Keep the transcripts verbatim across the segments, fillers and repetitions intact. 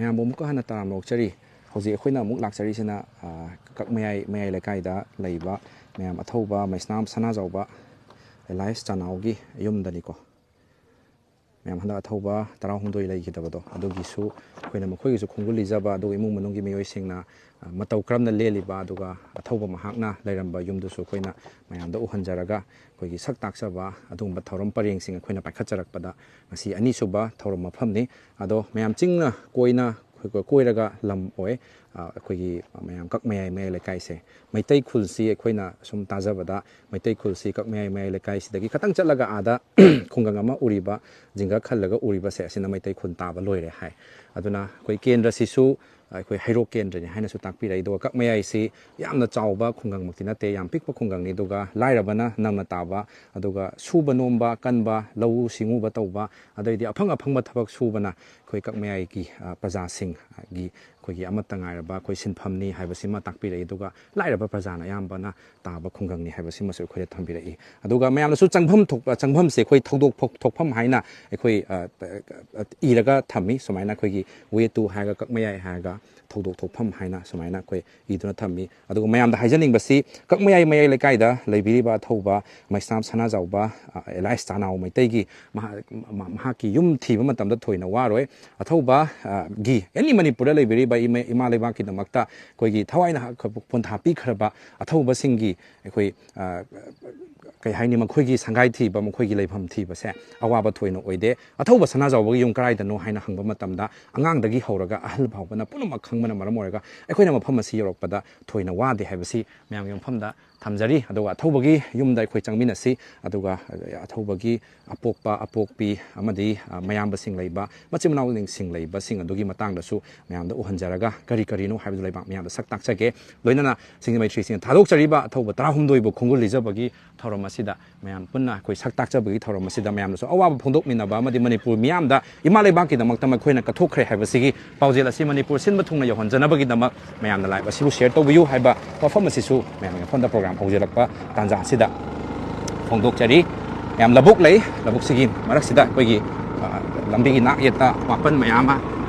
ꯃꯌꯥꯝꯕꯨ ꯑꯃꯨꯛꯀ ꯍꯟꯅ ꯇꯔꯥꯝꯅ ꯑꯣꯛꯆꯔꯤ꯫ ꯍꯧꯖꯤꯛ ꯑꯩꯈꯣꯏꯅ ꯑꯃꯨꯛ ꯂꯥꯛꯆꯔꯤꯁꯤꯅ, ꯑ, ꯀꯛꯃꯌꯥꯏ, ꯃꯌꯥꯏ ꯂꯩꯀꯥꯏꯗ ꯂꯩꯕ ꯃꯌꯥꯝ ꯑꯊꯧꯕ ꯃꯩꯁꯅꯥꯝ ꯁꯅꯥꯖꯥꯎꯕ ꯑꯦꯂꯥꯏꯁ ꯆꯥꯅꯥꯎꯒꯤ ꯌꯨꯝꯗꯅꯤꯀꯣ꯫ ꯃꯌꯥꯝ ꯍꯟꯗꯛ ꯑꯊꯧꯕ ꯇꯔꯥꯍꯨꯝꯗꯣꯏ ꯂꯩꯈꯤꯗꯕꯗꯣ, ꯑꯗꯨꯒꯤꯁꯨ ꯑꯩꯈꯣꯏꯅ ꯃꯈꯣꯏꯒꯤꯁꯨ ꯈꯣꯡꯒꯨꯜ ꯂꯤꯖꯕ, ꯑꯗꯨꯒ ꯏꯃꯨꯡ ꯃꯅꯨꯡꯒꯤ ꯃꯤꯑꯣꯏꯁꯤꯡꯅ, ꯑ, ꯃꯇꯧ ꯀꯔꯝꯅ ꯂꯦꯜꯂꯤꯕ, ꯑꯗꯨꯒ ꯑꯊꯧꯕ ꯃꯍꯥꯛꯅ ꯂꯩꯔꯝꯕ ꯌꯨꯝꯗꯨꯁꯨ ꯑꯩꯈꯣꯏꯅ ꯃꯌꯥꯝꯗ ꯎꯍꯟꯖꯔꯒ, ꯑꯩꯈꯣꯏꯒꯤ ꯁꯛ ꯇꯥꯛꯆꯕ ꯑꯗꯨꯒꯨꯝꯕ ꯊꯧꯔꯝ ꯄꯔꯦꯡꯁꯤꯡ ꯑꯩꯈꯣꯏꯅ ꯄꯥꯏꯈꯠꯆꯔꯛꯄꯗ ꯉꯁꯤ ꯑꯅꯤꯁꯨꯕ ꯊꯧꯔꯝ ꯃꯐꯝꯅꯤ꯫ ꯑꯗꯣ ꯃꯌꯥꯝ ꯆꯤꯡꯅ ꯀꯣꯏꯅ ꯑꯩꯈꯣꯏ ꯀꯣꯏꯔꯒ ꯂꯝ ꯑꯣꯏ, ꯑ, ꯑꯩꯈꯣꯏꯒꯤ ꯃꯌꯥꯝ ꯀꯛꯃꯌꯥꯏ ꯃꯌꯥꯏ ꯂꯩꯀꯥꯏꯁꯦ꯫ ꯃꯩꯇꯩ ꯈꯨꯜꯁꯤ ꯑꯩꯈꯣꯏꯅ ꯁꯨꯝ ꯇꯥꯖꯕꯗ, ꯃꯩꯇꯩ ꯈꯨꯜꯁꯤ ꯀꯛꯃꯌꯥꯏ ꯃꯌꯥꯏ ꯂꯩꯀꯥꯏꯁꯤꯗꯒꯤ ꯈꯇꯪ ꯆꯠꯂꯒ ꯑꯥꯗ ꯈꯨꯡꯒꯪ ꯑꯃ ꯎꯔꯤꯕ, ꯖꯤꯡꯒ ꯈꯜꯂꯒ ꯎꯔꯤꯕꯁꯦ, ꯑꯁꯤꯅ ꯃꯩꯇꯩ ꯈꯨꯜ ꯇꯥꯕ ꯂꯣꯏꯔꯦ ꯍꯥꯏ꯫ ꯑꯗꯨꯅ ꯑꯩꯈꯣꯏ ꯀꯦꯟꯗ꯭ꯔꯁꯤꯁꯨ ꯑꯩꯈꯣꯏ ꯍꯩꯔꯣꯛ ꯀꯦꯟꯗ꯭ꯔꯅꯤ ꯍꯥꯏꯅꯁꯨ ꯇꯥꯛꯄꯤꯔꯛꯏ꯫ ꯑꯗꯨꯒ ꯀꯛꯃꯌꯥꯏꯁꯤ ꯌꯥꯝꯅ ꯆꯥꯎꯕ ꯈꯨꯡꯒꯪꯃꯛꯇꯤ ꯅꯠꯇꯦ, ꯌꯥꯝ ꯄꯤꯛꯄ ꯈꯨꯡꯒꯪꯅꯤ꯫ ꯑꯗꯨꯒ ꯂꯥꯏꯔꯕꯅ ꯅꯝꯅ ꯇꯥꯕ, ꯑꯗꯨꯒ ꯁꯨꯕ ꯅꯣꯝꯕ ꯀꯟꯕ, ꯂꯧꯎ ꯁꯤꯡꯎꯕ ꯇꯧꯕ, ꯑꯗꯩꯗꯤ ꯑꯐꯪ ꯑꯐꯪꯕ ꯊꯕꯛ ꯁꯨꯕꯅ ꯑꯩꯈꯣꯏ ꯀꯛꯃꯌꯥꯏꯒꯤ, ꯑ, ꯄ꯭ꯔꯖꯥꯁꯤꯡꯒꯤ ꯑꯩꯈꯣꯏꯒꯤ ꯑꯃꯠꯇ ꯉꯥꯏꯔꯕ ꯑꯩꯈꯣꯏ ꯁꯤꯟꯐꯝꯅꯤ ꯍꯥꯏꯕꯁꯤꯃ ꯇꯥꯛꯄꯤꯔꯛꯏ꯫ ꯑꯗꯨꯒ ꯂꯥꯏꯔꯕ ꯄ꯭ꯔꯖꯥꯅ ꯑꯌꯥꯝꯕꯅ ꯇꯥꯕ ꯈꯨꯡꯒꯪꯅꯤ ꯍꯥꯏꯕꯁꯤꯃꯁꯨ ꯑꯩꯈꯣꯏꯗ ꯊꯝꯕꯤꯔꯛꯏ꯫ ꯑꯗꯨꯒ ꯃꯌꯥꯝꯅꯁꯨ ꯆꯪꯐꯝ ꯊꯣꯛꯄ, ꯆꯪꯐꯝꯁꯦ ꯑꯩꯈꯣꯏ ꯊꯧꯗꯣꯛ ꯐꯣꯛ-, ꯊꯣꯛꯐꯝ ꯍꯥꯏꯅ ꯑꯩꯈꯣꯏ, ꯑ, ꯑ, ꯏꯔꯒ ꯊꯝꯃꯤ꯫ ꯁꯨꯃꯥꯏꯅ ꯑꯩꯈꯣꯏꯒꯤ ꯋꯦ ꯇꯨ ꯍꯥꯏꯔꯒ ꯀꯛꯃꯌꯥꯏ ꯍꯥꯏꯔꯒ ꯊꯧꯗꯣꯛ ꯊꯣꯛꯐꯝ ꯍꯥꯏꯅ ꯁꯨꯃꯥꯏꯅ ꯑꯩꯈꯣꯏ ꯏꯗꯨꯅ ꯊꯝꯃꯤ꯫ ꯑꯗꯨꯒ ꯃꯌꯥꯝꯗ ꯍꯥꯏꯖꯅꯤꯡꯕꯁꯤ, ꯀꯛꯃꯌꯥꯏ ꯃꯌꯥꯏ ꯂꯩꯀꯥꯏꯗ ꯂꯩꯕꯤꯔꯤꯕ ꯑꯊꯧꯕ ꯃꯩꯁꯅꯥꯝ ꯁꯅꯥꯖꯥꯎꯕ, ꯑ, ꯑꯦꯂꯥꯏꯁ ꯆꯥꯅꯥꯎ ꯃꯩꯇꯩꯒꯤ ꯃꯍꯥ-, ꯃ-, ꯃꯍꯥꯛꯀꯤ ꯌꯨꯝ ꯊꯤꯕ ꯃꯇꯝꯗ ꯊꯣꯏꯅ ꯋꯥꯔꯣꯏ꯫ ꯑꯊꯧꯕ, ꯑ, ꯒꯤ ꯑꯦꯅꯤ ꯃꯅꯤꯄꯨꯔꯗ ꯂꯩꯕꯤꯔꯤꯕ ꯏꯃꯥ, ꯏꯃꯥ ꯂꯩꯕꯥꯛꯀꯤꯗꯃꯛꯇ ꯑꯩꯈꯣꯏꯒꯤ ꯊꯋꯥꯏꯅ ꯍꯥ-, ꯄꯣꯟꯊꯥ ꯄꯤꯈ꯭ꯔꯕ ꯑꯊꯧꯕꯁꯤꯡꯒꯤ ꯑꯩꯈꯣꯏ, ꯑ, ꯀꯩ ꯍꯥꯏꯅꯤ, ꯃꯈꯣꯏꯒꯤ ꯁꯪꯒꯥꯏ ꯊꯤꯕ, ꯃꯈꯣꯏꯒꯤ ꯂꯩꯐꯝ ꯊꯤꯕꯁꯦ ꯑꯋꯥꯕ ꯊꯣꯏꯅ ꯑꯣꯏꯗꯦ꯫ ꯑꯊꯧꯕ ꯁꯅꯥꯖꯥꯎꯕꯒꯤ ꯌꯨꯝ ꯀꯗꯥꯏꯗꯅꯣ ꯍꯥꯏꯅ ꯍꯪꯕ ꯃꯇꯝꯗ, ꯑꯉꯥꯡꯗꯒꯤ ꯍꯧꯔꯒ ꯑꯍꯜ ꯐꯥꯎꯕꯅ ꯄꯨꯝꯅꯃꯛ ꯈꯪꯕꯅ ꯃꯔꯝ ꯑꯣꯏꯔꯒ, ꯑꯩꯈꯣꯏꯅ ꯃꯐꯝ ꯑꯁꯤ ꯌꯧꯔꯛꯄꯗ ꯊꯣꯏꯅ ꯋꯥꯗꯦ ꯍꯥꯏꯕꯁꯤ ꯃꯌꯥꯝꯒꯤ ꯃꯐꯝꯗ ꯊꯝꯖꯔꯤ꯫ ꯑꯗꯨꯒ ꯑꯊꯧꯕꯒꯤ ꯌꯨꯝꯗ ꯑꯩꯈꯣꯏ ꯆꯪꯃꯤꯟꯅꯁꯤ꯫ ꯑꯗꯨꯒ, ꯑ, ꯑꯊꯧꯕꯒꯤ ꯑꯄꯣꯛꯄ, ꯑꯄꯣꯛꯄꯤ ꯑꯃꯗꯤ, ꯑ, ꯃꯌꯥꯝꯕꯁꯤꯡ ꯂꯩꯕ, ꯃꯆꯤꯟ ꯃꯅꯥꯎꯁꯤꯡ ꯂꯩꯕꯁꯤꯡ ꯑꯗꯨꯒꯤ ꯃꯇꯥꯡꯗꯁꯨ ꯃꯌꯥꯝꯗ ꯎꯍꯟꯖꯔꯒ, ꯀꯔꯤ ꯀꯔꯤꯅꯣ ꯍꯥꯏꯕꯗꯨ ꯂꯩꯕꯥꯛ ꯃꯌꯥꯝꯗ ꯁꯛ ꯇꯥꯛꯆꯒꯦ꯫ ꯂꯣꯏꯅꯅ ꯁꯤꯡꯖꯃꯩ ꯊ꯭ꯔꯤ ꯁꯤꯛꯁꯇꯤꯅ ꯊꯥꯗꯣꯛꯆꯔꯤꯕ ꯑꯊꯧꯕ ꯇꯔꯥꯍꯨꯝꯗꯣꯏꯕꯨ ꯈꯣꯡꯒꯨꯜ ꯂꯤꯖꯕꯒꯤ ꯊꯧꯔꯝ ꯑꯁꯤꯗ ꯃꯌꯥꯝ ꯄꯨꯟꯅ ꯑꯩꯈꯣꯏ ꯁꯛ ꯇꯥꯛꯆꯕꯒꯤ ꯊꯧꯔꯝ ꯑꯁꯤꯗ ꯃꯌꯥꯝꯅꯁꯨ ꯑꯋꯥꯕ ꯐꯣꯡꯗꯣꯛꯃꯤꯟꯅꯕ ꯑꯃꯗꯤ ꯃꯅꯤꯄꯨꯔ ꯃꯤꯌꯥꯝꯗ ꯏꯃꯥ ꯂꯩꯕꯥꯛꯀꯤꯗꯃꯛꯇ ꯃꯈꯣꯏꯅ ꯀꯠꯊꯣꯛꯈ꯭ꯔꯦ ꯍꯥꯏꯕꯁꯤꯒꯤ ꯄꯥꯎꯖꯦꯜ ꯑꯁꯤ ꯃꯅꯤꯄꯨꯔ ꯁꯤꯟꯕ ꯊꯨꯡꯅ ꯌꯧꯍꯟꯖꯅꯕꯒꯤꯗꯃꯛ ꯃꯌꯥꯝꯅ live ꯑꯁꯤꯕꯨ share ꯇꯧꯕꯤꯌꯨ ꯍꯥꯏꯕ ꯋꯥꯐꯝ ꯑꯁꯤꯁꯨ ꯃꯌꯥꯝꯒꯤ ꯃꯐꯝꯗ program ꯍꯧꯖꯔꯛꯄ ꯇꯥꯟꯖꯥ ꯑꯁꯤꯗ ꯐꯣꯡꯗꯣꯛꯆꯔꯤ꯫ ꯌꯥꯝ ꯂꯧꯕꯨꯛ ꯂꯩ, ꯂꯧꯕꯨꯛꯁꯤꯒꯤ ꯃꯔꯛꯁꯤꯗ ꯑꯩꯈꯣꯏꯒꯤ, ꯑ, ꯂꯝꯕꯤꯒꯤ ꯅꯥꯛ ꯌꯦꯠꯇ ꯋꯥꯄꯟ ꯃꯌꯥꯝ ꯑꯃ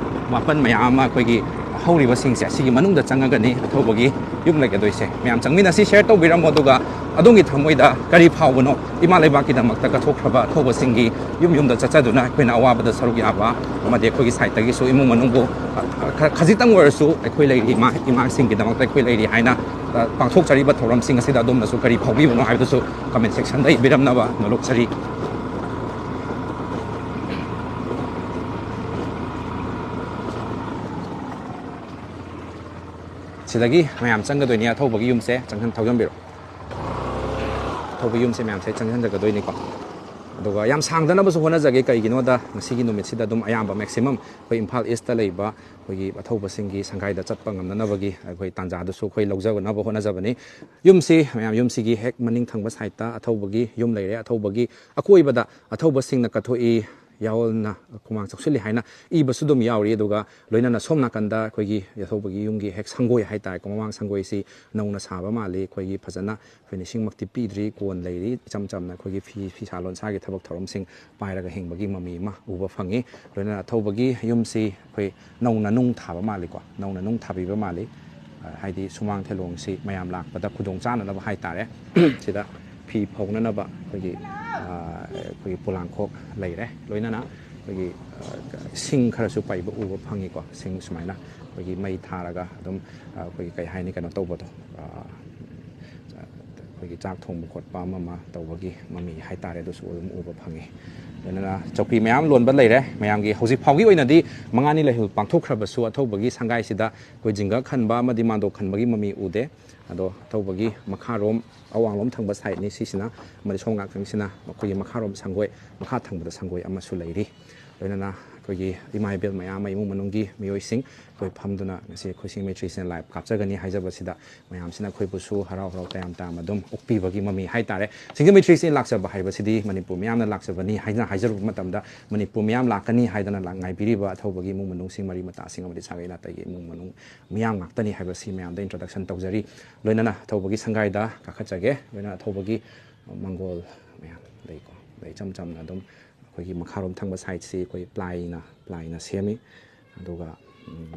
ꯃꯥꯄꯟ ꯃꯌꯥꯝ ꯑꯃ ꯑꯩꯈꯣꯏꯒꯤ ꯍꯧꯔꯤꯕꯁꯤꯡꯁꯦ ꯁꯤꯒꯤ ꯃꯅꯨꯡꯗ ꯆꯪꯉꯒꯅꯤ ꯑꯊꯧꯕꯒꯤ ꯌꯨꯝ ꯂꯩꯒꯗꯣꯏꯁꯦ꯫ ꯃꯌꯥꯝ ꯆꯪꯃꯤꯟꯅꯁꯤ, ꯁꯤꯌꯔ ꯇꯧꯕꯤꯔꯝꯃꯣ꯫ ꯑꯗꯨꯒ ꯑꯗꯣꯝꯒꯤ ꯊꯃꯣꯏꯗ ꯀꯔꯤ ꯐꯥꯎꯕꯅꯣ, ꯏꯃꯥ ꯂꯩꯕꯥꯛꯀꯤꯗꯃꯛꯇ ꯀꯠꯊꯣꯛꯈ꯭ꯔꯕ ꯑꯊꯧꯕꯁꯤꯡꯒꯤ ꯌꯨꯝ ꯌꯨꯝꯗ ꯆꯠꯆꯗꯨꯅ ꯑꯩꯈꯣꯏꯅ ꯑꯋꯥꯕꯗ ꯁꯔꯨꯛ ꯌꯥꯕ ꯑꯃꯗꯤ ꯑꯩꯈꯣꯏꯒꯤ ꯁꯥꯏꯠꯇꯒꯤꯁꯨ ꯏꯃꯨꯡ ꯃꯅꯨꯡꯕꯨ, ꯑ, ꯈꯔ ꯈꯖꯤꯛꯇꯪ ꯑꯣꯏꯔꯁꯨ ꯑꯩꯈꯣꯏ ꯂꯩꯔꯤ, ꯏꯃꯥ ꯏꯃꯥꯁꯤꯡꯒꯤꯗꯃꯛꯇ ꯑꯩꯈꯣꯏ ꯂꯩꯔꯤ ꯍꯥꯏꯅ, ꯑ, ꯄꯥꯡꯊꯣꯛꯆꯔꯤꯕ ꯊꯧꯔꯝꯁꯤꯡ ꯑꯁꯤꯗ ꯑꯗꯣꯝꯅꯁꯨ ꯀꯔꯤ ꯐꯥꯎꯕꯤꯕꯅꯣ ꯍꯥꯏꯕꯗꯨꯁꯨ ꯀꯃꯦꯟ ꯁꯦꯛꯁꯟꯗ ꯏꯕꯤꯔꯝꯅꯕ ꯅꯣꯂꯣꯛꯆꯔꯤ꯫ ꯁꯤꯗꯒꯤ ꯃꯌꯥꯝ ꯆꯪꯒꯗꯣꯏꯅꯤ ꯑꯊꯧꯕꯒꯤ ꯌꯨꯝꯁꯦ꯫ ꯆꯪꯍꯟ-, ꯊꯧꯖꯟꯕꯤꯔꯣ꯫ ꯑꯊꯧꯕꯒꯤ ꯌꯨꯝꯁꯦ ꯃꯌꯥꯝꯁꯦ ꯆꯪꯍꯟꯖꯒꯗꯣꯏꯅꯤꯀꯣ꯫ ꯑꯗꯨꯒ ꯌꯥꯝ ꯁꯥꯡꯗꯅꯕꯁꯨ ꯍꯣꯠꯅꯖꯒꯦ, ꯀꯩꯒꯤꯅꯣꯗ ꯉꯁꯤꯒꯤ ꯅꯨꯃꯤꯠꯁꯤꯗ ꯑꯗꯨꯝ ꯑꯌꯥꯝꯕ ꯃꯦꯛꯁꯤꯃꯝ ꯑꯩꯈꯣꯏ ꯏꯝꯐꯥꯜ ꯏꯁꯇ ꯂꯩꯕ ꯑꯩꯈꯣꯏꯒꯤ ꯑꯊꯧꯕꯁꯤꯡꯒꯤ ꯁꯪꯒꯥꯏꯗ ꯆꯠꯄ ꯉꯝꯅꯅꯕꯒꯤ ꯑꯩꯈꯣꯏ ꯇꯥꯟꯖꯥꯗꯨꯁꯨ ꯑꯩꯈꯣꯏ ꯂꯧꯖꯅꯕ ꯍꯣꯠꯅꯖꯕꯅꯤ꯫ ꯌꯨꯝꯁꯤ ꯃꯌꯥꯝ, ꯌꯨꯝꯁꯤꯒꯤ ꯍꯦꯛ ꯃꯅꯤꯡ ꯊꯪꯕ ꯁꯥꯏꯠꯇ ꯑꯊꯧꯕꯒꯤ ꯌꯨꯝ ꯂꯩꯔꯦ꯫ ꯑꯊꯧꯕꯒꯤ ꯑꯀꯣꯏꯕꯗ ꯑꯊꯧꯕꯁꯤꯡꯅ ꯀꯠꯊꯣꯛꯏ, ꯌꯥꯑꯣꯜꯅ ꯈꯨꯃꯥꯡ ꯆꯥꯎꯁꯤꯜꯂꯤ ꯍꯥꯏꯅ ꯏꯕꯁꯨ ꯑꯗꯨꯝ ꯌꯥꯎꯔꯤ꯫ ꯑꯗꯨꯒ ꯂꯣꯏꯅꯅ ꯁꯣꯝ ꯅꯥꯀꯟꯗ ꯑꯩꯈꯣꯏꯒꯤ ꯑꯊꯧꯕꯒꯤ ꯌꯨꯝꯒꯤ ꯍꯦꯛ ꯁꯪꯒꯣꯏ ꯍꯥꯏꯇꯥꯔꯦꯀꯣ, ꯃꯃꯥꯡ ꯁꯪꯒꯣꯏꯁꯤ ꯅꯧꯅ ꯁꯥꯕ ꯃꯥꯜꯂꯤ꯫ ꯑꯩꯈꯣꯏꯒꯤ ꯐꯖꯅ ꯐꯤꯅꯤꯁꯤꯡꯃꯛꯇꯤ ꯄꯤꯗ꯭ꯔꯤ, ꯀꯣꯟ ꯂꯩꯔꯤ, ꯏꯆꯝ ꯆꯝꯅ ꯑꯩꯈꯣꯏꯒꯤ ꯐꯤ, ꯐꯤꯁꯥ ꯂꯣꯟꯁꯥꯒꯤ ꯊꯕꯛ ꯊꯧꯔꯝꯁꯤꯡ ꯄꯥꯏꯔꯒ ꯍꯤꯡꯕꯒꯤ ꯃꯃꯤ ꯑꯃ ꯎꯕ ꯐꯪꯉꯤ꯫ ꯂꯣꯏꯅꯅ ꯑꯊꯧꯕꯒꯤ ꯌꯨꯝꯁꯤ ꯑꯩꯈꯣꯏ ꯅꯧꯅ ꯅꯨꯡ ꯊꯥꯕ ꯃꯥꯜꯂꯤꯀꯣ, ꯅꯧꯅ ꯅꯨꯡ ꯊꯥꯕꯤꯕ ꯃꯥꯜꯂꯤ꯫ ꯑ, ꯍꯥꯏꯗꯤ ꯁꯨꯃꯥꯡ ꯊꯦꯂꯣꯡꯁꯤ ꯃꯌꯥꯝ ꯂꯥꯛꯄꯗ ꯈꯨꯗꯣꯡ ꯆꯥꯅꯅꯕ ꯍꯥꯏꯇꯥꯔꯦ꯫ ꯁꯤꯗ ꯐꯤ ꯐꯧꯅꯅꯕ ꯑꯩꯈꯣꯏꯒꯤ, ꯑ, ꯑꯩꯈꯣꯏꯒꯤ ꯄꯣꯂꯥꯡꯈꯣꯛ ꯂꯩꯔꯦ꯫ ꯂꯣꯏꯅꯅ ꯑꯩꯈꯣꯏꯒꯤ, ꯑ, ꯁꯤꯡ ꯈꯔꯁꯨ ꯄꯩꯕ ꯎꯕ ꯐꯪꯉꯤꯀꯣ꯫ ꯁꯤꯡ ꯁꯨꯃꯥꯏꯅ ꯑꯩꯈꯣꯏꯒꯤ ꯃꯩ ꯊꯥꯔꯒ ꯑꯗꯨꯝ, ꯑ, ꯑꯩꯈꯣꯏꯒꯤ ꯀꯩ ꯍꯥꯏꯅꯤ, ꯀꯩꯅꯣ ꯇꯧꯕꯗꯣ, ꯑ, ꯑꯩꯈꯣꯏꯒꯤ ꯆꯥꯛ ꯊꯣꯡꯕ ꯈꯣꯠꯄ ꯑꯃ ꯑꯃ ꯇꯧꯕꯒꯤ ꯃꯃꯤ ꯍꯥꯏꯇꯥꯔꯦ, ꯑꯗꯨꯁꯨ ꯑꯗꯨꯝ ꯎꯕ ꯐꯪꯉꯤ꯫ ꯂꯣꯏꯅꯅ ꯆꯧꯀ꯭ꯔꯤ ꯃꯌꯥꯝ ꯂꯣꯟꯕ ꯂꯩꯔꯦ꯫ ꯃꯌꯥꯝꯒꯤ ꯍꯧꯖꯤꯛ ꯐꯥꯎꯒꯤ ꯑꯣꯏꯅꯗꯤ ꯃꯉꯥꯅꯤ ꯂꯩꯍꯨꯜ ꯄꯥꯡꯊꯣꯛꯈ꯭ꯔꯕꯁꯨ ꯑꯊꯧꯕꯒꯤ ꯁꯪꯒꯥꯏꯁꯤꯗ ꯑꯩꯈꯣꯏ ꯖꯤꯡꯒ ꯈꯟꯕ ꯑꯃꯗꯤ ꯃꯥꯟꯗꯣꯞ ꯈꯟꯕꯒꯤ ꯃꯃꯤ ꯎꯗꯦ꯫ ꯑꯗꯣ ꯑꯊꯧꯕꯒꯤ ꯃꯈꯥꯔꯣꯝ ꯑꯋꯥꯡꯂꯣꯝ ꯊꯪꯕ ꯁꯥꯏꯠꯅꯤ ꯁꯤꯁꯤꯅ, ꯑꯃꯗꯤ ꯁꯣꯝ ꯉꯥꯛꯇꯪꯁꯤꯅ ꯃꯈꯣꯏꯒꯤ ꯃꯈꯥꯔꯣꯝ ꯁꯪꯒꯣꯏ, ꯃꯈꯥ ꯊꯪꯕꯗ ꯁꯪꯒꯣꯏ ꯑꯃꯁꯨ ꯂꯩꯔꯤ꯫ ꯂꯣꯏꯅꯅ ꯑꯩꯈꯣꯏꯒꯤ ꯏꯃꯥ ꯏꯕꯦꯜ ꯃꯌꯥꯝ ꯑꯃ, ꯏꯃꯨꯡ ꯃꯅꯨꯡꯒꯤ ꯃꯤꯑꯣꯏꯁꯤꯡ ꯑꯩꯈꯣꯏ ꯐꯝꯗꯨꯅ ꯉꯁꯤ ꯑꯩꯈꯣꯏ ꯁꯤꯡꯖꯃꯩ ꯊ꯭ꯔꯤ ꯁꯤꯛꯁꯇꯤ ꯁꯚꯦꯟ ꯂꯥꯏꯚ ꯀꯥꯞꯆꯒꯅꯤ ꯍꯥꯏꯖꯕꯁꯤꯗ ꯃꯌꯥꯝꯁꯤꯅ ꯑꯩꯈꯣꯏꯕꯨꯁꯨ ꯍꯔꯥꯎ ꯍꯔꯥꯎ ꯇꯌꯥꯝ ꯇꯌꯥꯝ ꯑꯗꯨꯝ ꯑꯣꯛꯄꯤꯕꯒꯤ ꯃꯃꯤ ꯍꯥꯏꯇꯥꯔꯦ꯫ ꯁꯤꯡꯖꯃꯩ ꯊ꯭ꯔꯤ ꯁꯤꯛꯁꯇꯤ ꯁꯚꯦꯟ ꯂꯥꯛꯆꯕ ꯍꯥꯏꯕꯁꯤꯗꯤ ꯃꯅꯤꯄꯨꯔ ꯃꯤꯌꯥꯝꯅ ꯂꯥꯛꯆꯕꯅꯤ ꯍꯥꯏꯅ ꯍꯥꯏꯖꯔꯨꯕ ꯃꯇꯝꯗ ꯃꯅꯤꯄꯨꯔ ꯃꯤꯌꯥꯝ ꯂꯥꯛꯀꯅꯤ ꯍꯥꯏꯗꯅ ꯂꯥꯛ-, ꯉꯥꯏꯕꯤꯔꯤꯕ ꯑꯊꯧꯕꯒꯤ ꯏꯃꯨꯡ ꯃꯅꯨꯡꯁꯤꯡ, ꯃꯔꯤ ꯃꯇꯥꯁꯤꯡ ꯑꯃꯗꯤ ꯁꯥꯒꯩ ꯅꯥꯇꯩꯒꯤ ꯏꯃꯨꯡ ꯃꯅꯨꯡ ꯃꯤꯌꯥꯝ ꯉꯥꯛꯇꯅꯤ ꯍꯥꯏꯕꯁꯤ ꯃꯌꯥꯝꯗ ꯏꯟꯇ꯭ꯔꯣꯗꯛꯁꯟ ꯇꯧꯖꯔꯤ꯫ ꯂꯣꯏꯅꯅ ꯑꯊꯧꯕꯒꯤ ꯁꯪꯒꯥꯏꯗ ꯀꯥꯈꯠꯆꯒꯦ꯫ ꯂꯣꯏꯅꯅ ꯑꯊꯧꯕꯒꯤ ꯃꯪꯒꯣꯜ ꯃꯌꯥꯝ ꯂꯩꯀꯣ꯫ ꯑꯗ ꯏꯆꯝ ꯆꯝꯅ ꯑꯗꯨꯝ ꯑꯩꯈꯣꯏꯒꯤ ꯃꯈꯥꯔꯣꯝ ꯊꯪꯕ ꯁꯥꯏꯠꯁꯤ ꯑꯩꯈꯣꯏ ꯄ꯭ꯂꯥꯏꯅ, ꯄ꯭ꯂꯥꯏꯅ ꯁꯦꯝꯃꯤ꯫ ꯑꯗꯨꯒ ꯎꯝ,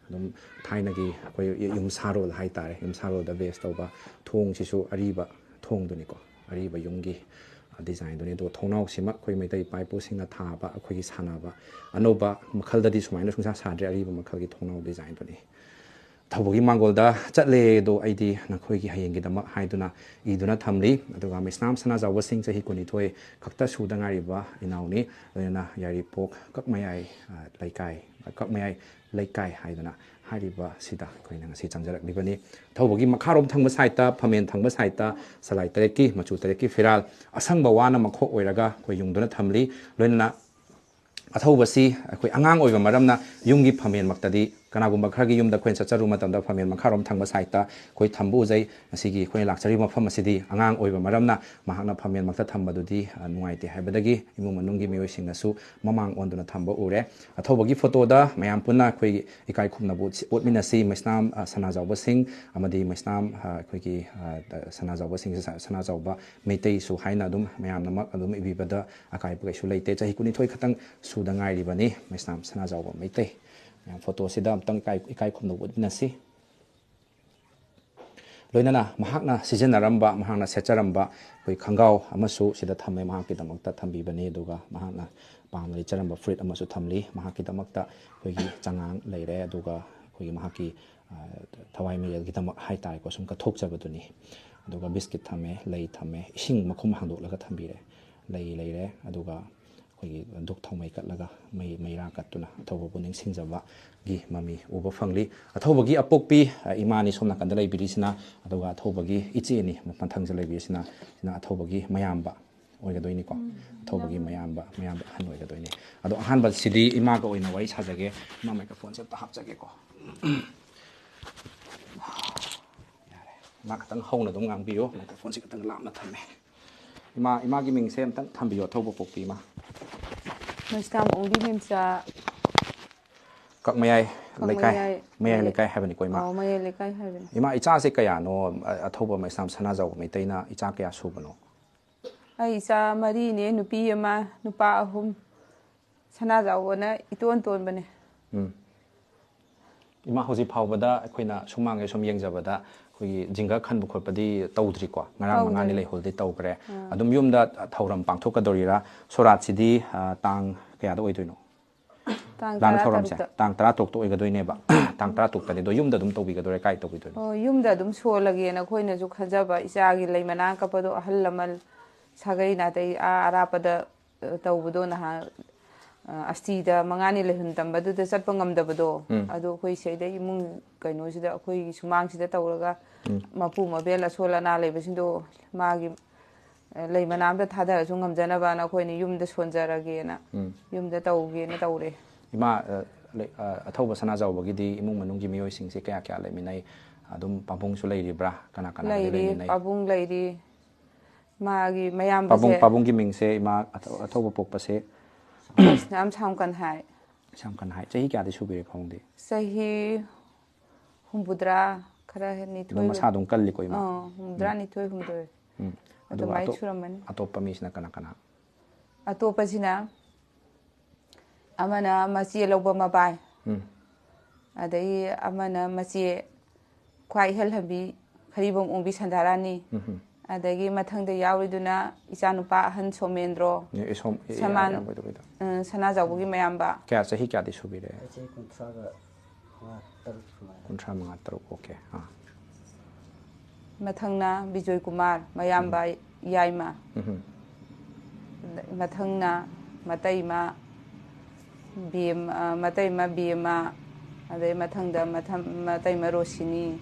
ꯑꯗꯨꯝ ꯊꯥꯏꯅꯒꯤ ꯑꯩꯈꯣꯏ ꯌꯨꯝꯁꯥꯔꯣꯜ ꯍꯥꯏꯇꯥꯔꯦ, ꯌꯨꯝꯁꯥꯔꯣꯜꯗ ꯕꯦꯁ ꯇꯧꯕ ꯊꯣꯡꯁꯤꯁꯨ ꯑꯔꯤꯕ ꯊꯣꯡꯗꯨꯅꯤꯀꯣ, ꯑꯔꯤꯕ ꯌꯨꯝꯒꯤ ꯗꯤꯖꯥꯏꯟꯗꯨꯅꯤ꯫ ꯑꯗꯨꯒ ꯊꯣꯡꯅꯥꯎꯁꯤꯃ ꯑꯩꯈꯣꯏ ꯃꯩꯇꯩ ꯏꯄꯥ ꯏꯄꯨꯁꯤꯡꯅ ꯊꯥꯕ, ꯑꯩꯈꯣꯏꯒꯤ ꯁꯥꯟꯅꯕ, ꯑꯅꯧꯕ ꯃꯈꯜꯗꯗꯤ ꯁꯨꯃꯥꯏꯅ ꯁꯨꯡꯁꯥ ꯁꯥꯗ꯭ꯔꯦ, ꯑꯔꯤꯕ ꯃꯈꯜꯒꯤ ꯊꯣꯡꯅꯥꯎ ꯗꯤꯖꯥꯏꯟꯗꯨꯅꯤ꯫ ꯊꯧꯕꯒꯤ ꯃꯥꯡꯒꯣꯜꯗ ꯆꯠꯂꯦ ꯑꯗꯣ ꯑꯩꯗꯤ ꯅꯈꯣꯏꯒꯤ ꯍꯌꯦꯡꯒꯤꯗꯃꯛ ꯍꯥꯏꯗꯨꯅ ꯏꯗꯨꯅ ꯊꯝꯂꯤ꯫ ꯑꯗꯨꯒ ꯃꯩꯁꯅꯥꯝ ꯁꯅꯥꯖꯥꯎꯕꯁꯤꯡ ꯆꯍꯤ ꯀꯨꯟꯅꯤꯊꯣꯏ ꯈꯛꯇ ꯁꯨꯗ ꯉꯥꯏꯔꯤꯕ ꯏꯅꯥꯎꯅꯤ, ꯂꯣꯏꯅꯅ ꯌꯥꯏꯔꯤꯄꯣꯛ ꯀꯛꯃꯌꯥꯏ, ꯑ, ꯂꯩꯀꯥꯏ, ꯀꯛꯃꯌꯥꯏ ꯂꯩꯀꯥꯏ ꯍꯥꯏꯗꯅ ꯍꯥꯏꯔꯤꯕ ꯁꯤꯗ ꯑꯩꯈꯣꯏꯅ ꯉꯁꯤ ꯆꯪꯖꯔꯛꯂꯤꯕꯅꯤ꯫ ꯊꯧꯕꯒꯤ ꯃꯈꯥꯔꯣꯝ ꯊꯪꯕ ꯁꯥꯏꯠꯇ, ꯐꯝꯃꯦꯟ ꯊꯪꯕ ꯁꯥꯏꯠꯇ ꯁꯂꯥꯏ ꯇꯔꯦꯠꯀꯤ, ꯃꯆꯨ ꯇꯔꯦꯠꯀꯤ ꯐꯤꯔꯥꯜ, ꯑꯁꯪꯕ ꯋꯥꯅ ꯃꯈꯣꯛ ꯑꯣꯏꯔꯒ ꯑꯩꯈꯣꯏ ꯌꯨꯡꯗꯨꯅ ꯊꯝꯂꯤ꯫ ꯂꯣꯏꯅꯅ ꯑꯊꯧꯕꯁꯤ ꯑꯩꯈꯣꯏ ꯑꯉꯥꯡ ꯑꯣꯏꯕ ꯃꯔꯝꯅ ꯌꯨꯝꯒꯤ ꯐꯝꯃꯦꯟꯃꯛꯇꯗꯤ, ꯀꯅꯥꯒꯨꯝꯕ ꯈꯔꯒꯤ ꯌꯨꯝꯗ ꯑꯩꯈꯣꯏꯅ ꯆꯠꯆꯔꯨꯕ ꯃꯇꯝꯗ ꯐꯝꯃꯦꯟ ꯃꯈꯥꯔꯣꯝ ꯊꯪꯕ ꯁꯥꯏꯠꯇ ꯑꯩꯈꯣꯏ ꯊꯝꯕ ꯎꯖꯩ꯫ ꯉꯁꯤꯒꯤ ꯑꯩꯈꯣꯏꯅ ꯂꯥꯛꯆꯔꯤꯕ ꯃꯐꯝ ꯑꯁꯤꯗꯤ ꯑꯉꯥꯡ ꯑꯣꯏꯕ ꯃꯔꯝꯅ ꯃꯍꯥꯛꯅ ꯐꯝꯃꯦꯟꯃꯛꯇ ꯊꯝꯕꯗꯨꯗꯤ, ꯑ, ꯅꯨꯡꯉꯥꯏꯇꯦ ꯍꯥꯏꯕꯗꯒꯤ ꯏꯃꯨꯡ ꯃꯅꯨꯡꯒꯤ ꯃꯤꯑꯣꯏꯁꯤꯡꯅꯁꯨ ꯃꯃꯥꯡ ꯑꯣꯟꯗꯨꯅ ꯊꯝꯕ ꯎꯔꯦ꯫ ꯑꯊꯧꯕꯒꯤ ꯐꯣꯇꯣꯗ ꯃꯌꯥꯝ ꯄꯨꯟꯅ ꯑꯩꯈꯣꯏꯒꯤ ꯏꯀꯥꯏ ꯈꯨꯝꯅꯕ ꯎꯠꯁꯤ-, ꯎꯠꯃꯤꯟꯅꯁꯤ꯫ ꯃꯩꯁꯅꯥꯝ, ꯑ, ꯁꯅꯥꯖꯥꯎꯕꯁꯤꯡ ꯑꯃꯗꯤ ꯃꯩꯁꯅꯥꯝ, ꯑ, ꯑꯩꯈꯣꯏꯒꯤ, ꯑ, ꯁꯅꯥꯖꯥꯎꯕꯁꯤꯡꯁꯦ ꯁ-, ꯁꯅꯥꯖꯥꯎꯕ ꯃꯩꯇꯩꯁꯨ ꯍꯥꯏꯅ ꯑꯗꯨꯝ ꯃꯌꯥꯝꯅꯃꯛ ꯑꯗꯨꯝ ꯏꯕꯤꯕꯗ ꯑꯀꯥꯏꯕ ꯀꯩꯁꯨ ꯂꯩꯇꯦ꯫ ꯆꯍꯤ ꯀꯨꯟꯅꯤꯊꯣꯏ ꯈꯛꯇꯪ ꯁꯨꯗ ꯉꯥꯏꯔꯤꯕꯅꯤ ꯃꯩꯁꯅꯥꯝ ꯁꯅꯥꯖꯥꯎꯕ ꯃꯩꯇꯩ꯫ ꯃꯌꯥꯝ ꯐꯣꯇꯣꯁꯤꯗ ꯑꯃꯨꯛꯇꯪ ꯏꯀꯥꯏ, ꯏꯀꯥꯏ ꯈꯨꯝꯅꯕ ꯎꯠꯃꯤꯟꯅꯁꯤ꯫ ꯂꯣꯏꯅꯅ ꯃꯍꯥꯛꯅ ꯁꯤꯖꯤꯟꯅꯔꯝꯕ, ꯃꯍꯥꯛꯅ ꯁꯦꯠꯆꯔꯝꯕ ꯑꯩꯈꯣꯏ ꯈꯣꯡꯒ꯭ꯔꯥꯎ ꯑꯃꯁꯨ ꯁꯤꯗ ꯊꯝꯃꯦ, ꯃꯍꯥꯛꯀꯤꯗꯃꯛꯇ ꯊꯝꯕꯤꯕꯅꯤ꯫ ꯑꯗꯨꯒ ꯃꯍꯥꯛꯅ ꯄꯥꯝꯅ ꯂꯤꯠꯆꯔꯝꯕ ꯐꯨꯔꯤꯠ ꯑꯃꯁꯨ ꯊꯝꯂꯤ꯫ ꯃꯍꯥꯛꯀꯤꯗꯃꯛꯇ ꯑꯩꯈꯣꯏꯒꯤ ꯆꯉꯥꯡ ꯂꯩꯔꯦ, ꯑꯗꯨꯒ ꯑꯩꯈꯣꯏꯒꯤ ꯃꯍꯥꯛꯀꯤ, ꯑ, ꯊꯋꯥꯏ ꯃꯌꯦꯜꯒꯤꯗꯃꯛ ꯍꯥꯏꯇꯥꯔꯦꯀꯣ, ꯁꯨꯝ ꯀꯠꯊꯣꯛꯆꯕꯗꯨꯅꯤ꯫ ꯑꯗꯨꯒ ꯕꯤꯁꯀꯤꯠ ꯊꯝꯃꯦ, ꯂꯩ ꯊꯝꯃꯦ, ꯏꯁꯤꯡ ꯃꯈꯨꯝ ꯍꯥꯡꯗꯣꯛꯂꯒ ꯊꯝꯕꯤꯔꯦ, ꯂꯩ ꯂꯩꯔꯦ꯫ ꯑꯗꯨꯒ ꯑꯩꯈꯣꯏꯒꯤ ꯙꯨꯞ ꯊꯥꯎꯃꯩ ꯀꯠꯂꯒ ꯃꯩ, ꯃꯩꯔꯥ ꯀꯠꯇꯨꯅ ꯑꯊꯧꯕꯕꯨ ꯅꯤꯡꯁꯤꯡꯖꯕꯒꯤ ꯃꯃꯤ ꯎꯕ ꯐꯪꯂꯤ꯫ ꯑꯊꯧꯕꯒꯤ ꯑꯄꯣꯛꯄꯤ, ꯑ, ꯏꯃꯥꯅꯤ ꯁꯣꯝ ꯅꯥꯀꯟꯗ ꯂꯩꯕꯤꯔꯤꯁꯤꯅ, ꯑꯗꯨꯒ ꯑꯊꯧꯕꯒꯤ ꯏꯆꯦꯅꯤ ꯃꯊꯪꯁꯤꯗ ꯂꯩꯕꯤꯔꯤꯁꯤꯅ, ꯁꯤꯅ ꯑꯊꯧꯕꯒꯤ ꯃꯌꯥꯝꯕ ꯑꯣꯏꯒꯗꯣꯏꯅꯤꯀꯣ꯫ ꯎꯝ꯫ ꯑꯊꯧꯕꯒꯤ ꯃꯌꯥꯝꯕ, ꯃꯌꯥꯝꯕ ꯑꯍꯟ ꯑꯣꯏꯒꯗꯣꯏꯅꯤ꯫ ꯑꯗꯣ ꯑꯍꯥꯟꯕꯁꯤꯗꯤ ꯏꯃꯥꯒ ꯑꯣꯏꯅ ꯋꯥꯔꯤ ꯁꯥꯖꯒꯦ꯫ ꯏꯃꯥ, ꯃꯥꯏꯀ꯭ꯔꯣꯐꯣꯟꯁꯦ ꯑꯝꯇ ꯍꯥꯞꯆꯒꯦꯀꯣ꯫ ꯌꯥꯔꯦ꯫ ꯏꯃꯥ ꯈꯤꯇꯪ ꯍꯧꯅ ꯑꯗꯨꯝ ꯉꯥꯡꯕꯤꯌꯨ꯫ ꯃꯥꯏꯀ꯭ꯔꯣꯐꯣꯟꯁꯦ ꯈꯤꯇꯪ ꯂꯥꯞꯅ ꯊꯝꯃꯦ꯫ ꯏꯃꯥ, ꯏꯃꯥꯒꯤ ꯃꯤꯡꯁꯦ ꯑꯝꯇꯪ ꯊꯝꯕꯤꯌꯨ, ꯑꯊꯧꯕ ꯄꯣꯛꯄꯤ ꯏꯃꯥ꯫ ꯃꯩꯁꯅꯥꯝ ꯑꯣꯡꯕꯤ ꯃꯦꯝꯆꯥ꯫ ꯀꯛꯃꯌꯥꯏ ꯂꯩꯀꯥꯏ꯫ ꯀꯛꯃꯌꯥꯏ ꯃꯌꯥꯏ ꯂꯩ-, ꯂꯩꯀꯥꯏ ꯍꯥꯏꯕꯅꯤꯀꯣ ꯏꯃꯥ꯫ ꯑꯧ, ꯃꯌꯥꯏ ꯂꯩꯀꯥꯏ ꯍꯥꯏꯕꯅꯤ꯫ ꯏꯃꯥ, ꯏꯆꯥꯁꯦ ꯀꯌꯥꯅꯣ? ꯑ-, ꯑꯊꯧꯕ ꯃꯩꯁꯅꯥꯝ ꯁꯅꯥꯖꯥꯎꯕ ꯃꯩꯇꯩꯅ ꯏꯆꯥ ꯀꯌꯥ ꯁꯨꯕꯅꯣ? ꯑꯩ ꯏꯆꯥ ꯃꯔꯤꯅꯦ, ꯅꯨꯄꯤ ꯑꯃ, ꯅꯨꯄꯥ ꯑꯍꯨꯝ꯫ ꯁꯅꯥꯖꯥꯎꯕꯅ ꯏꯇꯣꯟ ꯇꯣꯟꯕꯅꯦ꯫ ꯎꯝ꯫ ꯏꯃꯥ, ꯍꯧꯖꯤꯛ ꯐꯥꯎꯕꯗ ꯑꯩꯈꯣꯏꯅ ꯁꯨꯃꯥꯡꯁꯦ ꯁꯨꯝ ꯌꯦꯡꯖꯕꯗ ꯑꯩꯈꯣꯏꯒꯤ ꯖꯤꯡꯒ ꯈꯟꯕ ꯈꯣꯠꯄꯗꯤ ꯇꯧꯗ꯭ꯔꯤꯀꯣ? ꯉꯔꯥꯡ ꯃꯉꯥꯅꯤ ꯇꯧꯗ꯭ꯔꯤ꯫ ꯂꯩꯍꯧꯜꯗꯤ ꯇꯧꯈ꯭ꯔꯦ꯫ ꯑꯥ꯫ ꯑꯗꯨꯝ ꯌꯨꯝꯗ ꯊꯧꯔꯝ ꯄꯥꯡꯊꯣꯛꯀꯗꯧꯔꯤꯔꯥ? ꯁꯣꯔꯥꯠꯁꯤꯗꯤ, ꯑ, ꯇꯥꯡ ꯀꯌꯥꯗ ꯑꯣꯏꯗꯣꯏꯅꯣ? ꯇꯥꯡ ꯂꯥꯟ ꯊꯧꯔꯝꯁꯦ ꯇꯔꯥ ꯇꯔꯨꯛꯇ꯫ ꯇꯥꯡ ꯇꯔꯥ ꯇꯔꯨꯛꯇ ꯑꯣꯏꯒꯗꯣꯏꯅꯦꯕ꯫ ꯇꯥꯡ ꯇꯔꯥ ꯇꯔꯨꯛꯇꯅꯤ꯫ ꯑꯗꯣ ꯌꯨꯝꯗ ꯑꯗꯨꯝ ꯇꯧꯕꯤꯒꯗꯣꯏꯔꯥ, ꯀꯥꯏ ꯇꯧꯕꯤꯗꯣꯏꯅꯣ? ꯑꯣ, ꯌꯨꯝꯗ ꯑꯗꯨꯝ ꯁꯣꯜꯂꯒꯦꯅ ꯑꯩꯈꯣꯏꯅꯁꯨ ꯈꯟꯖꯕ, ꯏꯆꯥꯒꯤ ꯂꯩ ꯃꯅꯥ ꯀꯠꯄꯗꯣ ꯑꯍꯜ ꯂꯃꯟ ꯁꯥꯒꯩ ꯅꯥꯇꯩ ꯑꯥ ꯑꯔꯥꯞꯄꯗ, ꯑ, ꯇꯧꯕꯗꯣ ꯅꯍꯥꯟ, ꯑ, ꯑꯁꯇꯤꯗ ꯃꯉꯥꯅꯤ ꯂꯩꯍꯨꯟ ꯇꯝꯕꯗꯨꯗ ꯆꯠꯄ ꯉꯝꯗꯕꯗꯣ, ꯎꯝ꯫ ꯑꯗꯣ ꯑꯩꯈꯣꯏ ꯁꯤꯗꯩ ꯏꯃꯨꯡ ꯀꯩꯅꯣꯁꯤꯗ, ꯑꯩꯈꯣꯏꯒꯤ ꯁꯨꯃꯥꯡꯁꯤꯗ ꯇꯧꯔꯒ ꯎꯝ꯫ ꯃꯄꯨ ꯃꯕꯦꯜ ꯑꯁꯣꯜ ꯑꯅꯥ ꯂꯩꯕꯁꯤꯡꯗꯣ ꯃꯥꯒꯤ, ꯑ, ꯂꯩ ꯃꯅꯥ ꯑꯝꯇ ꯊꯥꯗꯔꯁꯨ ꯉꯝꯖꯅꯕꯅ ꯑꯩꯈꯣꯏꯅ ꯌꯨꯝꯗ ꯁꯣꯟꯖꯔꯒꯦꯅ, ꯎꯝ꯫ ꯌꯨꯝꯗ ꯇꯧꯒꯦꯅ ꯇꯧꯔꯦ꯫ ꯏꯃꯥ, ꯑ, ꯂꯩ-, ꯑ, ꯑꯊꯧꯕ ꯁꯅꯥꯖꯥꯎꯕꯒꯤꯗꯤ ꯏꯃꯨꯡ ꯃꯅꯨꯡꯒꯤ ꯃꯤꯑꯣꯏꯁꯤꯡꯁꯦ ꯀꯌꯥ ꯀꯌꯥ ꯂꯩꯃꯤꯟꯅꯩ? ꯑꯗꯨꯝ ꯄꯥꯕꯨꯡꯁꯨ ꯂꯩꯔꯤꯕ꯭ꯔꯥ? ꯀꯅꯥ ꯀꯅꯥꯒꯗꯤ ꯂꯩꯔꯤ, ꯂꯩꯃꯤꯟꯅꯩ? ꯄꯥꯕꯨꯡ ꯂꯩꯔꯤ꯫ ꯃꯥꯒꯤ ꯃꯌꯥꯝꯕꯁꯦ ꯄꯥꯕꯨꯡ, ꯄꯥꯕꯨꯡꯒꯤ ꯃꯤꯡꯁꯦ ꯏꯃꯥ ꯑꯊꯧ-, ꯑꯊꯧꯕ ꯄꯣꯛꯄꯁꯦ? ꯌꯥꯝ ꯁꯥꯝꯀꯟ ꯍꯥꯏ꯫ ꯁꯥꯝꯀꯟ ꯍꯥꯏ꯫ ꯆꯍꯤ ꯀꯌꯥꯗꯤ ꯁꯨꯕꯤꯔꯦ ꯄꯥꯕꯨꯡꯗꯤ? ꯆꯍꯤ ꯍꯨꯝꯐꯨꯇꯔꯥ ꯈꯔ ꯅꯤꯊꯣꯏ ꯑꯗꯨꯝ ꯃꯁꯥ ꯑꯗꯨꯝ ꯀꯜꯂꯤꯀꯣ, ꯏꯃꯥ? ꯑꯥ, ꯍꯨꯝꯐꯨꯇꯔꯥ ꯎꯝ꯫ ꯅꯤꯊꯣꯏ, ꯍꯨꯝꯗꯣꯏ꯫ ꯎꯝ꯫ ꯑꯗꯨꯒ ꯑꯗꯨꯃꯥꯏꯅ ꯑꯇꯣꯞ-, ꯁꯨꯔꯝꯃꯅꯤ꯫ ꯑꯇꯣꯞꯄ ꯃꯤꯁꯤꯅ ꯀꯅꯥ ꯀꯅꯥ? ꯑꯇꯣꯞꯄꯁꯤꯅ ꯑꯃꯅ ꯃꯆꯦ ꯂꯧꯕ ꯃꯕꯥꯏ꯫ ꯎꯝ꯫ ꯑꯗꯒꯤ ꯑꯃꯅ ꯃꯆꯦ ꯈ꯭ꯋꯥꯏ ꯏꯍꯜ ꯍꯟꯕꯤ ꯈꯔꯤꯕꯝ ꯑꯣꯡꯕꯤ ꯁꯟꯗꯥꯔꯥꯅꯤ꯫ ꯎꯝ꯫ ꯑꯗꯒꯤ ꯃꯊꯪꯗ ꯌꯥꯎꯔꯤꯗꯨꯅ ꯏꯆꯥꯅꯨꯄꯥ ꯑꯍꯟ ꯁꯣꯃꯦꯟꯗ꯭ꯔꯣ꯫ ꯑꯦ, ꯑꯦ, ꯁꯣꯝ-, ꯑꯦ, ꯁꯃꯥꯟ-, ꯌꯥꯝ ꯀꯩꯗꯧ-, ꯀꯩꯗꯧ-, ꯑ, ꯁꯅꯥꯖꯥꯎꯕꯒꯤ ꯃꯌꯥꯝꯕ꯫ ꯀꯌꯥ, ꯆꯍꯤ ꯀꯌꯥꯗꯤ ꯁꯨꯕꯤꯔꯦ? ꯆꯍꯤ ꯀꯨꯟꯊ꯭ꯔꯥꯒ ꯃꯉꯥ, ꯇꯔꯨꯛ ꯁꯨꯃꯥꯏꯅ꯫ ꯀꯨꯟꯊ꯭ꯔꯥ ꯃꯉꯥ, ꯇꯔꯨꯛ, ꯑꯣꯀꯦ꯫ ꯑꯥ꯫ ꯃꯊꯪꯅ ꯕꯤꯖꯣꯏ ꯀꯨꯃꯥꯔ, ꯃꯌꯥꯝꯕ ꯎꯝ꯫ ꯌꯥꯏꯃ꯫ ꯎꯝ꯫ ꯃꯊꯪꯅ ꯃꯇꯩꯃ ꯕꯦꯝ-, ꯑ, ꯃꯇꯩꯃ ꯕꯦꯝꯃ, ꯑꯗꯩ ꯃꯊꯪꯗ ꯃꯊꯝ-, ꯃꯇꯩꯃ ꯔꯣꯁꯤꯅꯤ,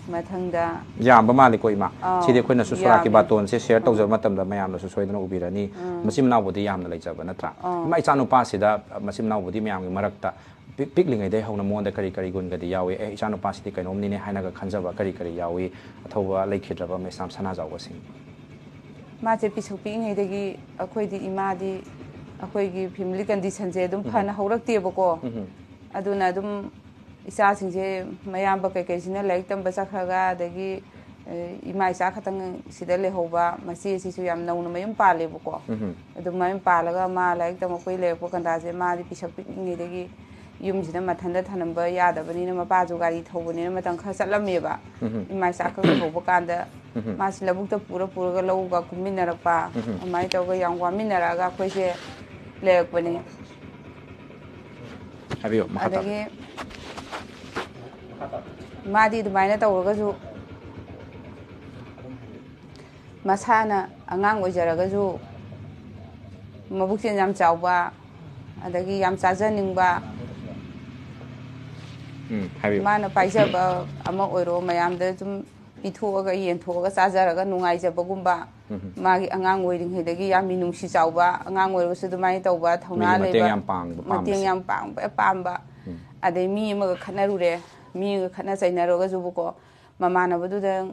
ꯃꯊꯪꯗ ꯌꯥꯝꯕ ꯃꯥꯜꯂꯤꯀꯣ, ꯏꯃꯥ? ꯑꯥꯎ, ꯁꯤꯗꯤ ꯑꯩꯈꯣꯏꯅꯁꯨ ꯁꯣꯔꯥꯠꯀꯤ ꯌꯥꯝꯃꯦ꯫ ꯕꯥꯇꯣꯟꯁꯦ ꯁꯤꯌꯔ ꯑꯥ꯫ ꯇꯧꯖꯕ ꯃꯇꯝꯗ ꯃꯌꯥꯝꯅꯁꯨ ꯁꯣꯏꯗꯅ ꯎꯕꯤꯔꯅꯤ꯫ ꯑꯥ꯫ ꯃꯆꯤꯟ ꯃꯅꯥꯎꯕꯨꯗꯤ ꯌꯥꯝꯅ ꯂꯩꯖꯕ ꯅꯠꯇ꯭ꯔꯥ? ꯑꯥ꯫ ꯏꯃꯥ, ꯏꯆꯥꯅꯨꯄꯥꯁꯤꯗ, ꯑ, ꯃꯆꯤꯟ ꯃꯅꯥꯎꯕꯨꯗꯤ ꯃꯌꯥꯝꯒꯤ ꯃꯔꯛꯇ ꯄꯤꯛ-, ꯄꯤꯛꯂꯤꯉꯩꯗꯒꯤ ꯍꯧꯅ ꯃꯉꯣꯟꯗ ꯀꯔꯤ ꯀꯔꯤ ꯒꯨꯟꯒꯗꯤ ꯌꯥꯎꯏ? ꯑꯦ, ꯏꯆꯥꯅꯨꯄꯥꯁꯤꯗꯤ ꯀꯩꯅꯣꯝꯅꯤꯅꯦ ꯍꯥꯏꯅꯒ ꯈꯟꯖꯕ ꯀꯔꯤ ꯀꯔꯤ ꯌꯥꯎꯏ? ꯑꯊꯧꯕ ꯂꯩꯈꯤꯗ꯭ꯔꯕ ꯃꯦꯁꯥꯝ ꯁꯅꯥꯖꯥꯎꯕꯁꯤꯡ꯫ ꯃꯥꯁꯦ ꯄꯤꯁꯛ ꯄꯤꯛꯏꯉꯩꯗꯒꯤ ꯑꯩꯈꯣꯏꯗꯤ ꯏꯃꯥꯗꯤ ꯑꯩꯈꯣꯏꯒꯤ ꯐꯦꯃꯤꯂꯤ ꯀꯟꯗꯤꯁꯟꯁꯦ ꯑꯗꯨꯝ ꯎꯝ꯫ ꯐꯅ ꯍꯧꯔꯛꯇꯦꯕꯀꯣ꯫ ꯎꯝ꯫ ꯑꯗꯨꯅ ꯑꯗꯨꯝ ꯏꯆꯥꯁꯤꯡꯁꯦ ꯃꯌꯥꯝꯕ ꯀꯩꯀꯩꯁꯤꯅ ꯂꯥꯏꯔꯤꯛ ꯇꯝꯕ ꯆꯠꯈ꯭ꯔꯒ, ꯑꯗꯒꯤ, ꯑꯦ, ꯏꯃꯥ ꯏꯆꯥ ꯈꯛꯇꯪ ꯁꯤꯗ ꯂꯩꯍꯧꯕ, ꯃꯆꯦꯁꯤꯁꯨ ꯌꯥꯝ ꯅꯧꯅ ꯃꯌꯨꯝ ꯄꯥꯜꯂꯦꯕꯀꯣ꯫ ꯎꯝ꯫ ꯑꯗꯨ ꯃꯌꯨꯝ ꯄꯥꯜꯂꯒ ꯃꯥ ꯂꯥꯏꯔꯤꯛ ꯇꯝꯃꯛꯄꯒꯤ ꯂꯩꯔꯛꯄ ꯀꯟꯗꯥꯁꯦ ꯃꯥꯗꯤ ꯄꯤꯁꯛ ꯄꯤꯛꯂꯤꯉꯩꯗꯒꯤ ꯌꯨꯝꯁꯤꯗ ꯃꯊꯟꯇ ꯊꯅꯝꯕ ꯌꯥꯗꯕꯅꯤꯅ, ꯃꯄꯥꯁꯨ ꯒꯥꯔꯤ ꯊꯧꯕꯅꯤꯅ ꯃꯇꯝ ꯈꯔ ꯆꯠꯂꯝꯃꯦꯕ꯫ ꯎꯝ꯫ ꯏꯃꯥ ꯏꯆꯥ ꯈꯛ ꯂꯩꯍꯧꯕ ꯀꯥꯟꯗ ꯎꯝ꯫ ꯃꯥꯁꯤ ꯂꯧꯕꯨꯛꯇ ꯄꯨꯔ ꯄꯨꯔꯒ ꯂꯧꯒ ꯀꯨꯝꯃꯤꯟꯅꯔꯛꯄ, ꯎꯝ꯫ ꯑꯗꯨꯃꯥꯏꯅ ꯇꯧꯔꯒ ꯌꯥꯝ ꯋꯥꯃꯤꯟꯅꯔꯛꯑꯒ ꯑꯩꯈꯣꯏꯁꯦ ꯂꯩꯔꯛꯄꯅꯤ꯫ ꯍꯥꯏꯕꯤꯌꯨ, ꯃꯈꯥ ꯇꯥꯕꯤꯌꯨ꯫ ꯑꯗꯒꯤ ꯃꯥꯗꯤ ꯑꯗꯨꯃꯥꯏꯅ ꯇꯧꯔꯒꯁꯨ, ꯃꯁꯥꯅ ꯑꯉꯥꯡ ꯑꯣꯏꯖꯔꯒꯁꯨ ꯃꯕꯨꯛꯆꯦꯜ ꯌꯥꯝ ꯆꯥꯎꯕ, ꯑꯗꯒꯤ ꯌꯥꯝ ꯆꯥꯖꯅꯤꯡꯕ, ꯎꯝ, ꯍꯥꯏꯕꯤꯌꯨ꯫ ꯃꯥꯅ ꯄꯥꯏꯖꯕ ꯑꯃ ꯑꯣꯏꯔꯣ, ꯃꯌꯥꯝꯗ ꯁꯨꯝ ꯄꯤꯊꯣꯛꯑꯒ, ꯌꯦꯟꯊꯣꯛꯑꯒ ꯆꯥꯖꯔꯒ ꯅꯨꯡꯉꯥꯏꯖꯕꯒꯨꯝꯕ, ꯎꯝ꯫ ꯃꯥꯒꯤ ꯑꯉꯥꯡ ꯑꯣꯏꯔꯤꯉꯩꯗꯒꯤ ꯌꯥꯝ ꯃꯤꯅꯨꯡꯁꯤ ꯆꯥꯎꯕ, ꯑꯉꯥꯡ ꯑꯣꯏꯔꯒꯁꯨ ꯑꯗꯨꯃꯥꯏꯅ ꯇꯧꯕ, ꯊꯧꯅꯥ ꯃꯤꯒꯤ ꯃꯇꯦꯡ ꯂꯩꯕ, ꯌꯥꯝ ꯄꯥꯡꯕ, ꯃꯇꯦꯡ ꯄꯥꯝꯕꯁꯦ꯫ ꯌꯥꯝ ꯄꯥꯡꯕ ꯄꯥꯝꯕ꯫ ꯎꯝ꯫ ꯑꯗꯩ ꯃꯤ ꯑꯃꯒ ꯈꯠꯅꯔꯨꯔꯦ, ꯃꯤ ꯑꯃꯒ ꯈꯠꯅ ꯆꯩꯅꯔꯒꯁꯨꯕꯀꯣ, ꯃꯃꯥꯟꯅꯕꯗꯨꯗ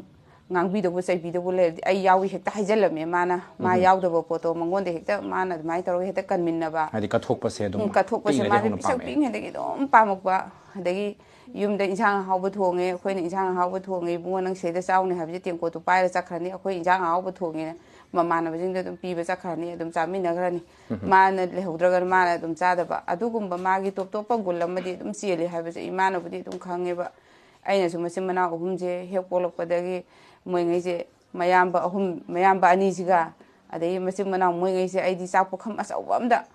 ꯉꯥꯡꯕꯤꯗꯧꯕ ꯆꯩꯕꯤꯗꯧꯕ ꯂꯩꯔꯗꯤ ꯑꯩ ꯌꯥꯎꯏ ꯍꯦꯛꯇ ꯍꯥꯏꯖꯜꯂꯝꯃꯦ ꯃꯥꯅ꯫ ꯃꯥ ꯎꯝ꯫ ꯌꯥꯎꯗꯕ ꯄꯣꯠꯇꯣ ꯃꯉꯣꯟꯗ ꯍꯦꯛꯇ, ꯃꯥꯅ ꯑꯗꯨꯃꯥꯏꯅ ꯇꯧꯔꯒ ꯍꯦꯛꯇ ꯀꯟꯃꯤꯟꯅꯕ꯫ ꯍꯥꯏꯗꯤ ꯀꯠꯊꯣꯛꯄꯁꯦ ꯑꯗꯨꯝ ꯎꯝ, ꯀꯠꯊꯣꯛꯄꯁꯦ ꯄꯤꯛꯏꯉꯩꯗꯒꯤ ꯃꯥꯁꯦ ꯍꯧꯅ ꯄꯤꯁꯛ ꯄꯥꯝꯃꯛꯑꯦ꯫ ꯄꯤꯛꯏꯉꯩꯗꯒꯤ ꯑꯗꯨꯝ ꯄꯥꯝꯃꯛꯄ꯫ ꯑꯗꯒꯤ ꯌꯨꯝꯗ ꯏꯟꯁꯥꯡ ꯑꯍꯥꯎꯕ ꯊꯣꯡꯉꯦ, ꯑꯩꯈꯣꯏꯅ ꯏꯟꯁꯥꯡ ꯑꯍꯥꯎꯕ ꯊꯣꯡꯉꯦ, "ꯏꯕꯨꯡꯉꯣ, ꯅꯪ ꯁꯤꯗ ꯆꯥꯎꯅꯦ" ꯍꯥꯏꯕꯁꯦ ꯇꯦꯡꯀꯣꯠꯇꯨ ꯄꯥꯏꯔ ꯆꯠꯈ꯭ꯔꯅꯤ꯫ ꯑꯩꯈꯣꯏ ꯏꯟꯁꯥꯡ ꯑꯍꯥꯎꯕ ꯊꯣꯡꯉꯦꯅ ꯃꯃꯥꯟꯅꯕꯁꯤꯡꯗ ꯑꯗꯨꯝ ꯄꯤꯕ ꯆꯠꯈ꯭ꯔꯅꯤ, ꯑꯗꯨꯝ ꯆꯥꯃꯤꯟꯅꯈ꯭ꯔꯅꯤ꯫ ꯎꯝ꯫ ꯃꯥꯅ ꯂꯩꯍꯧꯗ꯭ꯔꯒꯅ ꯃꯥꯅ ꯑꯗꯨꯝ ꯆꯥꯗꯕ꯫ ꯑꯗꯨꯒꯨꯝꯕ ꯃꯥꯒꯤ ꯇꯣꯞ ꯇꯣꯞꯄ ꯒꯨꯟ ꯑꯃꯗꯤ ꯑꯗꯨꯝ ꯆꯦꯜꯂꯤ ꯍꯥꯏꯕꯁꯦ ꯏꯃꯥꯅꯕꯨꯗꯤ ꯑꯗꯨꯝ ꯈꯪꯉꯦꯕ꯫ ꯑꯩꯅꯁꯨ ꯃꯆꯤꯟ ꯃꯅꯥꯎ ꯑꯍꯨꯝꯁꯦ ꯍꯦꯛ ꯄꯣꯛꯂꯛꯄꯗꯒꯤ ꯃꯣꯏꯉꯩꯁꯦ, ꯃꯌꯥꯝꯕ ꯑꯍꯨꯝ, ꯃꯌꯥꯝꯕ ꯑꯅꯤꯁꯤꯒ, ꯑꯗꯒꯤ ꯃꯆꯤꯟ ꯃꯅꯥꯎ ꯃꯣꯏꯉꯩꯁꯦ ꯑꯩꯗꯤ ꯆꯥꯛ ꯄꯨꯈꯝ ꯑꯆꯧꯕ ꯑꯝꯗ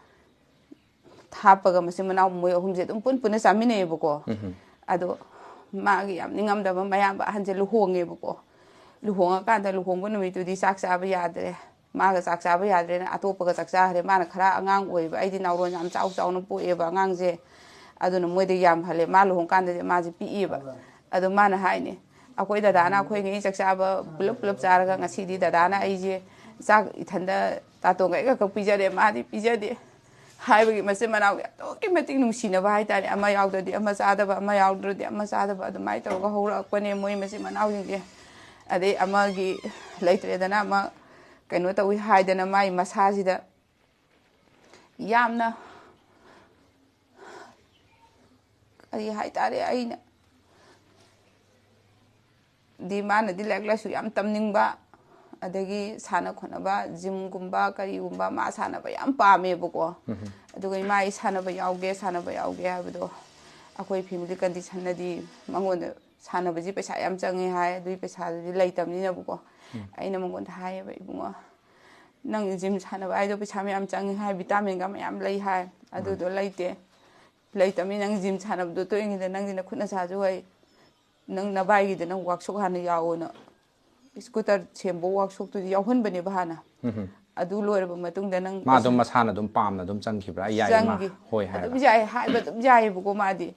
ꯍꯥꯞꯄꯒ ꯃꯆꯤꯟ ꯃꯅꯥꯎ ꯃꯣꯏ ꯑꯍꯨꯝꯁꯦ ꯑꯗꯨꯝ ꯄꯨꯟ ꯄꯨꯟꯅ ꯆꯥꯃꯤꯟꯅꯩꯌꯦꯕꯀꯣ꯫ ꯎꯝ꯫ ꯑꯗꯣ ꯃꯥꯒꯤ ꯌꯥꯝ ꯅꯤꯡꯉꯝꯗꯕ ꯃꯌꯥꯝꯕ ꯑꯍꯟꯁꯦ ꯂꯨꯍꯣꯡꯉꯦꯕꯀꯣ꯫ ꯂꯨꯍꯣꯡꯉꯀꯥꯟꯗ ꯂꯨꯍꯣꯡꯕ ꯅꯨꯃꯤꯠꯇꯨꯗꯤ ꯆꯥꯛ ꯆꯥꯕ ꯌꯥꯗ꯭ꯔꯦ꯫ ꯃꯥꯒ ꯆꯥꯛ ꯆꯥꯕ ꯌꯥꯗ꯭ꯔꯦꯅ ꯑꯇꯣꯞꯄꯒ ꯆꯥꯛ ꯆꯥꯈ꯭ꯔꯦ꯫ ꯃꯥꯅ ꯈꯔ ꯑꯉꯥꯡ ꯑꯣꯏꯕ, ꯑꯩꯗꯤ ꯅꯥꯎꯔꯣꯟ ꯌꯥꯝ ꯆꯥꯎ ꯆꯥꯎꯅ ꯄꯣꯛꯑꯦꯕ ꯑꯉꯥꯡꯁꯦ꯫ ꯑꯗꯨꯅ ꯃꯣꯏꯗ ꯌꯥꯝꯍꯜꯂꯦ꯫ ꯃꯥ ꯂꯨꯍꯣꯡꯀꯥꯟꯗꯗꯤ ꯃꯥꯁꯦ ꯄꯤꯛꯏꯕ꯫ ꯑꯗꯣ ꯃꯥꯅ ꯍꯥꯏꯅꯤ, "ꯑꯩꯈꯣꯏ ꯗꯗꯥꯅ ꯑꯩꯈꯣꯏ ꯉꯩ ꯆꯥꯛ ꯆꯥꯕ ꯄꯨꯂꯞ ꯄꯨꯂꯞ ꯆꯥꯔꯒ ꯉꯁꯤꯗꯤ ꯗꯗꯥꯅ ꯑꯩꯁꯦ ꯆꯥꯛ ꯏꯊꯟꯗ ꯇꯥꯇꯣꯟꯒ ꯑꯩꯒ ꯈꯛ ꯄꯤꯖꯔꯦ, ꯃꯥꯗꯤ ꯄꯤꯖꯗꯦ" ꯍꯥꯏꯕꯒꯤ ꯃꯆꯤꯟ ꯃꯅꯥꯎꯒꯤ ꯑꯗꯨꯛꯀꯤ ꯃꯇꯤꯛ ꯅꯨꯡꯁꯤꯅꯕ ꯍꯥꯏꯇꯥꯔꯦ꯫ ꯑꯃ ꯌꯥꯎꯗ꯭ꯔꯗꯤ ꯑꯃ ꯆꯥꯗꯕ, ꯑꯃ ꯌꯥꯎꯗ꯭ꯔꯗꯤ ꯑꯃ ꯆꯥꯗꯕ, ꯑꯗꯨꯃꯥꯏꯅ ꯇꯧꯔꯒ ꯍꯧꯔꯛꯄꯅꯦ ꯃꯣꯏ ꯃꯆꯤꯟ ꯃꯅꯥꯎꯁꯤꯡꯁꯦ꯫ ꯑꯗꯩ ꯑꯃꯒꯤ ꯂꯩꯇ꯭ꯔꯦꯗꯅ ꯑꯃ ꯀꯩꯅꯣ ꯇꯧꯏ ꯍꯥꯏꯗꯅ ꯃꯥꯏ ꯃꯁꯥꯁꯤꯗ ꯌꯥꯝꯅ, ꯀꯔꯤ ꯍꯥꯏꯇꯥꯔꯦ, ꯑꯩꯅ ꯗꯤ ꯃꯥꯅꯗꯤ ꯂꯥꯏꯔꯤꯛ ꯂꯥꯏꯁꯨ ꯌꯥꯝ ꯇꯝꯅꯤꯡꯕ, ꯑꯗꯒꯤ ꯁꯥꯟꯅ ꯈꯣꯠꯅꯕ, ꯖꯤꯝꯒꯨꯝꯕ ꯀꯔꯤꯒꯨꯝꯕ, ꯃꯥ ꯁꯥꯟꯅꯕ ꯌꯥꯝ ꯄꯥꯝꯃꯦꯕꯀꯣ꯫ ꯑꯗꯨꯒ ꯏꯃꯥ, "ꯑꯩ ꯁꯥꯟꯅꯕ ꯌꯥꯎꯒꯦ, ꯁꯥꯟꯅꯕ ꯌꯥꯎꯒꯦ" ꯍꯥꯏꯕꯗꯣ, ꯑꯩꯈꯣꯏ ꯐꯦꯃꯤꯂꯤ ꯀꯟꯗꯤꯁꯟꯅꯗꯤ ꯃꯉꯣꯟꯗ ꯁꯥꯟꯅꯕꯁꯤ ꯄꯩꯁꯥ ꯌꯥꯝ ꯆꯪꯉꯦ ꯍꯥꯏ, ꯑꯗꯨꯒꯤ ꯄꯩꯁꯥꯗꯨꯗꯤ ꯂꯩꯇꯕꯅꯤꯅꯕꯀꯣ꯫ ꯑꯩꯅ ꯃꯉꯣꯟꯗ ꯍꯥꯏꯌꯦꯕ, "ꯏꯕꯨꯡꯉꯣ, ꯅꯪ ꯖꯤꯝ ꯁꯥꯟꯅꯕ ꯍꯥꯏꯗꯣ ꯄꯩꯁꯥ ꯃꯌꯥꯝ ꯆꯪꯉꯦ ꯍꯥꯏ, ꯚꯤꯇꯥꯃꯤꯟꯒ ꯃꯌꯥꯝ ꯂꯩ ꯍꯥꯏ, ꯑꯗꯨꯗꯣ ꯂꯩꯇꯦ꯫ ꯂꯩꯇꯕꯅꯤ, ꯅꯪ ꯖꯤꯝ ꯁꯥꯟꯅꯕꯗꯣ ꯇꯣꯛꯏꯉꯩꯗ ꯅꯪꯒꯤ ꯅꯈꯨꯠ ꯅꯁꯥꯁꯨ ꯍꯩ, ꯅꯪ ꯅꯕꯥꯏꯒꯤꯗ ꯅꯪ ꯋꯥꯛꯁꯣꯞ ꯍꯥꯟꯅ ꯌꯥꯎꯑꯣꯅ, ꯁ꯭ꯀꯨꯇꯔ ꯁꯦꯝꯕ ꯋꯥꯛꯁꯣꯞꯇꯨꯗꯤ ꯌꯥꯎꯍꯟꯕꯅꯦꯕ ꯍꯥꯟꯅ꯫ ꯑꯗꯨ ꯂꯣꯏꯔꯕ ꯃꯇꯨꯡꯗ ꯅꯪ ꯃꯥ ꯑꯗꯨꯝ ꯃꯁꯥꯅ ꯑꯗꯨꯝ ꯄꯥꯝꯅ ꯑꯗꯨꯝ ꯆꯪꯈꯤꯕ꯭ꯔꯥ? "ꯑꯩ ꯌꯥꯏ, ꯏꯃꯥ"? ꯆꯪꯈꯤ꯫ ꯍꯣꯏ ꯑꯗꯨꯝ ꯍꯥꯏꯔꯒ꯫ ꯌꯥꯏ, ꯍꯥꯏꯕ ꯑꯗꯨꯝ ꯌꯥꯏꯌꯦꯕꯀꯣ ꯃꯥꯗꯤ꯫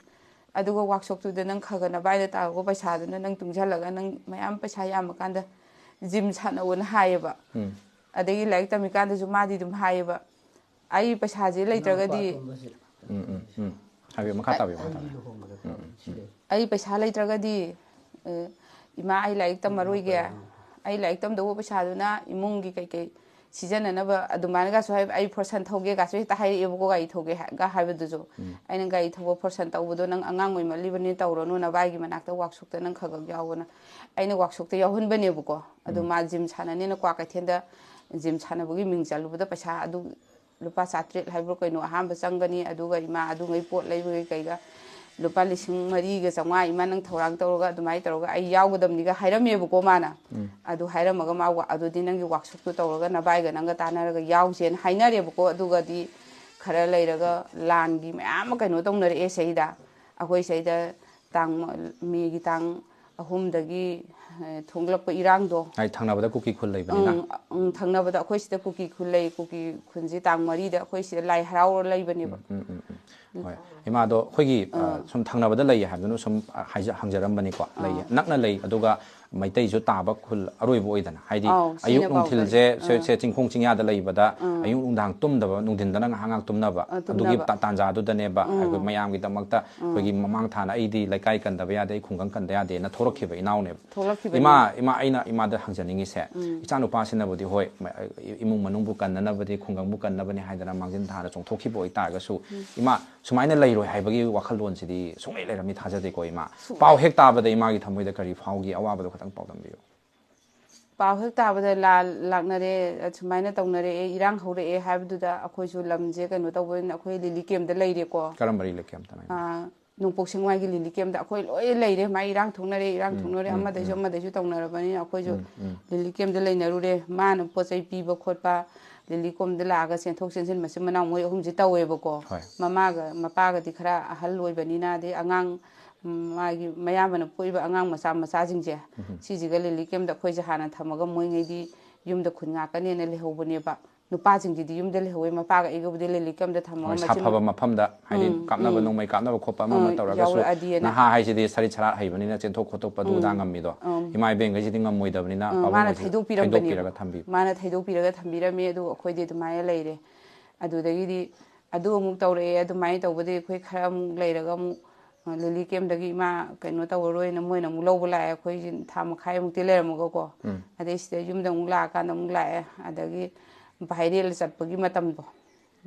ꯑꯗꯨꯒ ꯋꯥꯛꯁꯣꯞꯇꯨꯗ ꯅꯪ ꯈꯔ ꯈꯔ ꯅꯕꯥꯏꯗ ꯇꯥꯔꯒ ꯄꯩꯁꯥꯗꯨꯅ ꯅꯪ ꯇꯨꯡꯁꯤꯜꯂꯒ ꯅꯪ ꯃꯌꯥꯝ ꯄꯩꯁꯥ ꯌꯥꯝꯃꯀꯥꯟꯗ ꯖꯤꯝ ꯁꯥꯟꯅꯧꯑꯣꯅ ꯍꯥꯏꯌꯦꯕ꯫ ꯑꯗꯒꯤ ꯂꯥꯏꯔꯤꯛ ꯇꯝꯃꯤꯀꯥꯟꯗꯁꯨ ꯃꯥꯗꯤ ꯑꯗꯨꯝ ꯍꯥꯏꯌꯦꯕ, "ꯑꯩ ꯄꯩꯁꯥꯁꯦ ꯂꯩꯇ꯭ꯔꯒꯗꯤ" ꯎꯝ, ꯎꯝ, ꯎꯝ꯫ ꯍꯥꯏꯕꯤꯌꯨ, ꯃꯈꯥ ꯇꯥꯕꯤꯌꯨ, ꯃꯈꯥ ꯇꯥꯕꯤꯌꯨ꯫ "ꯑꯩ ꯄꯩꯁꯥ ꯂꯩꯇ꯭ꯔꯒꯗꯤ, ꯑ, ꯏꯃꯥ, ꯑꯩ ꯂꯥꯏꯔꯤꯛ ꯇꯝꯃꯔꯣꯏꯒꯦ, ꯑꯩ ꯂꯥꯏꯔꯤꯛ ꯇꯝꯗꯧꯕ ꯄꯩꯁꯥꯗꯨꯅ ꯏꯃꯨꯡꯒꯤ ꯀꯩꯀꯩ ꯁꯤꯖꯤꯟꯅꯅꯕ" ꯑꯗꯨꯃꯥꯏꯅꯒꯁꯨ ꯍꯥꯏ, "ꯑꯩ ꯐꯣꯔꯁꯟ ꯊꯧꯒꯦꯒꯁꯨ ꯍꯦꯛꯇ ꯍꯥꯏꯔꯛꯑꯦꯕꯀꯣ, ꯒꯥꯔꯤ ꯊꯧꯒꯦ ꯍꯥꯏ-, ꯒ ꯍꯥꯏꯕꯗꯨꯁꯨ꯫ ꯑꯩꯅ, "ꯒꯥꯔꯤ ꯊꯧꯕ ꯐꯣꯔꯁꯟ ꯇꯧꯕꯗꯣ ꯅꯪ ꯑꯉꯥꯡ ꯑꯣꯏꯃꯜꯂꯤꯕꯅꯤ, ꯇꯧꯔꯅꯨ, ꯅꯕꯥꯏꯒꯤ ꯃꯅꯥꯛꯇ ꯋꯥꯛꯁꯣꯞꯇ ꯅꯪ ꯈꯔ ꯈꯔ ꯌꯥꯎꯑꯣꯅ" ꯑꯩꯅ ꯋꯥꯛꯁꯣꯞꯇ ꯌꯥꯎꯍꯟꯕꯅꯦꯕꯀꯣ꯫ ꯑꯗꯨ ꯃꯥ ꯖꯤꯝ ꯁꯥꯟꯅꯅꯦꯅ ꯀ꯭ꯋꯥ ꯀꯩꯊꯦꯜꯗ ꯖꯤꯝ ꯁꯥꯟꯅꯕꯒꯤ ꯃꯤꯡ ꯆꯜꯂꯨꯕꯗ ꯄꯩꯁꯥ ꯑꯗꯨ ꯂꯨꯄꯥ ꯆꯥꯇ꯭ꯔꯦꯠ ꯍꯥꯏꯕ꯭ꯔꯥ ꯀꯩꯅꯣ ꯑꯍꯥꯟꯕ ꯆꯪꯒꯅꯤ, ꯑꯗꯨꯒ ꯏꯃꯥ ꯑꯗꯨꯉꯩ ꯄꯣꯠ ꯂꯩꯕꯒꯤ ꯀꯩꯒ ꯂꯨꯄꯥ ꯂꯤꯁꯤꯡ ꯃꯔꯤꯒ ꯆꯥꯝꯃꯉꯥ, "ꯏꯃꯥ, ꯅꯪ ꯊꯧꯔꯥꯡ ꯇꯧꯔꯒ ꯑꯗꯨꯃꯥꯏꯅ ꯇꯧꯔꯒ ꯑꯩ ꯌꯥꯎꯒꯗꯕꯅꯤꯒ" ꯍꯥꯏꯔꯝꯃꯦꯕꯀꯣ ꯃꯥꯅ꯫ ꯑꯗꯨ ꯍꯥꯏꯔꯝꯃꯒ ꯃꯥ ꯋꯥ-, "ꯑꯗꯨꯗꯤ ꯅꯪꯒꯤ ꯋꯥꯛꯁꯣꯞꯇꯨ ꯇꯧꯔꯒ ꯅꯕꯥꯏꯒ ꯅꯪꯒ ꯇꯥꯟꯅꯔꯒ ꯌꯥꯎꯁꯦꯅ" ꯍꯥꯏꯅꯔꯦꯕꯀꯣ꯫ ꯑꯗꯨꯒꯗꯤ ꯈꯔ ꯂꯩꯔꯒ ꯂꯥꯟꯒꯤ ꯃꯌꯥꯝ ꯑꯃ ꯀꯩꯅꯣ ꯇꯧꯅꯔꯛꯑꯦ ꯁꯤꯗ꯫ ꯑꯩꯈꯣꯏ ꯁꯤꯗ ꯇꯥꯡ, ꯃꯦꯒꯤ ꯇꯥꯡ ꯑꯍꯨꯝꯗꯒꯤ, ꯑꯦ, ꯊꯣꯛꯂꯛꯄ ꯏꯔꯥꯡꯗꯣ꯫ ꯍꯥꯏ, ꯊꯪꯅꯕꯗ ꯀꯨꯀꯤ ꯈꯨꯜ ꯂꯩꯕꯅꯤꯅ꯫ ꯎꯝ, ꯎꯝ, ꯊꯪꯅꯕꯗ ꯑꯩꯈꯣꯏ ꯁꯤꯗ ꯀꯨꯀꯤ ꯈꯨꯜ ꯂꯩ, ꯀꯨꯀꯤ ꯈꯨꯜꯁꯤ ꯇꯥꯡ ꯃꯔꯤꯗ ꯑꯩꯈꯣꯏ ꯁꯤꯗ ꯂꯥꯏ ꯍꯔꯥꯎꯔ ꯂꯩꯕꯅꯦꯕ꯫ ꯎꯝ, ꯎꯝ, ꯎꯝ꯫ ꯍꯣꯏ꯫ ꯏꯃꯥꯗꯣ ꯑꯩꯈꯣꯏꯒꯤ, ꯑ, ꯁꯨꯝ ꯊꯪꯅꯕꯗ ꯂꯩꯌꯦ ꯍꯥꯏꯕꯗꯨꯅ ꯁꯨꯝ, ꯑ, ꯍꯥꯏꯖ-, ꯍꯪꯖꯔꯝꯕꯅꯤꯀꯣ꯫ ꯂꯩꯌꯦ꯫ ꯅꯛꯅ ꯂꯩ, ꯑꯗꯨꯒ ꯃꯩꯇꯩꯁꯨ ꯇꯥꯕ ꯈꯨꯜ ꯑꯔꯣꯏꯕ ꯑꯣꯏꯗꯅ꯫ ꯍꯥꯏꯗꯤ ꯑꯥꯎ, ꯑꯌꯨꯛ ꯁꯤꯅ ꯅꯨꯡꯊꯤꯜꯁꯦ ꯄꯥꯎꯗꯝ-, ꯁꯦ, ꯑꯥ꯫ ꯁꯦ ꯆꯤꯡꯈꯣꯡ ꯆꯤꯡꯌꯥꯗ ꯂꯩꯕꯗ ꯑꯥ꯫ ꯑꯌꯨꯛ ꯅꯨꯡꯗꯥꯡ ꯇꯨꯝꯗꯕ, ꯅꯨꯡꯊꯤꯟꯗꯅ ꯉꯥꯏꯍꯥꯛ ꯉꯥꯏꯍꯥꯛ ꯇꯨꯝꯅꯕ, ꯑꯥ, ꯑꯗꯨꯒꯤ ꯇꯨꯝꯅꯕ꯫ ꯇꯥ-, ꯇꯥꯟꯖꯥꯗꯨꯗꯅꯦꯕ ꯑꯥ꯫ ꯑꯩꯈꯣꯏ ꯃꯌꯥꯝꯒꯤꯗꯃꯛꯇ ꯑꯥ꯫ ꯑꯩꯈꯣꯏꯒꯤ ꯃꯃꯥꯡ ꯊꯥꯅ ꯑꯩꯗꯤ ꯂꯩꯀꯥꯏ ꯀꯟꯗꯕ ꯌꯥꯗꯦ, ꯑꯩ ꯈꯨꯡꯒꯪ ꯀꯟꯗ ꯌꯥꯗꯦꯅ ꯊꯣꯛꯂꯛꯈꯤꯕ ꯏꯅꯥꯎꯅꯦꯕ꯫ ꯊꯣꯛꯂꯛꯈꯤꯕꯅꯤ꯫ ꯏꯃꯥ, ꯏꯃꯥ, ꯑꯩꯅ ꯏꯃꯥꯗ ꯍꯪꯖꯅꯤꯡꯉꯤꯁꯦ, ꯎꯝ꯫ ꯏꯆꯥꯅꯨꯄꯥꯁꯤꯅꯕꯨꯗꯤ ꯍꯣꯏ, ꯃ-, ꯏꯃꯨꯡ ꯃꯅꯨꯡꯕꯨ ꯀꯟꯅꯅꯕꯗꯤ, ꯈꯨꯡꯒꯪꯕꯨ ꯀꯟꯅꯕꯅꯤ ꯍꯥꯏꯗꯅ ꯃꯥꯡꯖꯤꯟ ꯊꯥꯅ ꯆꯣꯡꯊꯣꯛꯈꯤꯕ ꯑꯣꯏꯇꯥꯔꯒꯁꯨ, ꯎꯝ꯫ ꯏꯃꯥ, ꯁꯨꯃꯥꯏꯅ ꯂꯩꯔꯣꯏ ꯍꯥꯏꯕꯒꯤ ꯋꯥꯈꯜꯂꯣꯟꯁꯤꯗꯤ ꯁꯨꯡꯂꯩ ꯂꯩꯔꯝꯃꯤ ꯊꯥꯖꯗꯦꯀꯣ, ꯏꯃꯥ꯫ ꯁꯨꯡꯂꯩ꯫ ꯄꯥꯎ ꯍꯦꯛ ꯇꯥꯕꯗ ꯏꯃꯥꯒꯤ ꯊꯃꯣꯏꯗ ꯀꯔꯤ ꯐꯥꯎꯒꯤ? ꯑꯋꯥꯕꯗꯣ ꯈꯤꯇꯪ ꯄꯥꯎꯗꯝꯕꯤꯌꯨ꯫ ꯄꯥꯎ ꯍꯦꯛ ꯇꯥꯕꯗ ꯂꯥ-, ꯂꯥꯛꯅꯔꯦ, ꯑꯁꯨꯃꯥꯏꯅ ꯇꯧꯅꯔꯛꯑꯦ, ꯏꯔꯥꯡ ꯍꯧꯔꯛꯑꯦ ꯍꯥꯏꯕꯗꯨꯗ ꯑꯩꯈꯣꯏꯁꯨ ꯂꯝꯁꯦ ꯀꯩꯅꯣ ꯇꯧꯕꯅꯤꯅ ꯑꯩꯈꯣꯏ ꯂꯤꯂꯤ ꯀꯦꯝꯗ ꯂꯩꯔꯦꯀꯣ꯫ ꯀꯔꯝꯕ ꯔꯤꯂꯤꯐ ꯀꯦꯝꯞꯇꯅꯣ? ꯑꯥ, ꯅꯣꯡꯄꯣꯛ ꯁꯦꯡꯃꯥꯏꯒꯤ ꯂꯤꯂꯤ ꯀꯦꯝꯗ ꯑꯩꯈꯣꯏ ꯂꯣꯏ ꯂꯩꯔꯦ꯫ ꯃꯥꯏ ꯏꯔꯥꯡ ꯊꯣꯛꯅꯔꯦ, ꯏꯔꯥꯡ ꯎꯝ, ꯊꯣꯛꯅꯔꯦ, ꯎꯝ, ꯑꯃꯗꯩꯁꯨ ꯎꯝ꯫ ꯑꯃꯗꯩꯁꯨ ꯇꯧꯅꯔꯕꯅꯤꯅ ꯑꯩꯈꯣꯏꯁꯨ ꯎꯝ, ꯎꯝ꯫ ꯂꯤꯂꯤ ꯀꯦꯝꯗ ꯂꯩꯅꯔꯨꯔꯦ꯫ ꯃꯥꯅ ꯄꯣꯠ ꯆꯩ ꯄꯤꯕ ꯈꯣꯠꯄ, ꯂꯤꯂꯤ ꯀꯦꯝꯗ ꯂꯥꯛꯑꯒ ꯆꯦꯟꯊꯣꯛ ꯆꯦꯟꯁꯤꯟ ꯃꯆꯤꯟ ꯃꯅꯥꯎ ꯃꯣꯏ ꯑꯍꯨꯝꯁꯦ ꯇꯧꯋꯦꯕꯀꯣ꯫ ꯍꯣꯏ꯫ ꯃꯃꯥꯒ ꯃꯄꯥꯒꯗꯤ ꯈꯔ ꯑꯍꯜ ꯑꯣꯏꯕꯅꯤꯅ, ꯑꯗꯩ ꯑꯉꯥꯡ, ꯎꯝ, ꯃꯥꯒꯤ ꯃꯌꯥꯝꯕꯅ ꯄꯣꯛꯏꯕ ꯑꯉꯥꯡ ꯃꯆꯥ ꯃꯆꯥꯁꯤꯡꯁꯦ, ꯎꯝ꯫ ꯁꯤꯁꯤꯒ ꯂꯤꯂꯤ ꯀꯦꯝꯗ ꯑꯩꯈꯣꯏꯁꯦ ꯍꯥꯟꯅ ꯊꯝꯃꯒ ꯃꯣꯏꯉꯩꯗꯤ ꯌꯨꯝꯗ ꯈꯨꯟ ꯉꯥꯛꯀꯅꯦꯅ ꯂꯩꯍꯧꯕꯅꯦꯕ꯫ ꯅꯨꯄꯥꯁꯤꯡꯁꯤꯗꯤ ꯌꯨꯝꯗ ꯂꯩꯍꯧꯋꯦ, ꯃꯄꯥꯒ ꯑꯩꯒꯕꯨꯗꯤ ꯂꯤꯂꯤ ꯀꯦꯝꯗ ꯊꯝꯃꯒ ꯍꯣꯏ, ꯃꯆꯤꯟ ꯁꯥꯐꯕ ꯃꯐꯝꯗ, ꯍꯥꯏꯗꯤ ꯎꯝ, ꯀꯥꯞꯅꯕ ꯎꯝ꯫ ꯅꯣꯡꯃꯩ ꯀꯥꯞꯅꯕ ꯈꯣꯠꯄ ꯑꯃ ꯑꯃ ꯎꯝ, ꯇꯧꯔꯒꯁꯨ, ꯌꯥꯎꯔꯛꯑꯗꯤꯅ꯫ ꯅꯍꯥ ꯍꯥꯏꯁꯤꯗꯤ ꯁꯔꯤꯠ ꯁꯔꯥꯠ ꯍꯩꯕꯅꯤꯅ ꯆꯦꯟꯊꯣꯛ ꯈꯣꯠꯇꯣꯛꯄ ꯑꯗꯨ ꯑꯗꯥ ꯎꯝ꯫ ꯉꯝꯃꯤꯗꯣ꯫ ꯎꯝ꯫ ꯏꯃꯥ ꯏꯕꯦꯟꯈꯩꯁꯤꯗꯤ ꯉꯝꯃꯣꯏꯗꯕꯅꯤꯅ ꯎꯝ, ꯃꯥꯅ ꯄꯥꯕꯨꯡꯈꯩꯁꯤꯗ ꯊꯩꯗꯣꯛꯄꯤꯔꯝꯕꯅꯦꯕ꯫ ꯊꯩꯗꯣꯛꯄꯤꯔꯒ ꯊꯝꯕꯤꯕ꯫ ꯃꯥꯅ ꯊꯩꯗꯣꯛꯄꯤꯔꯒ ꯊꯝꯕꯤꯔꯝꯃꯦ, ꯑꯗꯨ ꯑꯩꯈꯣꯏꯗꯤ ꯑꯗꯨꯃꯥꯏꯅ ꯂꯩꯔꯦ꯫ ꯑꯗꯨꯗꯒꯤꯗꯤ ꯑꯗꯨ ꯑꯃꯨꯛ ꯇꯧꯔꯛꯑꯦ꯫ ꯑꯗꯨꯃꯥꯏꯅ ꯇꯧꯕꯗꯒꯤ ꯑꯩꯈꯣꯏ ꯈꯔ ꯑꯃꯨꯛ ꯂꯩꯔꯒ ꯑꯃꯨꯛ, ꯑ, ꯂꯤꯂꯤ ꯀꯦꯝꯗꯒꯤ ꯏꯃꯥ ꯀꯩꯅꯣ ꯇꯧꯔꯔꯣꯏꯅ ꯃꯣꯏꯅ ꯑꯃꯨꯛ ꯂꯧꯕ ꯂꯥꯛꯑꯦ꯫ ꯑꯩꯈꯣꯏꯁꯤ ꯊꯥ ꯃꯈꯥꯏꯃꯨꯛꯇꯤ ꯂꯩꯔꯝꯃꯒꯀꯣ꯫ ꯎꯝ꯫ ꯑꯗꯩ ꯁꯤꯗ ꯌꯨꯝꯗ ꯑꯃꯨꯛ ꯂꯥꯛꯑꯀꯥꯟꯗ ꯑꯃꯨꯛ ꯂꯥꯛꯑꯦ꯫ ꯑꯗꯒꯤ ꯚꯥꯏꯔꯦꯜ ꯆꯠꯄꯒꯤ ꯃꯇꯝꯗꯣ,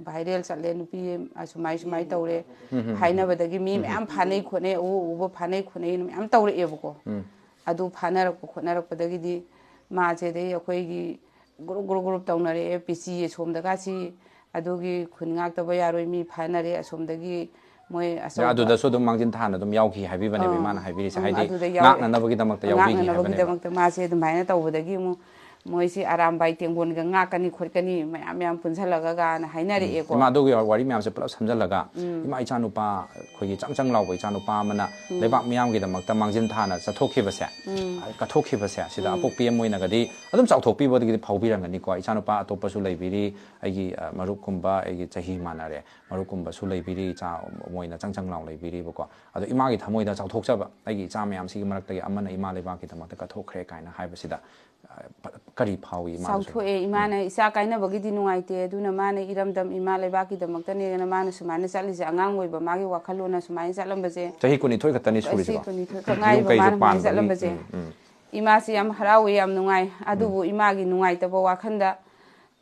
ꯚꯥꯏꯔꯦꯜ ꯆꯠꯂꯦ, ꯅꯨꯄꯤ ꯑꯁꯨꯃꯥꯏ ꯁꯨꯃꯥꯏ ꯇꯧꯔꯦ ꯎꯝ, ꯎꯝ, ꯎꯝ꯫ ꯍꯥꯏꯅꯕꯗꯒꯤ ꯃꯤ ꯎꯝ, ꯎꯝ꯫ ꯃꯌꯥꯝ ꯐꯥꯅꯩ ꯈꯣꯠꯅꯩ, ꯑꯎ ꯑꯎꯕ ꯐꯥꯅꯩ ꯈꯣꯠꯅꯩꯅ ꯃꯌꯥꯝ ꯇꯧꯔꯛꯑꯦꯕꯀꯣ꯫ ꯎꯝ꯫ ꯑꯗꯨ ꯐꯥꯅꯔꯛꯄ ꯈꯣꯠꯅꯔꯛꯄꯗꯒꯤꯗꯤ ꯃꯥꯁꯦ, ꯑꯗꯩ ꯑꯩꯈꯣꯏꯒꯤ ꯒ꯭ꯔꯨꯞ, ꯒ꯭ꯔꯨꯞ, ꯒ꯭ꯔꯨꯞ ꯇꯧꯅꯔꯛꯑꯦ꯫ ꯄꯤ ꯁꯤ ꯑꯁꯣꯝꯗꯒꯁꯤ ꯑꯗꯨꯒꯤ ꯈꯨꯟ ꯉꯥꯛꯇꯕ ꯌꯥꯔꯣꯏ, ꯃꯤ ꯐꯥꯅꯔꯦ ꯑꯁꯣꯝꯗꯒꯤ ꯃꯣꯏ ꯑꯆꯧꯕ꯫ ꯑꯗꯨꯗꯁꯨ ꯑꯗꯨꯝ ꯃꯥꯡꯖꯤꯟ ꯊꯥꯅ ꯑꯗꯨꯝ ꯌꯥꯎꯈꯤ ꯍꯥꯏꯕꯤꯕꯅꯦꯕ ꯑꯥ, ꯏꯃꯥꯅ ꯍꯥꯏꯕꯤꯔꯤꯁꯦ, ꯑꯥ, ꯍꯥꯏꯗꯤ ꯑꯗꯨꯗ ꯌꯥꯎ-, ꯉꯥꯛꯅꯅꯕꯒꯤꯗꯃꯛꯇ ꯌꯥꯎꯕꯤꯈꯤ ꯍꯥꯏꯕꯅꯦꯕ꯫ ꯉꯥꯛꯅꯅꯕꯒꯤꯗꯃꯛꯇ ꯃꯥꯁꯦ ꯑꯗꯨꯃꯥꯏꯅ ꯇꯧꯕꯗꯒꯤ ꯑꯃꯨꯛ ꯃꯣꯏꯁꯤ ꯑꯔꯥꯝꯕꯥꯏ ꯇꯦꯡꯒꯣꯟꯒ ꯉꯥꯛꯀꯅꯤ ꯈꯣꯠꯀꯅꯤ ꯃꯌꯥꯝ ꯃꯌꯥꯝ ꯄꯨꯟꯁꯤꯜꯂꯒ ꯒꯥꯅ ꯎꯝ꯫ ꯍꯥꯏꯅꯔꯛꯑꯦꯀꯣ꯫ ꯏꯃꯥ, ꯑꯗꯨꯒꯤ ꯋꯥꯔꯤ ꯃꯌꯥꯝꯁꯦ ꯄꯨꯂꯞ ꯁꯝꯖꯜꯂꯒ, ꯎꯝ꯫ ꯏꯃꯥ, ꯏꯆꯥ ꯅꯨꯄꯥ ꯑꯩꯈꯣꯏꯒꯤ ꯆꯪ ꯆꯪ ꯂꯥꯎꯕ ꯏꯆꯥ ꯅꯨꯄꯥ ꯑꯃꯅ ꯎꯝ꯫ ꯂꯩꯕꯥꯛ ꯃꯤꯌꯥꯝꯒꯤꯗꯃꯛꯇ ꯃꯥꯡꯖꯤꯟ ꯊꯥꯅ ꯆꯠꯊꯣꯛꯈꯤꯕꯁꯦ, ꯎꯝ꯫ ꯀꯠꯊꯣꯛꯈꯤꯕꯁꯦ, ꯁꯤꯗ ꯎꯝ꯫ ꯑꯄꯣꯛꯄꯤ ꯑꯃ ꯑꯣꯏꯅꯒꯗꯤ ꯑꯗꯨꯝ ꯆꯥꯎꯊꯣꯛꯄꯤꯕꯗꯒꯤꯗꯤ ꯐꯥꯎꯕꯤꯔꯝꯒꯅꯤꯀꯣ꯫ ꯏꯆꯥ ꯅꯨꯄꯥ ꯑꯇꯣꯞꯄꯁꯨ ꯂꯩꯕꯤꯔꯤ, ꯑꯩꯒꯤ, ꯑ, ꯃꯔꯨꯞꯀꯨꯝꯕ, ꯑꯩꯒꯤ ꯆꯍꯤ ꯃꯥꯟꯅꯔꯦ, ꯃꯔꯨꯞꯀꯨꯝꯕꯁꯨ ꯂꯩꯕꯤꯔꯤ, ꯏꯆꯥ ꯃꯣꯏꯅ ꯆꯪ ꯆꯪ ꯂꯥꯎ ꯂꯩꯕꯤꯔꯤꯕꯀꯣ꯫ ꯑꯗꯣ ꯏꯃꯥꯒꯤ ꯊꯃꯣꯏꯗ ꯆꯥꯎꯊꯣꯛꯆꯕ, ꯑꯩꯒꯤ ꯏꯆꯥ ꯃꯌꯥꯝꯁꯤꯒꯤ ꯃꯔꯛꯇꯒꯤ ꯑꯃꯅ ꯏꯃꯥ ꯂꯩꯕꯥꯛꯀꯤꯗꯃꯛꯇ ꯀꯠꯊꯣꯛꯈ꯭ꯔꯦ ꯀꯥꯏꯅ ꯍꯥꯏꯕꯁꯤꯗ, ꯑ, ꯀꯔꯤ ꯐꯥꯎꯏ ꯏꯃꯥꯗꯁꯨ? ꯆꯥꯎꯊꯣꯛꯑꯦ꯫ ꯏꯃꯥꯅ ꯎꯝ꯫ ꯏꯆꯥ ꯀꯥꯏꯅꯕꯒꯤꯗꯤ ꯅꯨꯡꯉꯥꯏꯇꯦ, ꯑꯗꯨꯅ ꯃꯥꯅ ꯏꯔꯝꯗꯝ ꯏꯃꯥ ꯂꯩꯕꯥꯛꯀꯤꯗꯃꯛꯇꯅꯦꯅ ꯃꯥꯅ ꯁꯨꯃꯥꯏꯅ ꯆꯠꯂꯤꯁꯦ, ꯑꯉꯥꯡ ꯑꯣꯏꯕ ꯃꯥꯒꯤ ꯋꯥꯈꯜꯂꯣꯟꯅ ꯁꯨꯃꯥꯏꯅ ꯆꯠꯂꯝꯕꯁꯦ꯫ ꯆꯍꯤ ꯀꯨꯟꯅꯤꯊꯣꯏ ꯈꯛꯇꯅꯤ ꯆꯍꯤ ꯁꯨꯔꯤꯁꯤꯀꯣ? ꯀꯨꯟꯅꯤꯊꯣꯏ ꯈꯛ ꯌꯨꯝ ꯉꯥꯏꯔꯤꯕ ꯀꯩꯁꯨ ꯃꯥꯅ ꯁꯨꯃꯥꯏꯅ ꯄꯥꯟꯕꯒꯤ, ꯆꯠꯂꯝꯕꯁꯦ꯫ ꯎꯝ, ꯎꯝ꯫ ꯏꯃꯥꯁꯤ ꯌꯥꯝ ꯍꯔꯥꯎꯏ, ꯌꯥꯝ ꯅꯨꯡꯉꯥꯏ꯫ ꯎꯝ꯫ ꯑꯗꯨꯕꯨ ꯏꯃꯥꯒꯤ ꯅꯨꯡꯉꯥꯏꯇꯕ ꯋꯥꯈꯜꯗ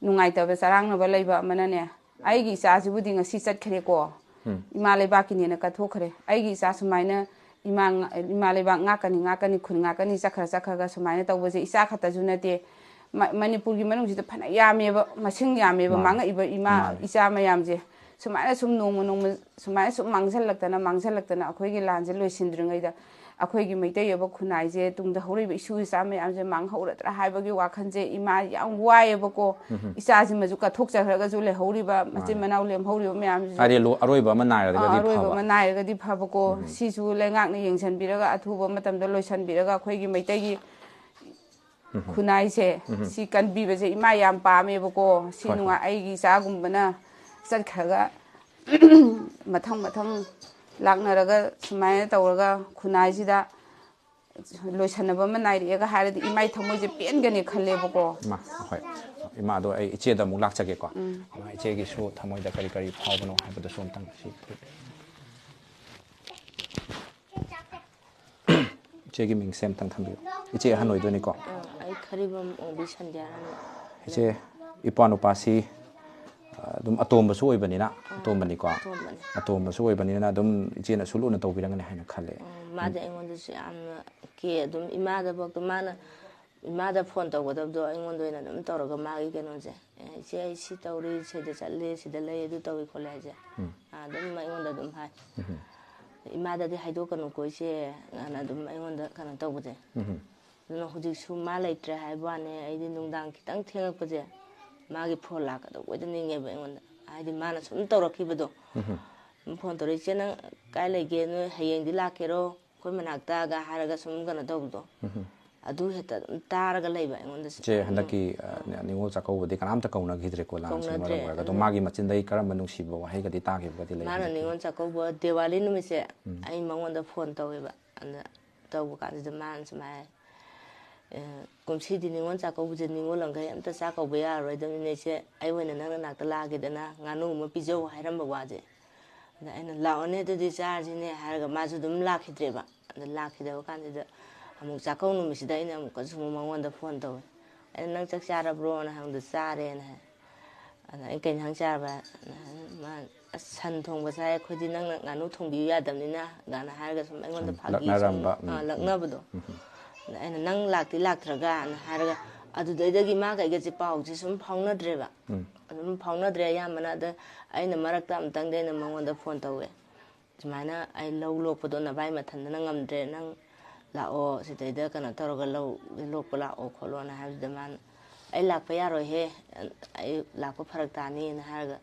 ꯅꯨꯡꯉꯥꯏꯇꯕ ꯆꯔꯥꯡꯅꯕ ꯂꯩꯕ ꯑꯃꯅꯅꯦ, ꯑꯩꯒꯤ ꯏꯆꯥꯁꯤꯕꯨꯗꯤ ꯉꯁꯤ ꯆꯠꯈ꯭ꯔꯦꯀꯣ, ꯎꯝ꯫ ꯏꯃꯥ ꯂꯩꯕꯥꯛꯀꯤꯅꯦꯅ ꯀꯠꯊꯣꯛꯈ꯭ꯔꯦ, ꯑꯩꯒꯤ ꯏꯆꯥ ꯁꯨꯃꯥꯏꯅ ꯏꯃꯥ ꯉ- ꯏꯃꯥ ꯂꯩꯕꯥꯛ ꯉꯥꯛꯀꯅꯤ, ꯉꯥꯛꯀꯅꯤ, ꯈꯨꯟ ꯉꯥꯛꯀꯅꯤ, ꯆꯠꯈ꯭ꯔ ꯆꯠꯈ꯭ꯔꯒ ꯁꯨꯃꯥꯏꯅ ꯇꯧꯕꯁꯦ ꯏꯆꯥ ꯈꯛꯇꯁꯨ ꯅꯠꯇꯦ꯫ ꯃ- ꯃꯅꯤꯄꯨꯔꯒꯤ ꯃꯅꯨꯡꯁꯤꯗ ꯐꯅ ꯌꯥꯝꯃꯦꯕ, ꯃꯁꯤꯡ ꯌꯥꯝꯃꯦꯕ, ꯃꯥꯅꯦ꯫ ꯃꯥꯡꯉꯛꯏꯕ ꯏꯃꯥ ꯃꯥꯅꯦ꯫ ꯏꯆꯥ ꯃꯌꯥꯝꯁꯦ꯫ ꯁꯨꯃꯥꯏꯅ ꯁꯨꯝ ꯅꯣꯡꯃ ꯅꯣꯡꯃ ꯁꯨꯃꯥꯏꯅ ꯁꯨꯝ ꯃꯥꯡꯁꯤꯜꯂꯛꯇꯅ, ꯃꯥꯡꯁꯤꯜꯂꯛꯇꯅ ꯑꯩꯈꯣꯏꯒꯤ ꯂꯥꯟꯁꯦ ꯂꯣꯏꯁꯤꯟꯗ꯭ꯔꯤꯉꯩꯗ ꯑꯩꯈꯣꯏꯒꯤ ꯃꯩꯇꯩ ꯑꯣꯏꯕ ꯈꯨꯟꯅꯥꯏꯁꯦ, ꯇꯨꯡꯗ ꯍꯧꯔꯛꯏꯕ ꯏꯁꯨ ꯏꯆꯥ ꯃꯌꯥꯝꯁꯦ ꯃꯥꯡꯍꯧꯔꯗ꯭ꯔꯥ ꯍꯥꯏꯕꯒꯤ ꯋꯥꯈꯜꯁꯦ ꯏꯃꯥ ꯌꯥꯝ ꯋꯥꯏꯑꯦꯕꯀꯣ꯫ ꯏꯆꯥꯁꯤꯃꯁꯨ ꯀꯠꯊꯣꯛꯆꯈ꯭ꯔꯒꯁꯨ ꯂꯩꯍꯧꯔꯤꯕ, ꯃꯆꯤꯟ ꯃꯥꯅꯦ꯫ ꯃꯅꯥꯎ ꯂꯦꯝꯍꯧꯔꯤꯕ ꯃꯌꯥꯝꯁꯤꯁꯨ ꯍꯥꯏꯗꯤ ꯂꯣ-, ꯑꯔꯣꯏꯕ ꯑꯃ ꯅꯥꯏꯔꯒꯗꯤ ꯑꯥ, ꯑꯔꯣꯏꯕ ꯐꯕ꯫ ꯑꯃ ꯅꯥꯏꯔꯒꯗꯤ ꯐꯕꯀꯣ꯫ ꯁꯤꯁꯨ ꯂꯩꯉꯥꯛꯅ ꯌꯦꯡꯁꯤꯟꯕꯤꯔꯒ ꯑꯊꯨꯕ ꯃꯇꯝꯗ ꯂꯣꯏꯁꯤꯟꯕꯤꯔꯒ ꯑꯩꯈꯣꯏꯒꯤ ꯃꯩꯇꯩꯒꯤ ꯈꯨꯟꯅꯥꯏꯁꯦ ꯁꯤ ꯀꯟꯕꯤꯕꯁꯦ ꯏꯃꯥ ꯌꯥꯝ ꯄꯥꯝꯃꯦꯕꯀꯣ꯫ ꯁꯤ ꯍꯣꯏ, ꯍꯣꯏ꯫ ꯅꯨꯡꯉꯥꯏ, ꯑꯩꯒꯤ ꯏꯆꯥꯒꯨꯝꯕꯅ ꯆꯠꯈ꯭ꯔꯒ ꯃꯊꯪ ꯃꯊꯪ ꯂꯥꯛꯅꯔꯒ ꯁꯨꯃꯥꯏꯅ ꯇꯧꯔꯒ ꯈꯨꯟꯅꯥꯏꯁꯤꯗ ꯂꯣꯏꯁꯟꯅꯕ ꯑꯃ ꯅꯥꯏꯔꯛꯑꯦꯒ ꯍꯥꯏꯔꯗꯤ ꯏꯃꯥꯏ ꯊꯃꯣꯏꯁꯦ ꯄꯦꯟꯒꯅꯤ ꯈꯜꯂꯦꯕꯀꯣ꯫ ꯏꯃꯥ, ꯍꯣꯏ꯫ ꯏꯃꯥ, ꯑꯗꯣ ꯑꯩ ꯏꯆꯦꯗ ꯑꯃꯨꯛ ꯂꯥꯛꯆꯒꯦꯀꯣ꯫ ꯏꯃꯥ, ꯏꯆꯦꯒꯤꯁꯨ ꯊꯃꯣꯏꯗ ꯀꯔꯤ ꯀꯔꯤ ꯐꯥꯎꯕꯅꯣ ꯍꯥꯏꯕꯗꯨꯁꯨ ꯑꯝꯇꯪ ꯁꯤ꯫ ꯏꯆꯦꯒꯤ ꯃꯤꯡꯁꯦ ꯑꯝꯇꯪ ꯊꯝꯕꯤꯌꯨ꯫ ꯏꯆꯦ ꯑꯍꯟ ꯑꯣꯏꯗꯣꯏꯅꯤꯀꯣ꯫ ꯑꯥ, ꯑꯩ ꯈꯔꯤꯕꯝ ꯑꯣꯡꯕꯤ ꯁꯟꯗ꯭ꯌꯥꯅ꯫ ꯏꯆꯦ, ꯏꯄ꯭ꯋꯥ ꯅꯨꯄꯥꯁꯤ, ꯑ, ꯑꯗꯨꯝ ꯑꯇꯣꯝꯕꯁꯨ ꯑꯣꯏꯕꯅꯤꯅ, ꯑꯥ, ꯑꯇꯣꯝꯕꯅꯤꯀꯣ꯫ ꯑꯇꯣꯝꯕꯅꯤ꯫ ꯑꯇꯣꯝꯕꯁꯨ ꯑꯣꯏꯕꯅꯤꯅ ꯑꯗꯨꯝ ꯏꯆꯦꯅꯁꯨ ꯂꯨꯅ ꯇꯧꯕꯤꯔꯝꯒꯅꯤ ꯍꯥꯏꯅ ꯈꯜꯂꯦ꯫ ꯎꯝ, ꯃꯥꯗꯤ ꯑꯩꯉꯣꯟꯗꯁꯨ ꯌꯥꯝꯅ ꯀꯦ꯫ ꯑꯗꯨꯝ ꯏꯃꯥꯗꯐꯥꯎꯗ ꯃꯥꯅ, ꯏꯃꯥꯗ ꯐꯣꯟ ꯇꯧꯒꯗꯕꯗꯣ ꯑꯩꯉꯣꯟꯗ ꯑꯣꯏꯅ ꯑꯗꯨꯝ ꯇꯧꯔꯒ ꯃꯥꯒꯤ ꯀꯩꯅꯣꯁꯦ, "ꯑꯦ, ꯏꯆꯦ, ꯑꯩ ꯁꯤ ꯇꯧꯔꯤ, ꯁꯤꯗ ꯆꯠꯂꯤ, ꯁꯤꯗ ꯂꯩ, ꯑꯗꯨ ꯇꯧꯏ ꯈꯣꯠꯂꯦ" ꯍꯥꯏꯁꯦ꯫ ꯎꯝ꯫ ꯑꯗꯨꯝ ꯑꯩꯉꯣꯟꯗ ꯑꯗꯨꯝ ꯍꯥꯏ꯫ ꯎꯝ꯫ "ꯏꯃꯥꯗꯗꯤ ꯍꯥꯏꯗꯣꯛꯀꯅꯨꯀꯣ ꯏꯆꯦ" ꯑꯅ ꯑꯗꯨꯝ ꯑꯩꯉꯣꯟꯗ ꯀꯩꯅꯣ ꯇꯧꯕꯁꯦ꯫ ꯎꯝ꯫ ꯑꯗꯨꯅ ꯍꯧꯖꯤꯛꯁꯨ ꯃꯥ ꯂꯩꯇ꯭ꯔꯦ ꯍꯥꯏꯕ ꯋꯥꯅꯦ, ꯑꯩꯗꯤ ꯅꯨꯡꯗꯥꯡ ꯈꯤꯇꯪ ꯊꯦꯡꯉꯛꯄꯁꯦ ꯃꯥꯒꯤ ꯐꯣꯟ ꯂꯥꯛꯀꯗꯧꯕꯗ ꯅꯤꯡꯉꯦꯕ ꯑꯩꯉꯣꯟꯗ꯫ ꯍꯥꯏꯗꯤ ꯃꯥꯅ ꯁꯨꯝ ꯇꯧꯔꯛꯈꯤꯕꯗꯣ꯫ ꯎꯝ꯫ ꯐꯣꯟ ꯇꯧꯔꯛꯏ, "ꯏꯆꯦ, ꯅꯪ ꯀꯥꯏ ꯂꯩꯒꯦ? ꯅꯣꯏ ꯍꯌꯦꯡꯗꯤ ꯂꯥꯛꯀꯦꯔꯣ?" ꯑꯩꯈꯣꯏ ꯃꯅꯥꯛꯇꯒ ꯍꯥꯏꯔꯒ ꯁꯨꯝ ꯀꯩꯅꯣ ꯇꯧꯕꯗꯣ, ꯎꯝ꯫ ꯑꯗꯨ ꯍꯦꯛꯇ ꯑꯗꯨꯝ ꯇꯥꯔꯒ ꯂꯩꯕ ꯑꯩꯉꯣꯟꯗꯁꯨ꯫ ꯏꯆꯦ, ꯍꯟꯗꯛꯀꯤ, ꯑ, ꯅꯤ-, ꯅꯤꯉꯣꯜ ꯆꯥꯛꯀꯧꯕꯗꯤ ꯀꯅꯥꯝꯇ ꯀꯧꯅꯈꯤꯗ꯭ꯔꯦꯀꯣ, ꯂꯥꯟꯁꯤꯅ ꯀꯧꯅꯗ꯭ꯔꯦ, ꯃꯔꯝ ꯑꯣꯏꯔꯒ꯫ ꯑꯗꯣ ꯎꯝ꯫ ꯃꯥꯒꯤ ꯃꯆꯤꯟꯗꯒꯤ ꯀꯔꯝꯕ ꯅꯨꯡꯁꯤꯕ ꯋꯥꯍꯩꯒꯗꯤ ꯇꯥꯈꯤꯕꯒꯗꯤ ꯂꯩ ꯃꯥꯅ ꯍꯟꯗꯛꯀꯤ? ꯅꯤꯉꯣꯜ ꯆꯥꯛꯀꯧꯕ ꯗꯤꯋꯥꯂꯤ ꯅꯨꯃꯤꯠꯁꯦ ꯎꯝ꯫ ꯑꯩ ꯃꯉꯣꯟꯗ ꯐꯣꯟ ꯇꯧꯋꯦꯕ꯫ ꯑꯗ ꯇꯧꯕ ꯀꯥꯟꯁꯤꯗ ꯃꯥꯅ ꯁꯨꯃꯥꯏꯅ ꯍꯥꯏ, "ꯑ, ꯀꯨꯝꯁꯤꯗꯤ ꯅꯤꯉꯣꯜ ꯆꯥꯛꯀꯧꯕꯁꯦ ꯅꯤꯉꯣꯜ ꯂꯪꯈꯩ ꯑꯝꯇ ꯆꯥꯛ ꯀꯧꯕ ꯌꯥꯔꯔꯣꯏꯗꯕꯅꯤꯅ ꯏꯆꯦ, ꯑꯩ ꯑꯣꯏꯅ ꯅꯪ ꯅꯅꯥꯛꯇ ꯂꯥꯛꯑꯒꯦꯗꯅ ꯉꯥꯅꯨ ꯑꯃ ꯄꯤꯖꯧ" ꯍꯥꯏꯔꯝꯕ ꯋꯥꯁꯦ꯫ ꯑꯗ ꯑꯩꯅ, "ꯂꯥꯛꯑꯣꯅꯦ, ꯑꯗꯨꯗꯤ ꯆꯥꯔꯁꯤꯅꯦ" ꯍꯥꯏꯔꯒ ꯃꯥꯁꯨ ꯑꯗꯨꯝ ꯂꯥꯛꯈꯤꯗ꯭ꯔꯦꯕ꯫ ꯑꯗ ꯂꯥꯛꯈꯤꯗꯕ ꯀꯥꯟꯁꯤꯗ ꯑꯃꯨꯛ ꯆꯥꯛꯀꯧ ꯅꯨꯃꯤꯠꯁꯤꯗ ꯑꯩꯅ ꯑꯃꯨꯛꯀꯁꯨ ꯑꯃꯨꯛ ꯃꯉꯣꯟꯗ ꯐꯣꯟ ꯇꯧꯋꯦ꯫ ꯑꯩꯅ, "ꯅꯪ ꯆꯥꯛ ꯆꯥꯔꯕ꯭ꯔꯣꯅ?" ꯍꯪꯕꯗ, "ꯆꯥꯔꯦꯅ" ꯍꯥꯏ꯫ ꯑꯗ ꯑꯩꯅ, "ꯀꯩ ꯏꯟꯁꯥꯡ ꯆꯥꯔꯕ?" ꯃꯥ, "ꯑꯁ, ꯁꯟ ꯊꯣꯡꯕ ꯆꯥꯏ ꯑꯩꯈꯣꯏꯗꯤ, ꯅꯪꯅ ꯉꯥꯅꯨ ꯊꯣꯡꯕꯤꯌꯨ ꯌꯥꯗꯕꯅꯤꯅ?" ꯒꯥꯅ ꯍꯥꯏꯔꯒ ꯁꯨꯝ ꯑꯩꯉꯣꯟꯗ ꯎꯝ, ꯐꯥꯒꯤ ꯁꯨꯝ, ꯂꯛꯅꯔꯝꯕ, ꯎꯝ, ꯑꯥ, ꯎꯝ, ꯂꯛꯅꯕꯗꯣ꯫ ꯎꯝ, ꯎꯝ꯫ ꯑꯗ ꯑꯩꯅ, "ꯅꯪ ꯂꯥꯛꯇꯤ ꯂꯥꯛꯇ꯭ꯔꯒꯅ?" ꯍꯥꯏꯔꯒ, ꯑꯗꯨꯗꯩꯗꯒꯤ ꯃꯥꯒ ꯑꯩꯒꯁꯦ ꯄꯥꯎꯁꯦ ꯁꯨꯝ ꯐꯥꯎꯅꯗ꯭ꯔꯦꯕ꯫ ꯎꯝ꯫ ꯑꯗꯨꯝ ꯐꯥꯎꯅꯗ꯭ꯔꯦ ꯑꯌꯥꯝꯕꯅ꯫ ꯑꯗ ꯑꯩꯅ ꯃꯔꯛꯇ ꯑꯃꯨꯛꯇꯪꯗꯤ ꯑꯩꯅ ꯃꯉꯣꯟꯗ ꯐꯣꯟ ꯇꯧꯋꯦ, "ꯁꯨꯃꯥꯏꯅ ꯑꯩ ꯂꯧ ꯂꯣꯛꯄꯗꯣ ꯅꯚꯥꯏ ꯃꯊꯟꯗꯅ ꯉꯝꯗ꯭ꯔꯦ, ꯅꯪ ꯂꯥꯛꯑꯣ, ꯁꯤꯗꯩꯗ ꯀꯩꯅꯣ ꯇꯧꯔꯒ ꯂꯧ ꯂꯣꯛꯄ ꯂꯥꯛꯑꯣ ꯈꯣꯠꯂꯣꯅ" ꯍꯥꯏꯕꯗꯨꯗ ꯃꯥꯅ, "ꯑꯩ ꯂꯥꯛꯄ ꯌꯥꯔꯣꯏꯍꯦ, ꯑꯩ ꯂꯥꯛꯄ ꯐꯔꯛ ꯇꯥꯅꯤꯅ" ꯍꯥꯏꯔꯒ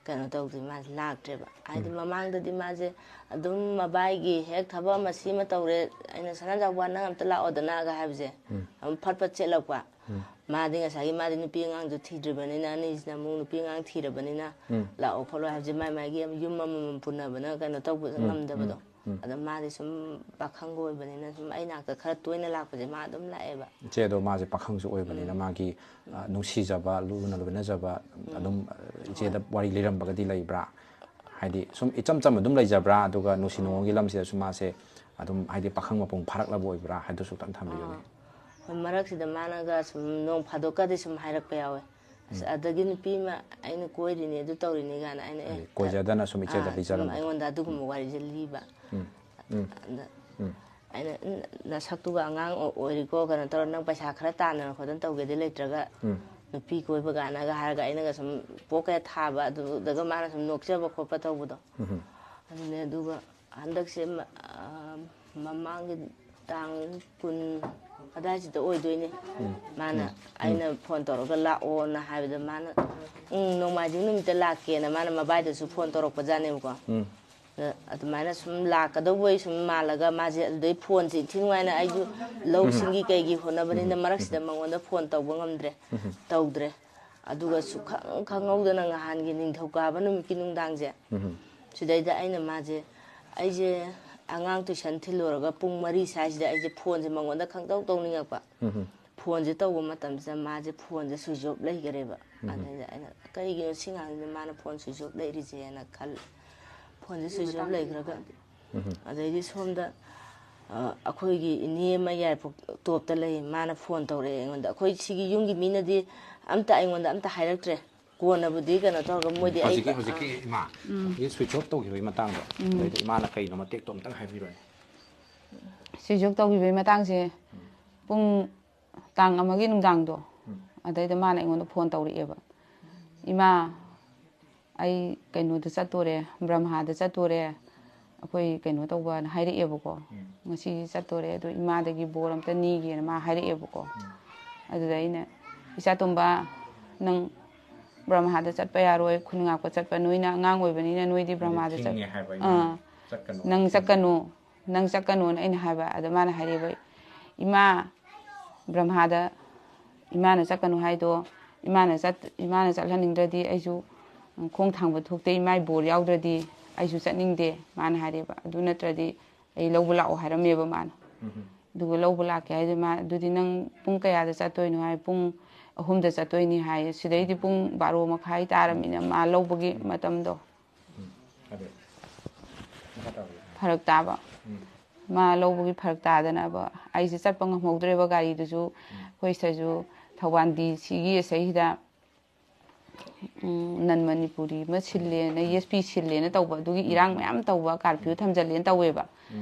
ꯀꯩꯅꯣ ꯇꯧꯗꯦ, ꯃꯥꯁꯦ ꯂꯥꯛꯇ꯭ꯔꯦꯕ꯫ ꯍꯥꯏꯗꯤ ꯎꯝ꯫ ꯃꯃꯥꯡꯗꯗꯤ ꯃꯥꯁꯦ ꯑꯗꯨꯝ ꯃꯕꯥꯏꯒꯤ ꯍꯦꯛ ꯊꯕꯛ ꯑꯃ ꯁꯤꯃ ꯇꯧꯔꯦ, ꯑꯩꯅ, "ꯁꯅꯥꯖꯥꯎꯕ, ꯅꯪ ꯑꯝꯇ ꯂꯥꯛꯑꯣꯗꯅꯒ" ꯍꯥꯏꯕꯁꯦ, ꯎꯝ꯫ ꯑꯗꯨꯝ ꯐꯠ ꯐꯠ ꯆꯦꯜꯂꯛꯄ꯫ ꯎꯝ꯫ ꯃꯥꯗꯤ ꯉꯁꯥꯏꯒꯤ, ꯃꯥꯗꯤ ꯅꯨꯄꯤ ꯑꯉꯥꯡꯁꯨ ꯊꯤꯗ꯭ꯔꯤꯕꯅꯤꯅ, ꯑꯅꯤꯁꯤꯅ ꯑꯃꯨꯛ ꯅꯨꯄꯤ ꯑꯉꯥꯡ ꯊꯤꯔꯕꯅꯤꯅ, ꯎꯝ꯫ ꯂꯥꯛꯑꯣ ꯈꯣꯠꯂꯣ ꯍꯥꯏꯕꯁꯦ ꯃꯥꯏ ꯃꯥꯏꯒꯤ ꯌꯨꯝ ꯑꯃꯃꯝ ꯄꯨꯟꯅꯕꯅ ꯀꯩꯅꯣ ꯇꯧꯕ ꯎꯝ, ꯉꯝꯗꯕꯗꯣ꯫ ꯎꯝ, ꯎꯝ꯫ ꯑꯗꯣ ꯃꯥꯗꯤ ꯁꯨꯝ ꯄꯥꯈꯪꯒ ꯑꯣꯏꯕꯅꯤꯅ ꯁꯨꯝ ꯑꯩ ꯅꯥꯛꯇ ꯈꯔ ꯇꯣꯏꯅ ꯂꯥꯛꯄꯁꯦ ꯃꯥ ꯑꯗꯨꯝ ꯂꯥꯛꯑꯦꯕ꯫ ꯏꯆꯦꯗꯣ ꯃꯥꯁꯦ ꯄꯥꯈꯪꯁꯨ ꯑꯣꯏꯕꯅꯤꯅ ꯎꯝ꯫ ꯃꯥꯒꯤ, ꯑ, ꯅꯨꯡꯁꯤꯖꯕ, ꯂꯨꯅ ꯂꯣꯏꯅꯖꯕ ꯎꯝ꯫ ꯑꯗꯨꯝ, ꯑ, ꯏꯆꯦꯗ ꯍꯣꯏ꯫ ꯋꯥꯔꯤ ꯂꯤꯔꯝꯕꯒꯗꯤ ꯂꯩꯕ꯭ꯔꯥ? ꯍꯥꯏꯗꯤ ꯁꯨꯝ ꯏꯆꯝ ꯆꯝꯅ ꯑꯗꯨꯝ ꯂꯩꯖꯕ꯭ꯔꯥ? ꯑꯗꯨꯒ ꯅꯨꯡꯁꯤ ꯅꯨꯡꯉꯣꯟꯒꯤ ꯂꯝꯁꯤꯗꯁꯨ ꯃꯥꯁꯦ ꯑꯗꯨꯝ ꯍꯥꯏꯗꯤ ꯄꯥꯈꯪ ꯃꯄꯨꯡ ꯐꯥꯔꯛꯂꯕ ꯑꯣꯏꯕ꯭ꯔꯥ ꯍꯥꯏꯗꯨꯁꯨ ꯈꯤꯇꯪ ꯊꯝꯕꯤꯌꯨꯅꯦ꯫ ꯑꯥ꯫ ꯍꯣꯏ, ꯃꯔꯛꯁꯤꯗ ꯃꯥꯅꯒ ꯁꯨꯝ ꯅꯣꯡ ꯐꯥꯗꯣꯛꯀꯗꯤ ꯁꯨꯝ ꯍꯥꯏꯔꯛꯄ ꯌꯥꯎꯋꯦ꯫ "ꯑꯁ, ꯎꯝ꯫ ꯑꯗꯒꯤ ꯅꯨꯄꯤ ꯑꯃ ꯑꯩꯅ ꯀꯣꯏꯔꯤꯅꯦ, ꯑꯗꯨ ꯇꯧꯔꯤꯅꯦ" ꯀꯥꯏꯅ ꯑꯩꯅ, "ꯑꯦ, ꯍꯥꯏꯗꯤ ꯀꯣꯏꯖꯗꯅ ꯁꯨꯝ ꯏꯆꯦꯗ ꯑꯥ, ꯁꯨꯝ ꯂꯤꯖꯔꯝꯕꯗꯣ꯫ ꯑꯩꯉꯣꯟꯗ ꯑꯗꯨꯒꯨꯝꯕ ꯎꯝ꯫ ꯋꯥꯔꯤꯁꯦ ꯂꯤꯕ꯫ ꯎꯝ꯫ ꯎꯝ꯫ ꯑꯗ ꯎꯝ꯫ ꯑꯩꯅ, "ꯎꯝ, ꯅꯁꯛꯇꯨꯒ ꯑꯉꯥꯡ ꯑꯣ-, ꯑꯣꯏꯔꯤꯀꯣ, ꯀꯩꯅꯣ ꯇꯧꯔ, ꯅꯪ ꯄꯩꯁꯥ ꯈꯔ ꯇꯥꯟꯗꯅ ꯈꯣꯠꯇꯅ ꯇꯧꯒꯦꯗꯤ ꯂꯩꯇ꯭ꯔꯒ ꯎꯝ꯫ ꯅꯨꯄꯤ ꯀꯣꯏꯕ ꯀꯥꯏꯅꯒ" ꯍꯥꯏꯔꯒ ꯑꯩꯅꯒ ꯁꯨꯝ ꯄꯣꯛꯀ ꯊꯥꯕ, ꯑꯗꯨꯗꯒ ꯃꯥꯅ ꯁꯨꯝ ꯅꯣꯛꯆꯕ ꯈꯣꯠꯄ ꯇꯧꯕꯗꯣ꯫ ꯎꯝ꯫ ꯑꯗꯨꯅꯦ, ꯑꯗꯨꯒ ꯍꯟꯗꯛꯁꯦ ꯃ-, ꯑ, ꯃꯃꯥꯡꯒꯤ ꯇꯥꯡ ꯀꯨꯟ ꯑꯗꯥꯏꯁꯤꯗ ꯑꯣꯏꯗꯣꯏꯅꯦ꯫ ꯎꯝ꯫ ꯃꯥꯅ ꯎꯝ꯫ ꯎꯝ꯫ ꯑꯩꯅ ꯐꯣꯟ ꯇꯧꯔꯒ ꯂꯥꯛꯑꯣꯅ ꯍꯥꯏꯕꯗ ꯃꯥꯅ, "ꯎꯝ, ꯅꯣꯡꯃꯥꯏꯖꯤꯡ ꯅꯨꯃꯤꯠꯇ ꯂꯥꯛꯀꯦꯅ" ꯃꯥꯅ ꯃꯕꯥꯏꯗꯁꯨ ꯐꯣꯟ ꯇꯧꯔꯛꯄꯖꯥꯠꯅꯦꯕꯀꯣ꯫ ꯎꯝ꯫ ꯑ-, ꯑꯗꯨꯃꯥꯏꯅ ꯁꯨꯝ ꯂꯥꯛꯀꯗꯧꯕꯩ ꯁꯨꯝ ꯃꯥꯜꯂꯒ ꯃꯥꯁꯦ ꯑꯗꯨꯗꯩ ꯐꯣꯟꯁꯦ ꯏꯟꯊꯤ ꯅꯨꯡꯉꯥꯏꯅ ꯑꯩꯁꯨ ꯂꯧꯁꯤꯡꯒꯤ ꯀꯩꯒꯤ ꯍꯣꯠꯅꯕꯅꯤꯅ ꯎꯝ꯫ ꯃꯔꯛꯁꯤꯗ ꯎꯝ꯫ ꯃꯉꯣꯟꯗ ꯐꯣꯟ ꯇꯧꯕ ꯉꯝꯗ꯭ꯔꯦ, ꯎꯝ꯫ ꯇꯧꯗ꯭ꯔꯦ꯫ ꯑꯗꯨꯒ ꯁꯨꯈꯪ ꯈꯪꯍꯧꯗꯅ ꯉꯍꯥꯟꯒꯤ ꯅꯤꯡꯊꯧꯀꯥꯕ ꯅꯨꯃꯤꯠꯀꯤ ꯅꯨꯡꯗꯥꯡꯁꯦ, ꯎꯝ꯫ ꯁꯤꯗꯩꯗ ꯑꯩꯅ ꯃꯥꯁꯦ, ꯑꯩꯁꯦ ꯑꯉꯥꯡ ꯇꯨꯏꯁꯟ ꯊꯤꯜꯂꯨꯔꯒ ꯄꯨꯡ ꯃꯔꯤ ꯁ꯭ꯋꯥꯏꯁꯤꯗ ꯑꯩꯁꯦ ꯐꯣꯟꯁꯦ ꯃꯉꯣꯟꯗ ꯈꯪꯇꯧ ꯇꯧꯅꯤꯡꯉꯛꯄ꯫ ꯎꯝ꯫ ꯐꯣꯟꯁꯦ ꯇꯧꯕ ꯃꯇꯝꯁꯤꯗ ꯃꯥꯁꯦ ꯐꯣꯟꯁꯦ switch off ꯂꯩꯈꯔꯦꯕ꯫ ꯎꯝ꯫ ꯑꯗꯩꯗ ꯑꯩꯅ, "ꯀꯩꯒꯤꯅꯣ ꯁꯤ ꯉꯥꯡꯁꯤꯅ ꯃꯥꯅ ꯐꯣꯟ switch off ꯂꯩꯔꯤꯁꯦꯅ" ꯈꯜꯂꯦ꯫ ꯐꯣꯟꯁꯦ switch off ꯂꯩꯈ꯭ꯔꯒ, ꯎꯝ꯫ ꯑꯗꯩꯗꯤ ꯁꯣꯝꯗ, ꯑ, ꯑꯩꯈꯣꯏꯒꯤ ꯏꯅꯦ ꯑꯃ ꯌꯥꯏꯔꯤꯄꯣꯛ ꯇꯣꯞꯇ ꯂꯩ, ꯃꯥꯅ ꯐꯣꯟ ꯇꯧꯔꯛꯑꯦ ꯑꯩꯉꯣꯟꯗ꯫ ꯑꯩꯈꯣꯏ ꯁꯤꯒꯤ ꯌꯨꯝꯒꯤ ꯃꯤꯅꯗꯤ ꯑꯝꯇ ꯑꯩꯉꯣꯟꯗ ꯑꯝꯇ ꯍꯥꯏꯔꯛꯇ꯭ꯔꯦ꯫ ꯀꯣꯟꯅꯕꯨꯗꯤ ꯀꯩꯅꯣ ꯇꯧꯔꯒ ꯃꯣꯏꯗꯤ ꯑꯩ ꯍꯧꯖꯤꯛꯀꯤ ꯍꯧꯖꯤꯛꯀꯤ ꯏꯃꯥ ꯍꯧꯖꯤꯛ ꯁ꯭ꯋꯤꯆ ꯑꯣꯐ ꯇꯧꯈꯤꯕꯒꯤ ꯃꯇꯥꯡꯗꯣ, ꯑꯗꯩꯗ ꯏꯃꯥꯅ ꯀꯩꯅꯣ ꯃꯇꯦꯛꯇꯣ ꯑꯝꯇꯪ ꯍꯥꯏꯕꯤꯔꯣꯅꯦ꯫ ꯁ꯭ꯋꯤꯆ ꯑꯣꯐ ꯇꯧꯈꯤꯕꯒꯤ ꯃꯇꯥꯡꯁꯦ ꯄꯨꯡ ꯇꯥꯡ ꯑꯃꯒꯤ ꯅꯨꯡꯗꯥꯡꯗꯣ, ꯑꯗꯩꯗ ꯃꯥꯅ ꯑꯩꯉꯣꯟꯗ ꯐꯣꯟ ꯇꯧꯔꯛꯑꯦꯕ, "ꯏꯃꯥ, ꯑꯩ ꯀꯩꯅꯣꯗ ꯆꯠꯇꯣꯔꯦ, ꯕ꯭ꯔꯍꯃꯥꯗ ꯆꯠꯇꯣꯔꯦ, ꯑꯩꯈꯣꯏ ꯀꯩꯅꯣ ꯇꯧꯕꯅ" ꯍꯥꯏꯔꯛꯑꯦꯕꯀꯣ꯫ "ꯉꯁꯤ ꯆꯠꯇꯣꯔꯦ, ꯑꯗꯣ ꯏꯃꯥꯗꯒꯤ ꯕꯣꯔ ꯑꯝꯇ ꯅꯤꯒꯦꯅ" ꯃꯥ ꯍꯥꯏꯔꯛꯑꯦꯕꯀꯣ꯫ ꯑꯗꯨꯗ ꯑꯩꯅ, "ꯏꯆꯥꯇꯣꯝꯕ, ꯅꯪ ꯕ꯭ꯔꯍꯃꯥꯗ ꯆꯠꯄ ꯌꯥꯔꯣꯏ, ꯈꯨꯟ ꯉꯥꯛꯄ ꯆꯠꯄ, ꯅꯣꯏꯅ ꯑꯉꯥꯡ ꯑꯣꯏꯕꯅꯤꯅ ꯅꯣꯏꯗꯤ ꯕ꯭ꯔꯍꯃꯥꯗ ꯆꯠ-" ꯊꯤꯡꯉꯦ ꯍꯥꯏꯕ ꯑꯥ, ꯏꯃꯥꯅ꯫ ꯆꯠꯀꯅꯨ꯫ "ꯅꯪ ꯆꯠꯀꯅꯨ, ꯅꯪ ꯆꯠꯀꯅꯨꯅ" ꯑꯩꯅ ꯍꯥꯏꯕ꯫ ꯑꯗ ꯃꯥꯅ ꯍꯥꯏꯔꯛꯑꯦꯕ, "ꯏꯃꯥ, ꯕ꯭ꯔꯍꯃꯥꯗ ꯏꯃꯥꯅ ꯆꯠꯀꯅꯨ ꯍꯥꯏꯗꯣ, ꯏꯃꯥꯅ ꯆꯠ-, ꯏꯃꯥꯅ ꯆꯠꯍꯟꯅꯤꯡꯗ꯭ꯔꯗꯤ ꯑꯩꯁꯨ ꯈꯣꯡ ꯊꯥꯡꯕ ꯊꯣꯛꯇꯦ, ꯏꯃꯥꯏ ꯕꯣꯔ ꯌꯥꯎꯗ꯭ꯔꯗꯤ ꯑꯩꯁꯨ ꯆꯠꯅꯤꯡꯗꯦ" ꯃꯥꯅ ꯍꯥꯏꯔꯛꯑꯦꯕ꯫ "ꯑꯗꯨ ꯅꯠꯇ꯭ꯔꯗꯤ ꯑꯩ ꯂꯧꯕ ꯂꯥꯛꯑꯣ" ꯍꯥꯏꯔꯝꯃꯦꯕ ꯃꯥꯅ꯫ "ꯑꯗꯨꯒ ꯂꯧꯕ ꯂꯥꯛꯀꯦ" ꯍꯥꯏꯗꯤ ꯃꯥ, "ꯑꯗꯨꯗꯤ ꯅꯪ ꯄꯨꯡ ꯀꯌꯥꯗ ꯆꯠꯇꯣꯏꯅꯣ?" ꯍꯥꯏ, "ꯄꯨꯡ ꯑꯍꯨꯝꯗ ꯆꯠꯇꯣꯏꯅꯤ" ꯍꯥꯏ꯫ "ꯁꯤꯗꯩꯗꯤ ꯄꯨꯡ ꯕꯥꯔꯣ ꯃꯈꯥꯏ ꯇꯥꯔꯝꯃꯤꯅ ꯃꯥ ꯂꯧꯕꯒꯤ ꯃꯇꯝꯗꯣ ꯑꯗꯨ ꯃꯈꯥ ꯇꯥꯕꯤꯌꯨ꯫ ꯐꯔꯛ ꯇꯥꯕ꯫ ꯃꯥ ꯂꯧꯕꯒꯤ ꯐꯔꯛ ꯇꯥꯗꯅꯕ ꯑꯩꯁꯦ ꯆꯠꯄ ꯉꯝꯍꯧꯗ꯭ꯔꯦꯕ꯫ ꯒꯥꯔꯤꯗꯨꯁꯨ ꯑꯩꯈꯣꯏ ꯁꯤꯗꯁꯨ ꯊꯧꯕꯥꯜ ꯗꯤ ꯁꯤꯒꯤ ꯑꯁꯩꯁꯤꯗ ꯅꯟ ꯃꯅꯤꯄꯨꯔꯤ ꯑꯃ ꯁꯤꯜꯂꯦꯅ, ꯑꯦꯁ ꯄꯤ ꯁꯤꯜꯂꯦꯅ ꯇꯧꯕ, ꯑꯗꯨꯒꯤ ꯏꯔꯥꯡ ꯃꯌꯥꯝ ꯇꯧꯕ, ꯀꯥꯔꯐ꯭ꯌꯨ ꯊꯝꯖꯜꯂꯦꯅ ꯇꯧꯋꯦꯕ꯫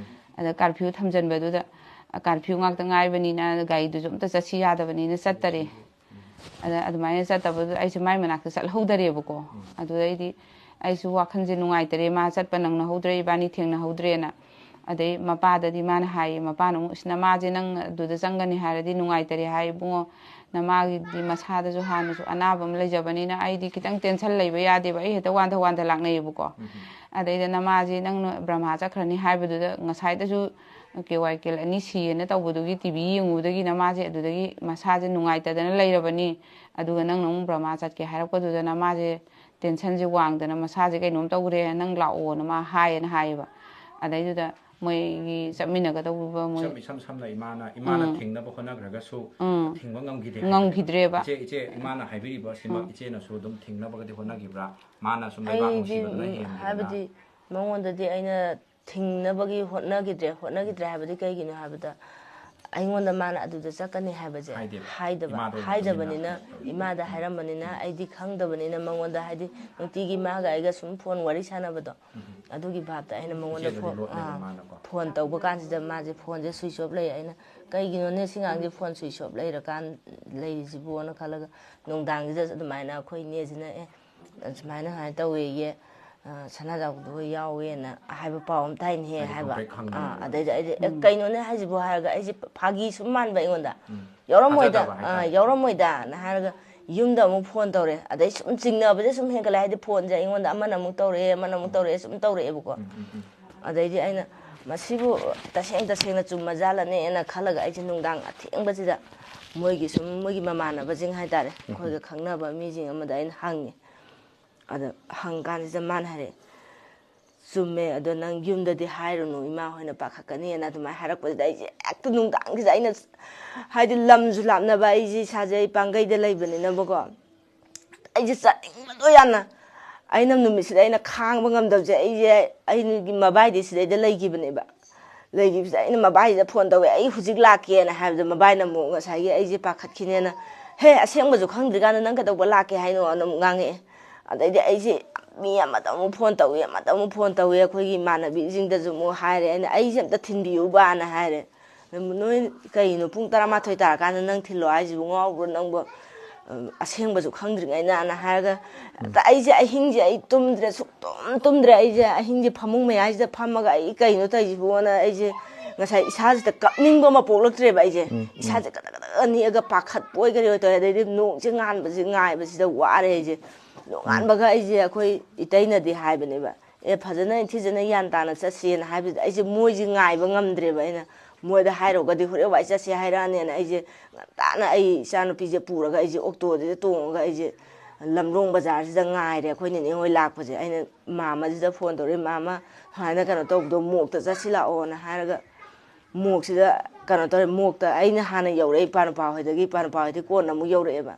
ꯑꯗ ꯀꯥꯔꯐ꯭ꯌꯨ ꯊꯝꯖꯟꯕꯗꯨꯗ ꯀꯥꯔꯐ꯭ꯌꯨ ꯉꯥꯛꯇ ꯉꯥꯏꯕꯅꯤꯅ ꯒꯥꯔꯤꯗꯨꯁꯨ ꯑꯝꯇ ꯆꯠꯁꯤ ꯌꯥꯗꯕꯅꯤꯅ ꯆꯠꯇꯔꯦ꯫ ꯑꯗ ꯑꯗꯨꯃꯥꯏꯅ ꯆꯠꯇꯕꯗꯨꯗ ꯑꯩꯁꯦ ꯃꯥꯏ ꯃꯅꯥꯛꯇ ꯆꯠꯍꯧꯗꯔꯦꯕꯀꯣ꯫ ꯑꯗꯨꯗꯩꯗꯤ ꯑꯩꯁꯨ ꯋꯥꯈꯜꯁꯦ ꯅꯨꯡꯉꯥꯏꯇꯔꯦ, ꯃꯥ ꯆꯠꯄ ꯅꯪꯅꯍꯧꯗ꯭ꯔꯦ, ꯏꯕꯥꯅꯤ ꯊꯦꯡꯅꯍꯧꯗ꯭ꯔꯦꯅ꯫ ꯑꯗꯩ ꯃꯄꯥꯗꯗꯤ ꯃꯥꯅ ꯍꯥꯏꯌꯦ, ꯃꯄꯥꯅ ꯑꯃꯨꯛ, "ꯏꯁ, ꯅꯃꯥꯁꯦ ꯅꯪ ꯑꯗꯨꯗ ꯆꯪꯒꯅꯤ ꯍꯥꯏꯔꯗꯤ ꯅꯨꯡꯉꯥꯏꯇꯔꯦ ꯍꯥꯏ ꯏꯕꯨꯡꯉꯣ, ꯅꯃꯥꯒꯤꯗꯤ ꯃꯁꯥꯗꯁꯨ ꯍꯥꯟꯅꯁꯨ ꯑꯅꯥꯕ ꯑꯃ ꯂꯩꯖꯕꯅꯤꯅ ꯑꯩꯗꯤ ꯈꯤꯇꯪ ꯇꯦꯟꯁꯟ ꯂꯩꯕ ꯌꯥꯗꯦꯕ, ꯑꯩ ꯍꯦꯛꯇ ꯋꯥꯟꯊ ꯋꯥꯟꯊ ꯂꯥꯛꯅꯩꯌꯦꯕꯀꯣ꯫ ꯑꯗꯩꯗ ꯅꯃꯥꯁꯦ ꯅꯪꯅ ꯕ꯭ꯔꯍꯃꯥ ꯆꯠꯈ꯭ꯔꯅꯤ ꯍꯥꯏꯕꯗꯨꯗ ꯉꯁꯥꯏꯗꯁꯨ ꯀꯦ ꯋꯥꯏ ꯀꯦꯜ ꯑꯅꯤ ꯁꯤꯌꯦꯅ ꯇꯧꯕꯗꯨꯒꯤ ꯇꯤ ꯚꯤ ꯌꯦꯡꯉꯨꯕꯗꯒꯤ ꯅꯃꯥꯁꯦ ꯑꯗꯨꯗꯒꯤ ꯃꯁꯥꯁꯦ ꯅꯨꯡꯉꯥꯏꯇꯗꯅ ꯂꯩꯔꯕꯅꯤ꯫ ꯑꯗꯨꯒ ꯅꯪꯅ ꯑꯃꯨꯛ ꯕ꯭ꯔꯍꯃꯥ ꯆꯠꯀꯦ ꯍꯥꯏꯔꯛꯄꯗꯨꯗ ꯅꯃꯥꯁꯦ ꯇꯦꯟꯁꯟꯁꯦ ꯋꯥꯡꯗꯅ ꯃꯁꯥꯁꯦ ꯀꯩꯅꯣꯝ ꯇꯧꯈ꯭ꯔꯦ, ꯅꯪ ꯂꯥꯛꯑꯣꯅ ꯃꯥ ꯍꯥꯏꯌꯦꯅ ꯍꯥꯏꯌꯦꯕ꯫ ꯑꯗꯩꯗꯨꯗ ꯃꯣꯏꯒꯤ ꯆꯠꯃꯤꯟꯅꯒꯗꯧꯔꯤꯕ ꯃꯣꯏ ꯏꯁꯝ ꯏꯁꯝ ꯁꯝꯅ ꯏꯃꯥꯅ ꯏꯃꯥꯅ ꯊꯤꯡꯅꯕ ꯍꯣꯠꯅꯈ꯭ꯔꯒꯁꯨ ꯊꯤꯡꯕ ꯉꯝꯈꯤꯗꯦ ꯍꯥꯏꯕꯅꯦꯕ꯫ ꯉꯝꯈꯤꯗ꯭ꯔꯦꯕ꯫ ꯏꯆꯦ, ꯏꯆꯦ, ꯏꯃꯥꯅ ꯍꯥꯏꯕꯤꯔꯤꯕꯁꯤꯃꯛ ꯏꯆꯦꯅꯁꯨ ꯑꯗꯨꯝ ꯊꯤꯡꯅꯕꯒꯗꯤ ꯍꯣꯠꯅꯈꯤꯕ꯭ꯔꯥ? ꯃꯥꯅ ꯁꯨꯝ ꯂꯩꯕꯥꯛ ꯑꯩꯗꯤ ꯅꯨꯡꯁꯤꯕꯗꯨꯅ ꯍꯦꯟꯈꯤꯗꯅ꯫ ꯍꯥꯏꯕꯗꯤ ꯃꯉꯣꯟꯗꯗꯤ ꯑꯩꯅ ꯊꯤꯡꯅꯕꯒꯤ ꯍꯣꯠꯅꯈꯤꯗ꯭ꯔꯦ꯫ ꯍꯣꯠꯅꯈꯤꯗ꯭ꯔꯦ ꯍꯥꯏꯕꯗꯤ ꯀꯩꯒꯤꯅꯣ ꯍꯥꯏꯕꯗ, ꯑꯩꯉꯣꯟꯗ ꯃꯥꯅ ꯑꯗꯨꯗ ꯆꯠꯀꯅꯤ ꯍꯥꯏꯕꯁꯦ ꯍꯥꯏꯗꯦꯕ꯫ ꯍꯥꯏꯗꯕ ꯏꯃꯥꯗ ꯑꯣꯏꯅ ꯍꯥꯏꯗꯕꯅꯤꯅ ꯇꯝꯃꯤꯟꯅ꯫ ꯏꯃꯥꯗ ꯍꯥꯏꯔꯝꯕꯅꯤꯅ ꯑꯩꯗꯤ ꯈꯪꯗꯕꯅꯤꯅ ꯃꯉꯣꯟꯗ ꯍꯥꯏꯗꯤ ꯅꯨꯡꯇꯤꯒꯤ ꯃꯥꯒ ꯑꯩꯒ ꯁꯨꯝ ꯐꯣꯟ ꯋꯥꯔꯤ ꯁꯥꯟꯅꯕꯗꯣ ꯑꯗꯨꯒꯤ ꯚꯥꯞꯇ ꯑꯩꯅ ꯃꯉꯣꯟꯗ ꯏꯆꯦꯗꯨꯗꯤ ꯐꯣꯟ ꯂꯣꯠꯂꯦꯕ ꯑꯥ, ꯃꯥꯅꯀꯣ꯫ ꯐꯣꯟ ꯇꯧꯕ ꯀꯥꯟꯁꯤꯗ ꯃꯥꯁꯦ ꯐꯣꯟꯁꯦ ꯁ꯭ꯋꯤꯆ ꯑꯣꯐ ꯂꯩ꯫ ꯑꯩꯅ ꯀꯩꯒꯤꯅꯣꯅꯦ ꯁꯤ ꯉꯥꯡꯁꯦ ꯐꯣꯟ ꯁ꯭ꯋꯤꯆ ꯑꯣꯐ ꯂꯩꯔꯀꯥꯟ ꯂꯩꯔꯤꯁꯤꯕꯣꯅ ꯈꯜꯂꯒ ꯅꯨꯡꯗꯥꯡꯁꯤꯗ ꯑꯗꯨꯃꯥꯏꯅ ꯑꯩꯈꯣꯏ ꯏꯅꯦꯁꯤꯅ ꯑꯦ ꯁꯨꯃꯥꯏꯅ ꯁꯨꯃꯥꯏꯅ ꯇꯧꯋꯦꯌꯦ ꯁꯅꯥꯖꯥꯎꯕꯗꯣ ꯍꯣꯏ ꯌꯥꯎꯋꯦꯅ ꯍꯥꯏꯕ ꯄꯥꯎ ꯑꯃ ꯇꯥꯏꯅꯦꯍꯦ ꯍꯥꯏꯕ꯫ ꯑꯥ, ꯑꯗꯩꯗ ꯑꯩꯗꯤ ꯑꯦ ꯀꯩꯅꯣꯅꯦ ꯍꯥꯏꯁꯤꯕꯣ ꯍꯥꯏꯔꯒ ꯑꯩꯁꯦ ꯐꯥꯒꯤ ꯁꯨꯝ ꯃꯥꯟꯕ ꯑꯩꯉꯣꯟꯗ ꯌꯥꯎꯔꯝꯃꯣꯏꯗ꯫ ꯊꯥꯖꯗꯕ ꯍꯥꯏꯇꯥꯔꯦ꯫ ꯑꯥ, ꯌꯥꯎꯔꯝꯃꯣꯏꯗꯅ ꯍꯥꯏꯔꯒ ꯌꯨꯝꯗ ꯑꯃꯨꯛ ꯐꯣꯟ ꯇꯧꯔꯦ꯫ ꯑꯗꯩ ꯁꯨꯝ ꯆꯤꯡꯅꯕꯁꯦ ꯁꯨꯝ ꯍꯦꯟꯒꯠꯂꯦ꯫ ꯍꯥꯏꯗꯤ ꯐꯣꯟꯁꯦ ꯑꯩꯉꯣꯟꯗ ꯑꯃꯅ ꯑꯃꯨꯛ ꯇꯧꯔꯛꯑꯦ, ꯑꯃꯅ ꯑꯃꯨꯛ ꯇꯧꯔꯛꯑꯦ, ꯁꯨꯝ ꯇꯧꯔꯛꯑꯦꯕꯀꯣ꯫ ꯑꯗꯩꯗꯤ ꯑꯩꯅ ꯃꯁꯤꯕꯨ ꯇꯁꯦꯡ ꯇꯁꯦꯡꯅ ꯆꯨꯝꯃꯖꯥꯠꯂꯅꯦꯅ ꯈꯜꯂꯒ ꯑꯩꯁꯦ ꯅꯨꯡꯗꯥꯡ ꯑꯊꯦꯡꯕꯁꯤꯗ ꯃꯣꯏꯒꯤ ꯁꯨꯝ ꯃꯣꯏꯒꯤ ꯃꯃꯥꯟꯅꯕꯁꯤꯡ ꯍꯥꯏꯇꯥꯔꯦ, ꯑꯩꯈꯣꯏꯒ ꯈꯪꯅꯕ ꯃꯤꯁꯤꯡ ꯑꯃꯗ ꯑꯩꯅ ꯍꯪꯉꯦ꯫ ꯑꯗ ꯍꯪꯀꯥꯟꯁꯤꯗ ꯃꯥꯅ ꯍꯥꯏꯔꯛꯑꯦ, "ꯆꯨꯝꯃꯦ, ꯑꯗꯣ ꯅꯪ ꯌꯨꯝꯗꯗꯤ ꯍꯥꯏꯔꯨꯅꯨ, ꯏꯃꯥ ꯍꯣꯏꯅ ꯄꯥꯈꯠꯀꯅꯤꯅ" ꯑꯗꯨꯃꯥꯏꯅ ꯍꯥꯏꯔꯛꯄꯁꯤꯗ ꯑꯩꯁꯦ ꯍꯦꯛꯇ ꯅꯨꯡꯗꯥꯡꯁꯤꯗ ꯑꯩꯅ ꯍꯥꯏꯗꯤ ꯂꯝꯁꯨ ꯂꯥꯞꯅꯕ, ꯑꯩꯁꯦ ꯏꯁꯥꯁꯦ ꯑꯩ ꯄꯥꯡꯒꯩꯗ ꯂꯩꯕꯅꯤꯅꯕꯀꯣ, ꯑꯩꯁꯦ ꯆꯠꯅꯤꯡꯕꯗꯣ ꯌꯥꯝꯅ꯫ ꯑꯩꯅ ꯅꯨꯃꯤꯠꯁꯤꯗ ꯑꯩꯅ ꯈꯥꯡꯕ ꯉꯝꯗꯕꯁꯦ, ꯑꯩꯁꯦ ꯑꯩꯒꯤ ꯃꯕꯥꯏꯗꯤ ꯁꯤꯗꯩꯗ ꯂꯩꯈꯤꯕꯅꯦꯕ꯫ ꯂꯩꯈꯤꯕꯁꯤꯗ ꯑꯩꯅ ꯃꯕꯥꯏꯁꯤꯗ ꯐꯣꯟ ꯇꯧꯋꯦ, "ꯑꯩ ꯍꯧꯖꯤꯛ ꯂꯥꯛꯀꯦꯅ" ꯍꯥꯏꯕꯗ ꯃꯕꯥꯏꯅ ꯑꯃꯨꯛ ꯉꯁꯥꯏꯒꯤ ꯑꯩꯁꯦ ꯄꯥꯈꯠꯈꯤꯅꯦꯅ, "ꯍꯦ, ꯑꯁꯦꯡꯕꯁꯨ ꯈꯪꯗ꯭ꯔꯤꯀꯥꯟꯗ ꯅꯪ ꯀꯩꯗꯧꯕ ꯂꯥꯛꯀꯦ ꯍꯥꯏꯅꯣꯅ ꯑꯃꯨꯛ ꯉꯥꯡꯉꯛꯑꯦ꯫ ꯑꯗꯩꯗꯤ ꯑꯩꯁꯦ ꯃꯤ ꯑꯃꯗ ꯑꯃꯨꯛ ꯐꯣꯟ ꯇꯧꯏ, ꯑꯃꯗ ꯑꯃꯨꯛ ꯐꯣꯟ ꯇꯧꯏ, ꯑꯩꯈꯣꯏꯒꯤ ꯏꯃꯥꯟꯅꯕꯤꯁꯤꯡꯗꯁꯨ ꯑꯃꯨꯛ ꯍꯥꯏꯔꯦ꯫ ꯑꯩꯅ "ꯑꯩꯁꯦ ꯑꯝꯇ ꯊꯤꯟꯕꯤꯌꯨꯕꯅ" ꯍꯥꯏꯔꯦ꯫ "ꯅꯣꯏ ꯀꯩꯅꯣ ꯄꯨꯡ ꯇꯔꯥꯃꯥꯊꯣꯏ ꯇꯥꯔꯀꯥꯟꯗ ꯅꯪ ꯊꯤꯜꯂꯣ ꯍꯥꯏꯁꯤꯕꯨ, ꯉꯥꯎꯕ꯭ꯔꯣ ꯅꯪꯕꯨ? ꯑꯁꯦꯡꯕꯁꯨ ꯈꯪꯗ꯭ꯔꯤꯉꯩꯗꯅ" ꯍꯥꯏꯔꯒ ꯑꯩꯁꯦ ꯑꯍꯤꯡꯁꯦ ꯑꯩ ꯇꯨꯝꯗ꯭ꯔꯦ, ꯁꯨꯛꯇꯨꯝ ꯇꯨꯝꯗ꯭ꯔꯦ꯫ ꯑꯩꯁꯦ ꯑꯍꯤꯡꯁꯦ ꯐꯃꯨꯡ ꯃꯌꯥꯏꯁꯤꯗ ꯐꯝꯃꯒ ꯑꯩ ꯀꯩꯅꯣ ꯇꯧꯔꯤꯁꯤꯕꯣꯅ ꯑꯩꯁꯦ ꯉꯁꯥꯏ ꯏꯁꯥꯁꯤꯗ ꯀꯞꯅꯤꯡꯕ ꯑꯃ ꯄꯣꯛꯂꯛꯇ꯭ꯔꯦꯕ꯫ ꯑꯩꯁꯦ ꯏꯁꯥꯁꯦ ꯀꯗ ꯀꯗ ꯀꯗ ꯅꯤꯛꯑꯒ ꯄꯥꯈꯠꯄ ꯑꯣꯏ ꯀꯔꯤ ꯑꯣꯏ ꯇꯧꯔꯦ꯫ ꯑꯗꯩꯗꯤ ꯅꯣꯡꯁꯦ ꯉꯥꯟꯕꯁꯦ ꯉꯥꯏꯕꯁꯤꯗ ꯋꯥꯔꯦ ꯑꯩꯁꯦ꯫ ꯅꯣꯡꯉꯥꯟꯕꯒ ꯑꯩꯁꯦ ꯑꯩꯈꯣꯏ ꯏꯇꯩꯅꯗꯤ ꯍꯥꯏꯕꯅꯦꯕ, "ꯑꯦ, ꯐꯖꯅ ꯏꯪꯊꯤꯖꯅ ꯒ꯭ꯌꯥꯟ ꯇꯥꯅ ꯆꯠꯁꯦꯅ" ꯍꯥꯏꯕꯁꯤꯗ ꯑꯩꯁꯦ ꯃꯣꯏꯁꯦ ꯉꯥꯏꯕ ꯉꯝꯗ꯭ꯔꯦꯕ꯫ ꯑꯩꯅ ꯃꯣꯏꯗ ꯍꯥꯏꯔꯨꯔꯒꯗꯤ ꯍꯣꯔꯦꯟ ꯋꯥꯏ ꯆꯠꯁꯦ ꯍꯥꯏꯔꯛꯑꯅꯦꯅ ꯑꯩꯁꯦ ꯉꯟꯇꯥꯅ ꯑꯩ ꯏꯆꯥꯅꯨꯄꯤꯁꯦ ꯄꯨꯔꯒ ꯑꯩꯁꯦ ꯑꯣꯛꯇꯣꯗꯨꯗ ꯇꯣꯡꯉꯒ ꯑꯩꯁꯦ ꯂꯝꯂꯣꯡ ꯕꯖꯥꯔꯁꯤꯗ ꯉꯥꯏꯔꯦ ꯑꯩꯈꯣꯏ ꯅꯦꯅꯦ ꯍꯣꯏ ꯂꯥꯛꯄꯁꯦ꯫ ꯑꯩꯅ ꯃꯥꯃꯁꯤꯗ ꯐꯣꯟ ꯇꯧꯔꯦ, "ꯃꯥꯃ ꯁꯨꯃꯥꯏꯅ ꯀꯩꯅꯣ ꯇꯧꯕꯗꯣ ꯃꯣꯛꯇ ꯆꯠꯁꯤ ꯂꯥꯛꯑꯣꯅ" ꯍꯥꯏꯔꯒ ꯃꯣꯛꯁꯤꯗ ꯀꯩꯅꯣ ꯇꯧꯔꯦ꯫ ꯃꯣꯛꯇ ꯑꯩꯅ ꯍꯥꯟꯅ ꯌꯧꯔꯛꯑꯦ ꯏꯄꯥ ꯅꯨꯄꯥ ꯍꯣꯏꯗꯒꯤ, ꯏꯄꯥ ꯅꯨꯄꯥ ꯍꯣꯏꯗꯤ ꯀꯣꯟꯅ ꯑꯃꯨꯛ ꯌꯧꯔꯛꯑꯦꯕ꯫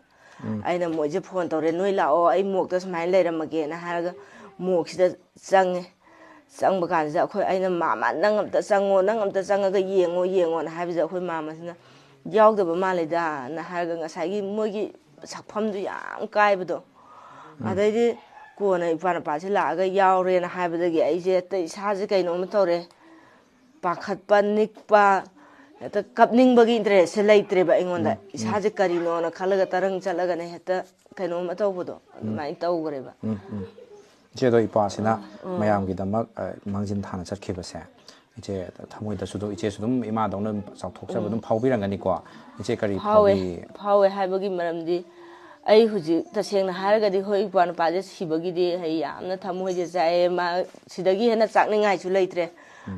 ꯑꯩꯅ ꯃꯣꯏꯁꯦ ꯐꯣꯟ ꯇꯧꯔꯦ, "ꯅꯣꯏ ꯂꯥꯛꯑꯣ, ꯑꯩ ꯃꯣꯛꯇ ꯁꯨꯃꯥꯏꯅ ꯂꯩꯔꯝꯃꯒꯦꯅ" ꯍꯥꯏꯔꯒ ꯃꯣꯛꯁꯤꯗ ꯆꯪꯉꯦ꯫ ꯆꯪꯕ ꯀꯥꯟꯁꯤꯗ ꯑꯩꯈꯣꯏ, ꯑꯩꯅ, "ꯃꯥꯃ, ꯅꯪ ꯑꯝꯇ ꯆꯪꯉꯣ, ꯅꯪ ꯑꯝꯇ ꯆꯪꯉꯒ ꯌꯦꯡꯉꯣ, ꯌꯦꯡꯉꯣꯅ" ꯍꯥꯏꯕꯁꯤꯗ, ꯑꯩꯈꯣꯏ ꯃꯥꯃꯁꯤꯅ, "ꯌꯥꯎꯗꯕ ꯃꯥꯜꯂꯦꯗꯅ" ꯍꯥꯏꯔꯒ, ꯉꯁꯥꯏꯒꯤ ꯃꯣꯏꯒꯤ ꯁꯛꯐꯝꯗꯨ ꯌꯥꯝ ꯀꯥꯏꯕꯗꯣ꯫ ꯑꯗꯩꯗꯤ ꯀꯣꯟꯅ ꯏꯄ꯭ꯋꯥ ꯅꯨꯄꯥꯁꯤ ꯂꯥꯛꯑꯒ ꯌꯥꯎꯔꯦꯅ ꯍꯥꯏꯕꯗꯒꯤ ꯑꯩꯁꯦ ꯍꯦꯛꯇ ꯏꯁꯥꯁꯦ ꯀꯩꯅꯣꯝꯃ ꯇꯧꯔꯦ, ꯄꯥꯈꯠꯄ, ꯅꯤꯛꯄ, ꯍꯦꯛꯇ ꯀꯞꯅꯤꯡꯕꯒꯤ ꯏꯟꯇꯔꯦꯁꯁꯦ ꯂꯩꯇ꯭ꯔꯦꯕ ꯑꯩꯉꯣꯟꯗ꯫ ꯏꯁꯥꯁꯦ ꯀꯔꯤꯅꯣꯅ ꯈꯜꯂꯒ ꯇꯔꯪ ꯆꯠꯂꯒꯅ ꯍꯦꯛꯇ ꯀꯩꯅꯣꯝꯃ ꯇꯧꯕꯗꯣ ꯑꯗꯨꯃꯥꯏꯅ ꯇꯧꯈ꯭ꯔꯦꯕ꯫ ꯎꯝ, ꯎꯝ꯫ ꯏꯆꯦꯗꯣ, ꯏꯄꯥꯁꯤꯅ ꯃꯌꯥꯝꯒꯤꯗꯃꯛ, ꯑ, ꯃꯥꯡꯖꯤꯟ ꯊꯥꯅ ꯆꯠꯈꯤꯕꯁꯦ, ꯏꯆꯦ, ꯊꯃꯣꯏꯗꯁꯨ ꯑꯗꯨꯝ, ꯏꯆꯦꯁꯨ ꯑꯗꯨꯝ ꯏꯃꯥꯗꯧꯅ ꯑꯗꯨꯝ ꯆꯥꯎꯊꯣꯛꯆꯕ ꯑꯗꯨꯝ ꯐꯥꯎꯕꯤꯔꯝꯒꯅꯤꯀꯣ꯫ ꯏꯆꯦ, ꯀꯔꯤ ꯐꯥꯎꯋꯦ꯫ ꯐꯥꯎꯕꯤ? ꯐꯥꯎꯋꯦ ꯍꯥꯏꯕꯒꯤ ꯃꯔꯝꯗꯤ, ꯑꯩ ꯍꯧꯖꯤꯛ ꯇꯁꯦꯡꯅ ꯍꯥꯏꯔꯒꯗꯤ, ꯍꯣꯏ, ꯏꯄ꯭ꯋꯥ ꯅꯨꯄꯥꯁꯦ ꯁꯤꯕꯒꯤꯗꯤ ꯑꯩ ꯌꯥꯝꯅ ꯊꯃꯣꯏꯁꯦ ꯆꯥꯛꯑꯦ꯫ ꯃꯥ ꯁꯤꯗꯒꯤ ꯍꯦꯟꯅ ꯆꯥꯛꯅꯤꯡꯉꯥꯏꯁꯨ ꯂꯩꯇ꯭ꯔꯦ꯫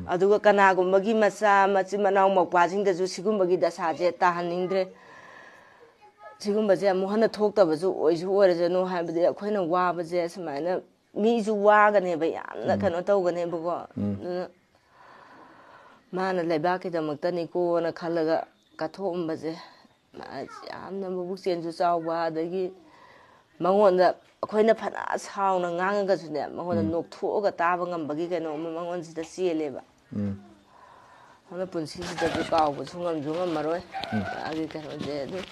ꯑꯗꯨꯒ ꯀꯅꯥꯒꯨꯝꯕꯒꯤ ꯃꯆꯥ, ꯃꯆꯤꯟ ꯃꯅꯥꯎ ꯃꯧꯄ꯭ꯋꯥꯁꯤꯡꯗꯁꯨ ꯁꯤꯒꯨꯝꯕꯒꯤ ꯗꯁꯥꯁꯦ ꯇꯥꯍꯟꯅꯤꯡꯗ꯭ꯔꯦ꯫ ꯁꯤꯒꯨꯝꯕꯁꯦ ꯑꯃꯨꯛ ꯍꯟꯅ ꯊꯣꯛꯇꯕꯁꯨ ꯑꯣꯏꯁꯨ ꯑꯣꯏꯔꯁꯅꯨ, ꯍꯥꯏꯕꯗꯤ ꯑꯩꯈꯣꯏꯅ ꯋꯥꯕꯁꯦ ꯁꯨꯃꯥꯏꯅ, ꯃꯤꯁꯨ ꯋꯥꯒꯅꯦꯕ, ꯌꯥꯝꯅ ꯀꯩꯅꯣ ꯇꯧꯒꯅꯦꯕꯀꯣ꯫ ꯑꯗꯨꯅ ꯃꯥꯅ ꯂꯩꯕꯥꯛꯀꯤꯗꯃꯛꯇꯅꯤꯀꯣꯅ ꯈꯜꯂꯒ ꯀꯠꯊꯣꯛꯑꯝꯕꯁꯦ, ꯃꯥ ꯌꯥꯝꯅ ꯃꯕꯨꯛ ꯆꯦꯟꯁꯨ ꯆꯥꯎꯕ, ꯑꯗꯒꯤ ꯃꯉꯣꯟꯗ ꯑꯩꯈꯣꯏꯅ ꯐꯅ ꯁꯥꯎꯅ ꯉꯥꯡꯉꯒꯁꯨꯅꯦ, ꯃꯉꯣꯟꯗ ꯅꯣꯛꯊꯣꯛꯑꯒ ꯇꯥꯕ ꯉꯝꯕꯒꯤ ꯀꯩꯅꯣꯝꯃ ꯃꯉꯣꯟꯁꯤꯗ ꯆꯦꯜꯂꯦꯕ꯫ ꯑꯗꯨꯅ ꯄꯨꯟꯁꯤꯁꯤꯗꯁꯨ ꯀꯥꯎꯕꯁꯨ ꯉꯝꯁꯨ ꯉꯝꯃꯔꯣꯏ꯫ ꯃꯥꯒꯤ ꯀꯩꯅꯣꯁꯦ ꯑꯗꯨꯝ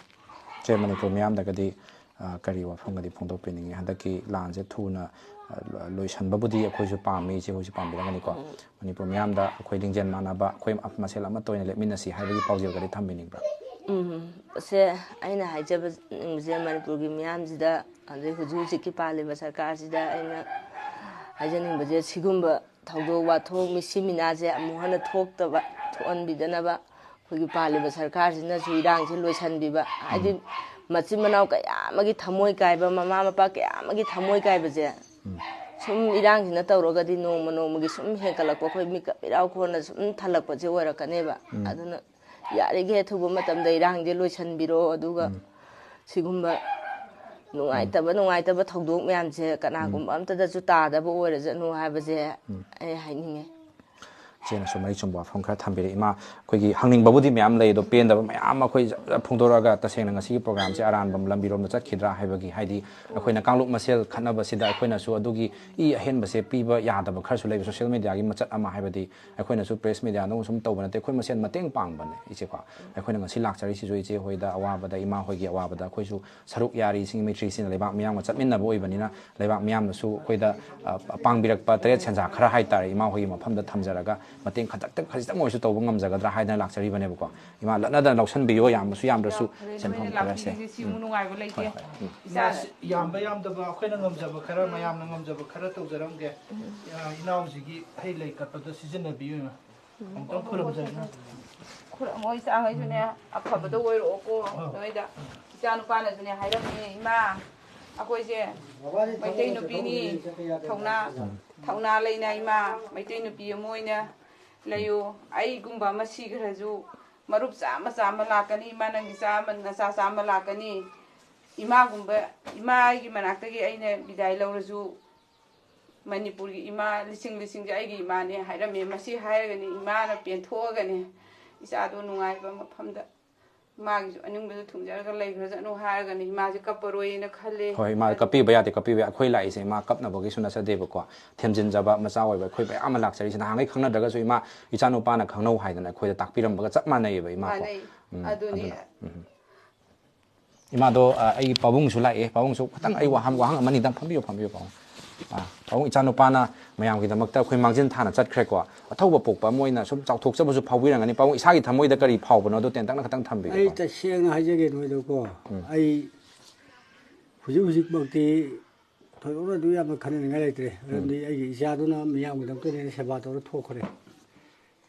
ꯏꯆꯦ, ꯃꯅꯤꯄꯨꯔ ꯃꯤꯌꯥꯝꯗꯒꯗꯤ, ꯑ, ꯀꯔꯤ ꯋꯥꯐꯝꯒꯗꯤ ꯐꯣꯡꯗꯣꯛꯄꯤꯅꯤꯡꯉꯤ? ꯍꯟꯗꯛꯀꯤ ꯂꯥꯟꯁꯦ ꯊꯨꯅ, ꯑ, ꯂꯣꯏꯁꯟꯕꯕꯨꯗꯤ ꯑꯩꯈꯣꯏꯁꯨ ꯄꯥꯝꯃꯤ, ꯏꯆꯦ ꯍꯣꯏꯁꯨ ꯄꯥꯝꯕꯤꯔꯝꯒꯅꯤꯀꯣ꯫ ꯃꯅꯤꯄꯨꯔ ꯃꯤꯌꯥꯝꯗ ꯑꯩꯈꯣꯏ ꯂꯤꯡꯖꯦꯜ ꯃꯥꯟꯅꯕ, ꯑꯩꯈꯣꯏ ꯃꯁꯦꯜ ꯑꯃꯠꯇ ꯑꯣꯏꯅ ꯂꯦꯞꯃꯤꯟꯅꯁꯤ ꯍꯥꯏꯕꯒꯤ ꯄꯥꯎꯖꯦꯜꯒꯗꯤ ꯊꯝꯕꯤꯅꯤꯡꯕ꯭ꯔꯥ? ꯎꯝ, ꯁꯦ, ꯑꯩꯅ ꯍꯥꯏꯖꯕ ꯅꯤꯡꯕꯁꯦ, ꯃꯅꯤꯄꯨꯔꯒꯤ ꯃꯤꯌꯥꯝꯁꯤꯗ, ꯑꯗꯩ ꯍꯧꯖꯤꯛ ꯍꯧꯖꯤꯛꯀꯤ ꯄꯥꯜꯂꯤꯕ ꯁꯔꯀꯥꯔꯁꯤꯗ ꯑꯩꯅ ꯍꯥꯏꯖꯅꯤꯡꯕꯁꯦ, ꯁꯤꯒꯨꯝꯕ ꯊꯧꯗꯣꯛ ꯋꯥꯊꯣꯛ, ꯃꯤꯁꯤ ꯃꯤꯅꯥꯁꯦ ꯑꯃꯨꯛ ꯍꯟꯅ ꯊꯣꯛꯇꯕ, ꯊꯣꯛꯍꯟꯕꯤꯗꯅꯕ ꯑꯩꯈꯣꯏꯒꯤ ꯄꯥꯜꯂꯤꯕ ꯁꯔꯀꯥꯔꯁꯤꯅꯁꯨ ꯏꯔꯥꯡꯁꯦ ꯂꯣꯏꯁꯤꯟꯕꯤꯕ, ꯍꯥꯏꯗꯤ ꯃꯆꯤꯟ ꯃꯅꯥꯎ ꯀꯌꯥ ꯑꯃꯒꯤ ꯊꯃꯣꯏ ꯀꯥꯏꯕ, ꯃꯃꯥ ꯃꯄꯥ ꯀꯌꯥ ꯑꯃꯒꯤ ꯊꯃꯣꯏ ꯀꯥꯏꯕꯁꯦ ꯁꯨꯝ ꯏꯔꯥꯡꯁꯤꯅ ꯇꯧꯔꯒꯗꯤ ꯅꯣꯡꯃ ꯅꯣꯡꯃꯒꯤ ꯁꯨꯝ ꯍꯦꯟꯒꯠꯂꯛꯄ, ꯑꯩꯈꯣꯏ ꯃꯤꯀꯞ ꯏꯔꯥꯎ ꯈꯣꯟꯅ ꯁꯨꯝ ꯊꯜꯂꯛꯄꯁꯦ ꯑꯣꯏꯔꯛꯀꯅꯦꯕ꯫ ꯑꯗꯨꯅ ꯌꯥꯔꯤꯈꯩ ꯑꯊꯨꯕ ꯃꯇꯝꯗ ꯏꯔꯥꯡꯁꯦ ꯂꯣꯏꯁꯤꯟꯕꯤꯔꯣ, ꯑꯗꯨꯒ ꯁꯤꯒꯨꯝꯕ ꯅꯨꯡꯉꯥꯏꯇꯕ, ꯅꯨꯡꯉꯥꯏꯇꯕ ꯊꯧꯗꯣꯛ ꯃꯌꯥꯝꯁꯦ ꯀꯅꯥꯒꯨꯝꯕ ꯑꯝꯇꯗꯁꯨ ꯇꯥꯗꯕ ꯑꯣꯏꯔꯁꯅꯨ ꯍꯥꯏꯕꯁꯦ ꯑꯩ ꯍꯥꯏꯅꯤꯡꯉꯦ꯫ ꯏꯆꯦꯅꯁꯨ ꯃꯔꯤꯛ ꯆꯨꯝꯕ ꯋꯥꯐꯝ ꯈꯔ ꯊꯝꯕꯤꯔꯛꯏ꯫ ꯏꯃꯥ, ꯑꯩꯈꯣꯏꯒꯤ ꯍꯪꯅꯤꯡꯕꯕꯨꯗꯤ ꯃꯌꯥꯝ ꯂꯩ, ꯑꯗꯣ ꯄꯦꯟꯗꯕ ꯃꯌꯥꯝ ꯑꯩꯈꯣꯏ ꯖꯔ ꯖꯔ ꯐꯣꯡꯗꯣꯔꯛꯑꯒ ꯇꯁꯦꯡꯅ ꯉꯁꯤꯒꯤ ꯄ꯭ꯔꯣꯒ꯭ꯔꯥꯝꯁꯦ ꯑꯔꯥꯟꯕ ꯂꯝꯕꯤꯔꯣꯝꯗ ꯆꯠꯈꯤꯗ꯭ꯔꯥ ꯍꯥꯏꯕꯒꯤ, ꯍꯥꯏꯗꯤ ꯑꯩꯈꯣꯏꯅ ꯀꯥꯡꯂꯨꯞ ꯃꯁꯦꯜ ꯈꯠꯅꯕꯁꯤꯗ ꯑꯩꯈꯣꯏꯅꯁꯨ ꯑꯗꯨꯒꯤ ꯏ ꯑꯍꯦꯟꯕꯁꯦ ꯄꯤꯕ ꯌꯥꯗꯕ ꯈꯔꯁꯨ ꯂꯩꯕ, ꯁꯣꯁꯤꯌꯦꯜ ꯃꯦꯗꯤꯌꯥꯒꯤ ꯃꯆꯠ ꯑꯃ, ꯍꯥꯏꯕꯗꯤ ꯑꯩꯈꯣꯏꯅꯁꯨ ꯄ꯭ꯔꯦꯁ ꯃꯦꯗꯤꯌꯥꯗ ꯁꯨꯝ ꯇꯧꯕ ꯅꯠꯇꯦ, ꯑꯩꯈꯣꯏ ꯃꯁꯦꯜ ꯃꯇꯦꯡ ꯄꯥꯡꯕꯅꯦ ꯏꯆꯦꯀꯣ꯫ ꯑꯩꯈꯣꯏꯅ ꯉꯁꯤ ꯂꯥꯛꯆꯔꯤꯁꯤꯁꯨ ꯏꯆꯦ ꯍꯣꯏꯗ ꯑꯋꯥꯕꯗ, ꯏꯃꯥ ꯍꯣꯏꯒꯤ ꯑꯋꯥꯕꯗ ꯑꯩꯈꯣꯏꯁꯨ ꯁꯔꯨꯛ ꯌꯥꯔꯤ, ꯏꯁꯤꯡ ꯃꯩꯇ꯭ꯔꯤꯁꯤꯅ ꯂꯩꯕꯥꯛ ꯃꯤꯌꯥꯝꯒ ꯆꯠꯃꯤꯟꯅꯕ ꯑꯣꯏꯕꯅꯤꯅ ꯂꯩꯕꯥꯛ ꯃꯤꯌꯥꯝꯅꯁꯨ ꯑꯩꯈꯣꯏꯗ, ꯑ, ꯄꯥꯡꯕꯤꯔꯛꯄ ꯇꯔꯦꯠ ꯁꯦꯟꯖꯥ ꯈꯔ ꯍꯥꯏꯇꯥꯔꯦ, ꯏꯃꯥ ꯍꯣꯏꯒꯤ ꯃꯐꯝꯗ ꯊꯝꯖꯔꯒ ꯃꯇꯦꯡ ꯈꯖꯤꯛꯇꯪ, ꯈꯖꯤꯛꯇꯪ ꯑꯣꯏꯔꯁꯨ ꯇꯧꯕ ꯉꯝꯖꯒꯗ꯭ꯔꯥ ꯍꯥꯏꯗꯅ ꯂꯥꯛꯆꯔꯤꯕꯅꯦ꯫ ꯏꯃꯥ, ꯂꯠꯅꯗꯅ ꯂꯧꯁꯟꯕꯤꯌꯣ, ꯌꯥꯝꯕꯁꯨ ꯌꯥꯝꯗ꯭ꯔꯁꯨ ꯌꯥꯝ ꯐꯔꯦ, ꯁꯦꯟꯐꯝ ꯅꯣꯏꯅ ꯈꯔꯁꯦ꯫ ꯂꯥꯛꯄꯤꯔꯤꯁꯦ ꯁꯤꯃꯨꯛ ꯎꯝ꯫ ꯅꯨꯡꯉꯥꯏꯕ ꯂꯩꯇꯦ꯫ ꯍꯣꯏ, ꯍꯣꯏ꯫ ꯎꯝ꯫ ꯏꯆꯥ ꯃꯥꯁꯤ ꯌꯥꯝꯕ ꯌꯥꯝꯗꯕ ꯑꯩꯈꯣꯏꯅ ꯉꯝꯖꯕ ꯈꯔ, ꯃꯌꯥꯝꯅ ꯉꯝꯖꯕ ꯈꯔ ꯇꯧꯖꯔꯝꯒꯦ꯫ ꯑ, ꯏꯅꯥꯎꯁꯤꯒꯤ ꯍꯩ ꯂꯩ ꯀꯠꯄꯗ ꯁꯤꯖꯤꯟꯅꯕꯤꯌꯨ, ꯏꯃꯥ꯫ ꯑꯃꯨꯛꯇꯪ ꯈꯨꯔꯨꯝꯖꯔꯤ꯫ ꯈꯨꯔꯨꯝꯃꯣ, ꯏꯆꯥꯈꯩꯁꯨꯅꯦ ꯑꯐꯕꯗ ꯑꯣꯏꯔꯛꯑꯣꯀꯣ꯫ ꯑꯥ꯫ ꯅꯣꯏꯗ ꯏꯆꯥ ꯅꯨꯄꯥꯅꯁꯨꯅꯦ ꯍꯥꯏꯔꯝꯃꯦ, "ꯏꯃꯥ, ꯑꯩꯈꯣꯏꯁꯦ ꯃꯩꯇꯩ ꯅꯨꯄꯤꯅꯤ, ꯊꯧꯅꯥ, ꯊꯧꯅꯥ ꯂꯩꯅ ꯏꯃꯥ, ꯃꯩꯇꯩ ꯅꯨꯄꯤ ꯑꯃ ꯑꯣꯏꯅ ꯂꯩꯌꯨ꯫ ꯑꯩꯒꯨꯝꯕ ꯑꯃ ꯁꯤꯈ꯭ꯔꯁꯨ ꯃꯔꯨꯞ ꯆꯥꯝꯃ ꯆꯥꯝꯃ ꯂꯥꯛꯀꯅꯤ, ꯏꯃꯥ ꯅꯪꯒꯤ ꯆꯥꯝꯃ, ꯅꯆꯥ ꯆꯥꯝꯃ ꯂꯥꯛꯀꯅꯤ꯫ ꯏꯃꯥꯒꯨꯝꯕ, ꯏꯃꯥꯒꯤ ꯃꯅꯥꯛꯇꯒꯤ ꯑꯩꯅ ꯕꯤꯗꯥꯏ ꯂꯧꯔꯁꯨ ꯃꯅꯤꯄꯨꯔꯒꯤ ꯏꯃꯥ ꯂꯤꯁꯤꯡ ꯂꯤꯁꯤꯡꯁꯦ ꯑꯩꯒꯤ ꯏꯃꯥꯅꯦ" ꯍꯥꯏꯔꯝꯃꯦ꯫ ꯃꯁꯤ ꯍꯥꯏꯔꯒꯅꯤ ꯏꯃꯥꯅ ꯄꯦꯟꯊꯣꯛꯑꯒꯅꯤ ꯏꯆꯥꯗꯣ ꯅꯨꯡꯉꯥꯏꯕ ꯃꯐꯝꯗ ꯃꯥꯒꯤꯁꯨ ꯑꯅꯤꯡꯕꯗ ꯊꯨꯡꯖꯔꯒ ꯂꯩꯈ꯭ꯔꯖꯅꯨ ꯍꯥꯏꯔꯒꯅꯤ ꯏꯃꯥꯁꯦ ꯀꯞꯄꯔꯣꯏꯅ ꯈꯜꯂꯦ꯫ ꯍꯣꯏ, ꯏꯃꯥ, ꯀꯞꯄꯤꯕ ꯌꯥꯗꯦ, ꯀꯞꯄꯤꯕ ꯌꯥꯏ꯫ ꯑꯩꯈꯣꯏ ꯂꯥꯛꯏꯁꯦ ꯏꯃꯥ ꯀꯞꯅꯕꯒꯤꯁꯨ ꯅꯠꯆꯗꯦꯕꯀꯣ, ꯊꯦꯝꯖꯤꯟꯖꯕ ꯃꯆꯥ ꯑꯣꯏꯕ ꯑꯩꯈꯣꯏ ꯃꯌꯥꯝ ꯑꯃ ꯂꯥꯛꯆꯔꯤꯁꯦ꯫ ꯅꯍꯥꯟꯈꯩ ꯈꯪꯅꯗ꯭ꯔꯒꯁꯨ ꯏꯃꯥ, ꯏꯆꯥꯅꯨꯄꯥꯅ ꯈꯪꯅꯧ ꯍꯥꯏꯗꯅ ꯑꯩꯈꯣꯏꯗ ꯇꯥꯛꯄꯤꯔꯝꯕꯒ ꯆꯞ ꯃꯥꯟꯅꯩꯌꯦꯕ, ꯏꯃꯥ ꯀꯣ꯫ ꯃꯥꯟꯅꯩ꯫ ꯎꯝ, ꯑꯗꯨꯅꯤ꯫ ꯑꯗꯨꯅ, ꯎꯝ꯫ ꯏꯃꯥꯗꯣ, ꯑ, ꯑꯩꯒꯤ ꯄꯥꯕꯨꯡꯁꯨ ꯂꯥꯛꯑꯦ꯫ ꯄꯥꯕꯨꯡꯁꯨ ꯈꯤꯇꯪ ꯑꯩ ꯋꯥꯍꯪ, ꯋꯥꯍꯪ ꯑꯃꯅꯤꯗꯪ, ꯐꯝꯕꯤꯌꯨ, ꯐꯝꯕꯤꯌꯨ, ꯄꯥꯕꯨꯡ꯫ ꯑ, ꯄꯥꯕꯨꯡ, ꯏꯆꯥꯅꯨꯄꯥꯅ ꯃꯌꯥꯝꯒꯤꯗꯃꯛꯇ ꯑꯩꯈꯣꯏ ꯃꯥꯡꯖꯤꯟ ꯊꯥꯅ ꯆꯠꯈ꯭ꯔꯦꯀꯣ꯫ ꯑꯊꯧꯕ ꯄꯣꯛꯄ ꯑꯃ ꯑꯣꯏꯅ ꯁꯨꯝ ꯆꯥꯎꯊꯣꯛꯆꯕꯁꯨ ꯐꯥꯎꯕꯤꯔꯝꯒꯅꯤ꯫ ꯄꯥꯕꯨꯡ, ꯏꯁꯥꯒꯤ ꯊꯃꯣꯏꯗ ꯀꯔꯤ ꯐꯥꯎꯕꯅꯣ, ꯑꯗꯨ ꯇꯦꯟꯇꯛꯅ ꯈꯤꯇꯪ ꯊꯝꯕꯤꯌꯨ, ꯑꯩ ꯄꯥꯕꯨꯡ꯫ ꯇꯁꯦꯡꯅ ꯍꯥꯏꯖꯒꯦ ꯅꯣꯏꯗꯀꯣ, ꯎꯝ꯫ ꯑꯩ ꯍꯧꯖꯤꯛ ꯍꯧꯖꯤꯛꯃꯛꯇꯤ ꯊꯣꯏꯗꯣꯛꯅ ꯑꯗꯨ ꯌꯥꯝꯅ ꯈꯟꯅꯅꯤꯡꯉꯥꯏ ꯂꯩꯇ꯭ꯔꯦ꯫ ꯃꯔꯝꯗꯤ ꯎꯝ꯫ ꯑꯩꯒꯤ ꯏꯆꯥꯗꯨꯅ ꯃꯤꯌꯥꯝꯒꯤꯗꯃꯛꯇꯅꯦ ꯁꯦꯕꯥ ꯇꯧꯔ ꯊꯣꯛꯈ꯭ꯔꯦ꯫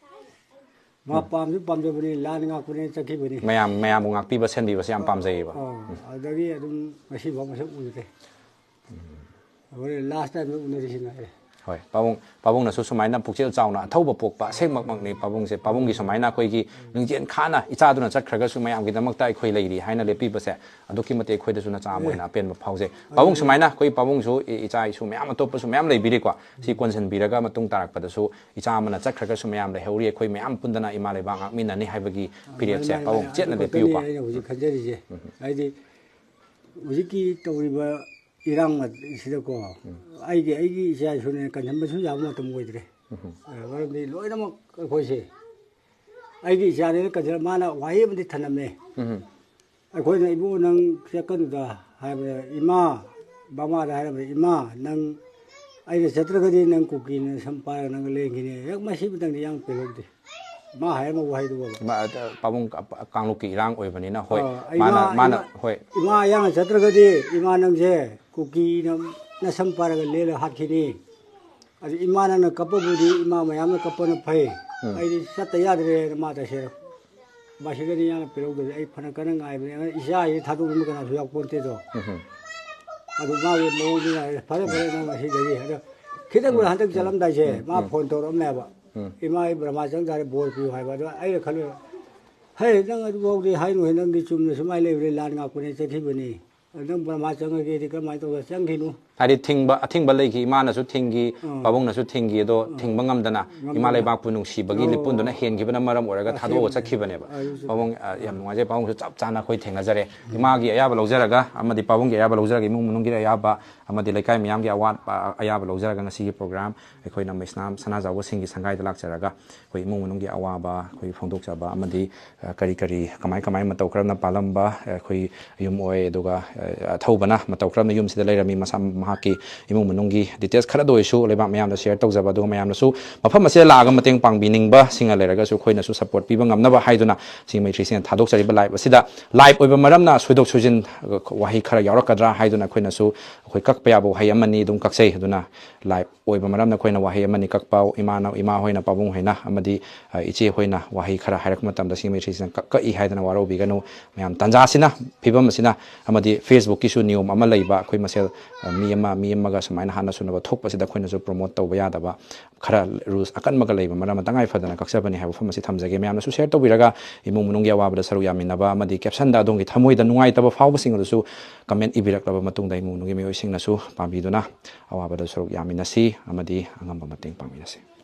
ꯃꯥ ꯎꯝ꯫ ꯄꯥꯝꯁꯨ ꯄꯥꯝꯖꯕꯅꯤ, ꯂꯥꯟ ꯉꯥꯛꯄꯅꯦꯅ ꯆꯠꯈꯤꯕꯅꯤ꯫ ꯃꯌꯥꯝ, ꯃꯌꯥꯝꯕꯨ ꯉꯥꯛꯄꯤꯕ, ꯁꯦꯟꯕꯤꯕꯁꯦ ꯌꯥꯝ ꯄꯥꯝꯖꯩꯌꯦꯕ꯫ ꯑꯥ, ꯎꯝ꯫ ꯑꯗꯒꯤ ꯑꯗꯨꯝ ꯉꯁꯤꯐꯥꯎ ꯃꯁꯛ ꯎꯗ꯭ꯔꯦ꯫ ꯍꯣꯔꯦꯟ ꯂꯥꯁ ꯇꯥꯏꯝꯗ ꯎꯅꯔꯤꯁꯤꯅ ꯑꯦ꯫ ꯍꯣꯏ, ꯄꯥꯕꯨꯡ, ꯄꯥꯕꯨꯡꯅꯁꯨ ꯁꯨꯃꯥꯏꯅ ꯄꯨꯛꯆꯦꯜ ꯆꯥꯎꯅ ꯑꯊꯧꯕ ꯄꯣꯛꯄ ꯑꯁꯦꯡꯕꯃꯛꯅꯤ ꯄꯥꯕꯨꯡꯁꯦ꯫ ꯄꯥꯕꯨꯡꯒꯤ ꯁꯨꯃꯥꯏꯅ ꯑꯩꯈꯣꯏꯒꯤ ꯅꯤꯡꯖꯦꯜ ꯈꯥꯅ ꯏꯆꯥꯗꯨꯅ ꯆꯠꯈ꯭ꯔꯒꯁꯨ ꯃꯌꯥꯝꯒꯤꯗꯃꯛꯇ ꯑꯩꯈꯣꯏ ꯂꯩꯔꯤ ꯍꯥꯏꯅ ꯂꯦꯞꯄꯤꯕꯁꯦ ꯑꯗꯨꯛꯀꯤ ꯃꯇꯤꯛ ꯑꯩꯈꯣꯏꯗꯁꯨ ꯅꯆꯥ ꯑꯃ ꯑꯣꯏꯅ ꯑꯄꯦꯟꯕ ꯐꯥꯎꯖꯩ꯫ ꯄꯥꯕꯨꯡ, ꯁꯨꯃꯥꯏꯅ ꯑꯩꯈꯣꯏ ꯄꯥꯕꯨꯡꯁꯨ ꯏ-, ꯏꯆꯥ ꯏꯁꯨ ꯃꯌꯥꯝ ꯑꯇꯣꯞꯄꯁꯨ ꯃꯌꯥꯝ ꯂꯩꯕꯤꯔꯤꯀꯣ꯫ ꯁꯤ ꯀꯣꯟꯁꯤꯟꯕꯤꯔꯒ ꯃꯇꯨꯡ ꯇꯥꯔꯛꯄꯗꯁꯨ ꯏꯆꯥ ꯑꯃꯅ ꯆꯠꯈ꯭ꯔꯒꯁꯨ ꯃꯌꯥꯝ ꯂꯩꯍꯧꯔꯤ, ꯑꯩꯈꯣꯏ ꯃꯌꯥꯝ ꯄꯨꯟꯗꯅ ꯏꯃꯥ ꯂꯩꯕꯥꯛ ꯉꯥꯛꯃꯤꯟꯅꯅꯤ ꯍꯥꯏꯕꯒꯤ ꯐꯤꯔꯦꯞꯁꯦ ꯃꯥꯅꯤ, ꯃꯥꯅꯤ, ꯄꯥꯕꯨꯡ ꯃꯥꯅꯤ꯫ ꯆꯦꯠꯅ ꯑꯗꯨ ꯂꯦꯞꯄꯤꯌꯨꯀꯣ꯫ ꯈꯛꯇꯅꯤ ꯑꯩꯅ ꯍꯧꯖꯤꯛ ꯈꯟꯖꯔꯤꯁꯦ꯫ ꯍꯥꯏꯗꯤ ꯍꯧꯖꯤꯛꯀꯤ ꯇꯧꯔꯤꯕ ꯏꯔꯥꯡ ꯑꯁꯤꯗꯀꯣ, ꯑꯩꯒꯤ, ꯑꯩꯒꯤ ꯏꯆꯥ ꯏꯁꯨꯅꯦꯅ ꯀꯟꯁꯤꯟꯕꯁꯨ ꯌꯥꯕ ꯃꯇꯝ ꯑꯣꯏꯗ꯭ꯔꯦ꯫ ꯑ, ꯃꯔꯝꯗꯤ ꯂꯣꯏꯅꯃꯛ ꯑꯩꯈꯣꯏꯁꯦ, ꯑꯩꯒꯤ ꯏꯆꯥꯅꯦꯅ ꯀꯟꯁꯤꯜꯂ ꯃꯥꯅ ꯋꯥꯍꯩ ꯑꯃꯗꯤ ꯊꯝꯂꯝꯃꯦ꯫ ꯑꯩꯈꯣꯏꯅ, "ꯏꯕꯨꯡꯉꯣ, ꯅꯪ ꯆꯠꯀꯅꯨꯗ" ꯍꯥꯏꯕꯗ, "ꯏꯃꯥ", ꯃꯃꯥꯗ ꯍꯥꯏꯔꯝꯕꯗ, "ꯏꯃꯥ, ꯅꯪ, ꯑꯩꯅ ꯆꯠꯇ꯭ꯔꯒꯗꯤ ꯅꯪ ꯀꯨꯀꯤꯅ ꯁꯝ ꯄꯥꯏꯔꯒ ꯅꯪ ꯂꯦꯡꯈꯤꯅꯤ"꯫ ꯍꯦꯛ ꯃꯁꯤꯃꯇꯪꯗꯤ ꯌꯥꯝ ꯄꯦꯜꯍꯧꯗꯦ꯫ ꯃꯥ ꯍꯥꯏꯔꯝꯕ ꯋꯥꯍꯩꯗꯨ ꯕꯕꯥ꯫ ꯃꯥ-, ꯑ, ꯄꯥꯕꯨꯡ ꯀ-, ꯀꯥꯡꯂꯨꯞꯀꯤ ꯏꯔꯥꯡ ꯑꯣꯏꯕꯅꯤꯅ, ꯍꯣꯏ, ꯑ, ꯃꯥꯅ, ꯏꯃꯥ, ꯃꯥꯅ, ꯏꯃꯥ, ꯍꯣꯏ꯫ "ꯏꯃꯥ ꯏꯌꯥꯝꯅ ꯆꯠꯇ꯭ꯔꯒꯗꯤ ꯏꯃꯥ ꯅꯪꯁꯦ ꯀꯨꯀꯤꯅ ꯅꯁꯝ ꯄꯥꯏꯔꯒ ꯂꯦꯜꯂꯒ ꯍꯥꯠꯈꯤꯅꯤ꯫ ꯑꯗꯨ ꯏꯃꯥ ꯅꯪꯅ ꯀꯞꯄꯕꯨꯗꯤ ꯏꯃꯥ ꯃꯌꯥꯝꯅ ꯀꯞꯄꯅ ꯐꯩ꯫ ꯎꯝ꯫ ꯑꯩꯗꯤ ꯆꯠꯇ ꯌꯥꯗ꯭ꯔꯦꯅ" ꯃꯥ ꯇꯁꯦꯡꯅ꯫ ꯃꯁꯤꯗꯅꯤ ꯌꯥꯝꯅ ꯄꯦꯜꯍꯧꯗꯕꯁꯦ꯫ ꯑꯩ ꯐꯅ ꯀꯟꯅ ꯉꯥꯏꯕꯅꯦ꯫ ꯑꯉꯥꯡ ꯏꯆꯥꯁꯤ ꯊꯥꯗꯣꯛꯅꯤꯡꯕ ꯀꯅꯥꯁꯨ ꯌꯥꯎꯄꯣꯟꯇꯦꯗꯣ꯫ ꯎꯝ꯫ ꯑꯗꯨ ꯃꯥꯒꯤ ꯃꯑꯣꯡꯗꯨꯅ ꯍꯥꯏꯔꯦ, "ꯐꯔꯦ, ꯐꯔꯦ, ꯅꯪ ꯉꯁꯤꯗꯒꯤ"꯫ ꯑꯗꯣ ꯈꯤꯇꯪ ꯎꯝ꯫ ꯍꯟꯗꯛ ꯎꯝ꯫ ꯆꯠꯂꯝꯗꯥꯏꯁꯦ ꯎꯝ꯫ ꯃꯥ ꯎꯝ꯫ ꯐꯣꯟ ꯇꯧꯔꯛꯑꯝꯃꯦꯕ꯫ ꯎꯝ꯫ "ꯏꯃꯥ, ꯑꯩ ꯕ꯭ꯔꯍꯃꯥ ꯆꯪ ꯇꯥꯔꯦ, ꯕꯣꯔ ꯄꯤꯌꯨ" ꯍꯥꯏꯕ꯫ ꯑꯗꯣ ꯑꯩꯅ ꯈꯜꯂꯦ, "ꯍꯦ, ꯅꯪ ꯑꯗꯨꯐꯥꯎꯗꯤ ꯍꯥꯏꯅꯨꯍꯦ, ꯅꯪꯗꯤ ꯆꯨꯝꯅ ꯁꯨꯃꯥꯏꯅ ꯂꯩꯕꯅꯤ, ꯂꯥꯟ ꯉꯥꯛꯄꯅꯦ ꯆꯠꯈꯤꯕꯅꯤ꯫ ꯑꯗꯨ ꯅꯪ ꯕ꯭ꯔꯍꯃꯥ ꯆꯪꯉꯒꯦꯗꯤ ꯀꯔꯝꯍꯥꯏꯅ ꯇꯧꯗꯅ ꯆꯪꯈꯤꯅꯨ?" ꯍꯥꯏꯗꯤ ꯊꯤꯡꯕ, ꯑꯊꯤꯡꯕ ꯂꯩꯈꯤ, ꯏꯃꯥꯅꯁꯨ ꯊꯤꯡꯈꯤ, ꯑꯥ꯫ ꯄꯥꯕꯨꯡꯅꯁꯨ ꯊꯤꯡꯈꯤ, ꯑꯗꯣ ꯑꯥ꯫ ꯊꯤꯡꯕ ꯉꯝꯗꯅ ꯉꯝꯗꯅ꯫ ꯏꯃꯥ ꯂꯩꯕꯥꯛꯄꯨ ꯅꯨꯡꯁꯤꯕꯒꯤ ꯑꯣ꯫ ꯂꯤꯄꯨꯟꯗꯨꯅ ꯍꯦꯟꯈꯤꯕꯅ ꯃꯔꯝ ꯑꯣꯏꯔꯒ ꯑꯁꯦꯡꯕꯅꯦ꯫ ꯊꯥꯗꯣꯛꯑꯒ ꯆꯠꯈꯤꯕꯅꯦꯕ꯫ ꯑꯗꯨꯁꯨ ꯄꯥꯕꯨꯡ, ꯑ, ꯌꯥꯝ ꯅꯨꯡꯉꯥꯏꯖꯩ, ꯄꯥꯕꯨꯡꯁꯨ ꯆꯞ ꯆꯥꯅ ꯑꯩꯈꯣꯏ ꯊꯦꯡꯅꯖꯔꯦ꯫ ꯎꯝ꯫ ꯏꯃꯥꯒꯤ ꯑꯌꯥꯕ ꯂꯧꯖꯔꯒ ꯑꯃꯗꯤ ꯄꯥꯕꯨꯡꯒꯤ ꯑꯌꯥꯕ ꯂꯧꯖꯔꯒ, ꯏꯃꯨꯡ ꯃꯅꯨꯡꯒꯤ ꯑꯌꯥꯕ ꯑꯃꯗꯤ ꯂꯩꯀꯥꯏ ꯃꯤꯌꯥꯝꯒꯤ ꯑꯋꯥꯠꯄ, ꯑꯌꯥꯕ ꯂꯧꯖꯔꯒ ꯉꯁꯤꯒꯤ program ꯑꯩꯈꯣꯏꯅ ꯃꯩꯁꯅꯥꯝ ꯁꯅꯥꯖꯥꯎꯕꯁꯤꯡꯒꯤ ꯁꯪꯒꯥꯏꯗ ꯂꯥꯛꯆꯔꯒ ꯑꯩꯈꯣꯏ ꯏꯃꯨꯡ ꯃꯅꯨꯡꯒꯤ ꯑꯋꯥꯕ ꯑꯩꯈꯣꯏ ꯐꯣꯡꯗꯣꯛꯆꯕ ꯑꯃꯗꯤ, ꯑ, ꯀꯔꯤ ꯀꯔꯤ, ꯀꯃꯥꯏ ꯀꯃꯥꯏ ꯃꯇꯧ ꯀꯔꯝꯅ ꯄꯥꯜꯂꯝꯕ, ꯑ, ꯑꯩꯈꯣꯏ ꯌꯨꯝ ꯑꯣꯏ, ꯑꯗꯨꯒ, ꯑ, ꯑꯊꯧꯕꯅ ꯃꯇꯧ ꯀꯔꯝꯅ ꯌꯨꯝꯁꯤꯗ ꯂꯩꯔꯝꯃꯤ, ꯃꯁꯥ, ꯃꯍꯥꯛꯀꯤ ꯏꯃꯨꯡ ꯃꯅꯨꯡꯒꯤ details ꯈꯔꯗ ꯑꯣꯏꯁꯨ ꯂꯩꯕꯥꯛ ꯃꯌꯥꯝꯗ share ꯇꯧꯖꯕ, ꯑꯗꯨꯒ ꯃꯌꯥꯝꯅꯁꯨ ꯃꯐꯝ ꯑꯁꯤꯗ ꯂꯥꯛꯑꯒ ꯃꯇꯦꯡ ꯄꯥꯡꯕꯤꯅꯤꯡꯕꯁꯤꯡꯅ ꯂꯩꯔꯒꯁꯨ ꯑꯩꯈꯣꯏꯅꯁꯨ support ꯄꯤꯕ ꯉꯝꯅꯕ ꯍꯥꯏꯗꯨꯅ ꯁꯤꯡ ꯃꯩꯇ꯭ꯔꯤꯁꯤꯡꯅ ꯊꯥꯗꯣꯛꯆꯔꯤꯕ live ꯑꯁꯤꯗ꯫ Live ꯑꯣꯏꯕ ꯃꯔꯝꯅ ꯁꯣꯏꯗꯣꯛ ꯁꯣꯏꯖꯤꯟ, ꯑ, ꯋꯥꯍꯩ ꯈꯔ ꯌꯥꯎꯔꯛꯀꯗ꯭ꯔꯥ ꯍꯥꯏꯗꯨꯅ ꯑꯩꯈꯣꯏꯅꯁꯨ, ꯑꯩꯈꯣꯏ ꯀꯛꯄ ꯌꯥꯕ ꯋꯥꯍꯩ ꯑꯃꯅꯤ ꯑꯗꯨꯝ ꯀꯛꯆꯩ꯫ ꯑꯗꯨꯅ live ꯑꯣꯏꯕ ꯃꯔꯝꯅ ꯑꯩꯈꯣꯏꯅ ꯋꯥꯍꯩ ꯑꯃꯅꯤ ꯀꯛꯄ, ꯏꯃꯥꯅ, ꯏꯃꯥ ꯍꯣꯏꯅ, ꯄꯥꯕꯨꯡ ꯍꯣꯏꯅ ꯑꯃꯗꯤ, ꯑ, ꯏꯆꯦ ꯍꯣꯏꯅ ꯋꯥꯍꯩ ꯈꯔ ꯍꯥꯏꯔꯛꯄ ꯃꯇꯝꯗ ꯁꯤꯡ ꯃꯩꯇ꯭ꯔꯤꯁꯤꯡꯅ ꯀꯛ-, ꯀꯛꯏ ꯍꯥꯏꯗꯅ ꯋꯥꯔꯧꯕꯤꯒꯅꯨ꯫ ꯃꯌꯥꯝ ꯇꯥꯟꯖꯥꯁꯤꯅ, ꯐꯤꯕꯝ ꯑꯁꯤꯅ, ꯑꯃꯗꯤ Facebook ꯀꯤꯁꯨ ꯅꯤꯌꯣꯝ ꯑꯃ ꯂꯩꯕ, ꯑꯩꯈꯣꯏ ꯃꯁꯦꯜ, ꯑ, ꯃꯤ ꯑꯃ ꯃꯤ ꯑꯃꯒ ꯁꯨꯃꯥꯏꯅ ꯍꯥꯠꯅ ꯁꯨꯅꯕ ꯊꯣꯛꯄꯁꯤꯗ ꯑꯩꯈꯣꯏꯅꯁꯨ ꯄ꯭ꯔꯣꯃꯣꯠ ꯇꯧꯕ ꯌꯥꯗꯕ, ꯈꯔ ꯔꯨꯜꯁ ꯑꯀꯟꯕꯒ ꯂꯩꯕ ꯃꯔꯝꯅ ꯇꯉꯥꯏ ꯐꯗꯅ ꯀꯛꯆꯕꯅꯤ ꯍꯥꯏꯕ ꯋꯥꯐꯝ ꯑꯁꯤ ꯊꯝꯖꯒꯦ꯫ ꯃꯌꯥꯝꯅꯁꯨ ꯁꯦꯌꯔ ꯇꯧꯕꯤꯔꯒ ꯏꯃꯨꯡ ꯃꯅꯨꯡꯒꯤ ꯑꯋꯥꯕꯗ ꯁꯔꯨꯛ ꯌꯥꯃꯤꯟꯅꯕ ꯑꯃꯗꯤ ꯀꯦꯞꯁꯟꯗ ꯑꯗꯣꯝꯒꯤ ꯊꯃꯣꯏꯗ ꯅꯨꯡꯉꯥꯏꯇꯕ ꯐꯥꯎꯕꯁꯤꯡ ꯑꯗꯨꯁꯨ ꯀꯃꯦꯟ ꯏꯕꯤꯔꯛꯂꯕ ꯃꯇꯨꯡꯗ ꯏꯃꯨꯡ ꯃꯅꯨꯡꯒꯤ ꯃꯤꯑꯣꯏꯁꯤꯡꯅꯁꯨ ꯄꯥꯝꯕꯤꯗꯨꯅ ꯑꯋꯥꯕꯗ ꯁꯔꯨꯛ ꯌꯥꯃꯤꯟꯅꯁꯤ ꯑꯃꯗꯤ ꯑꯉꯝꯕ ꯃꯇꯦꯡ ꯄꯥꯡꯃꯤꯟꯅꯁꯤ꯫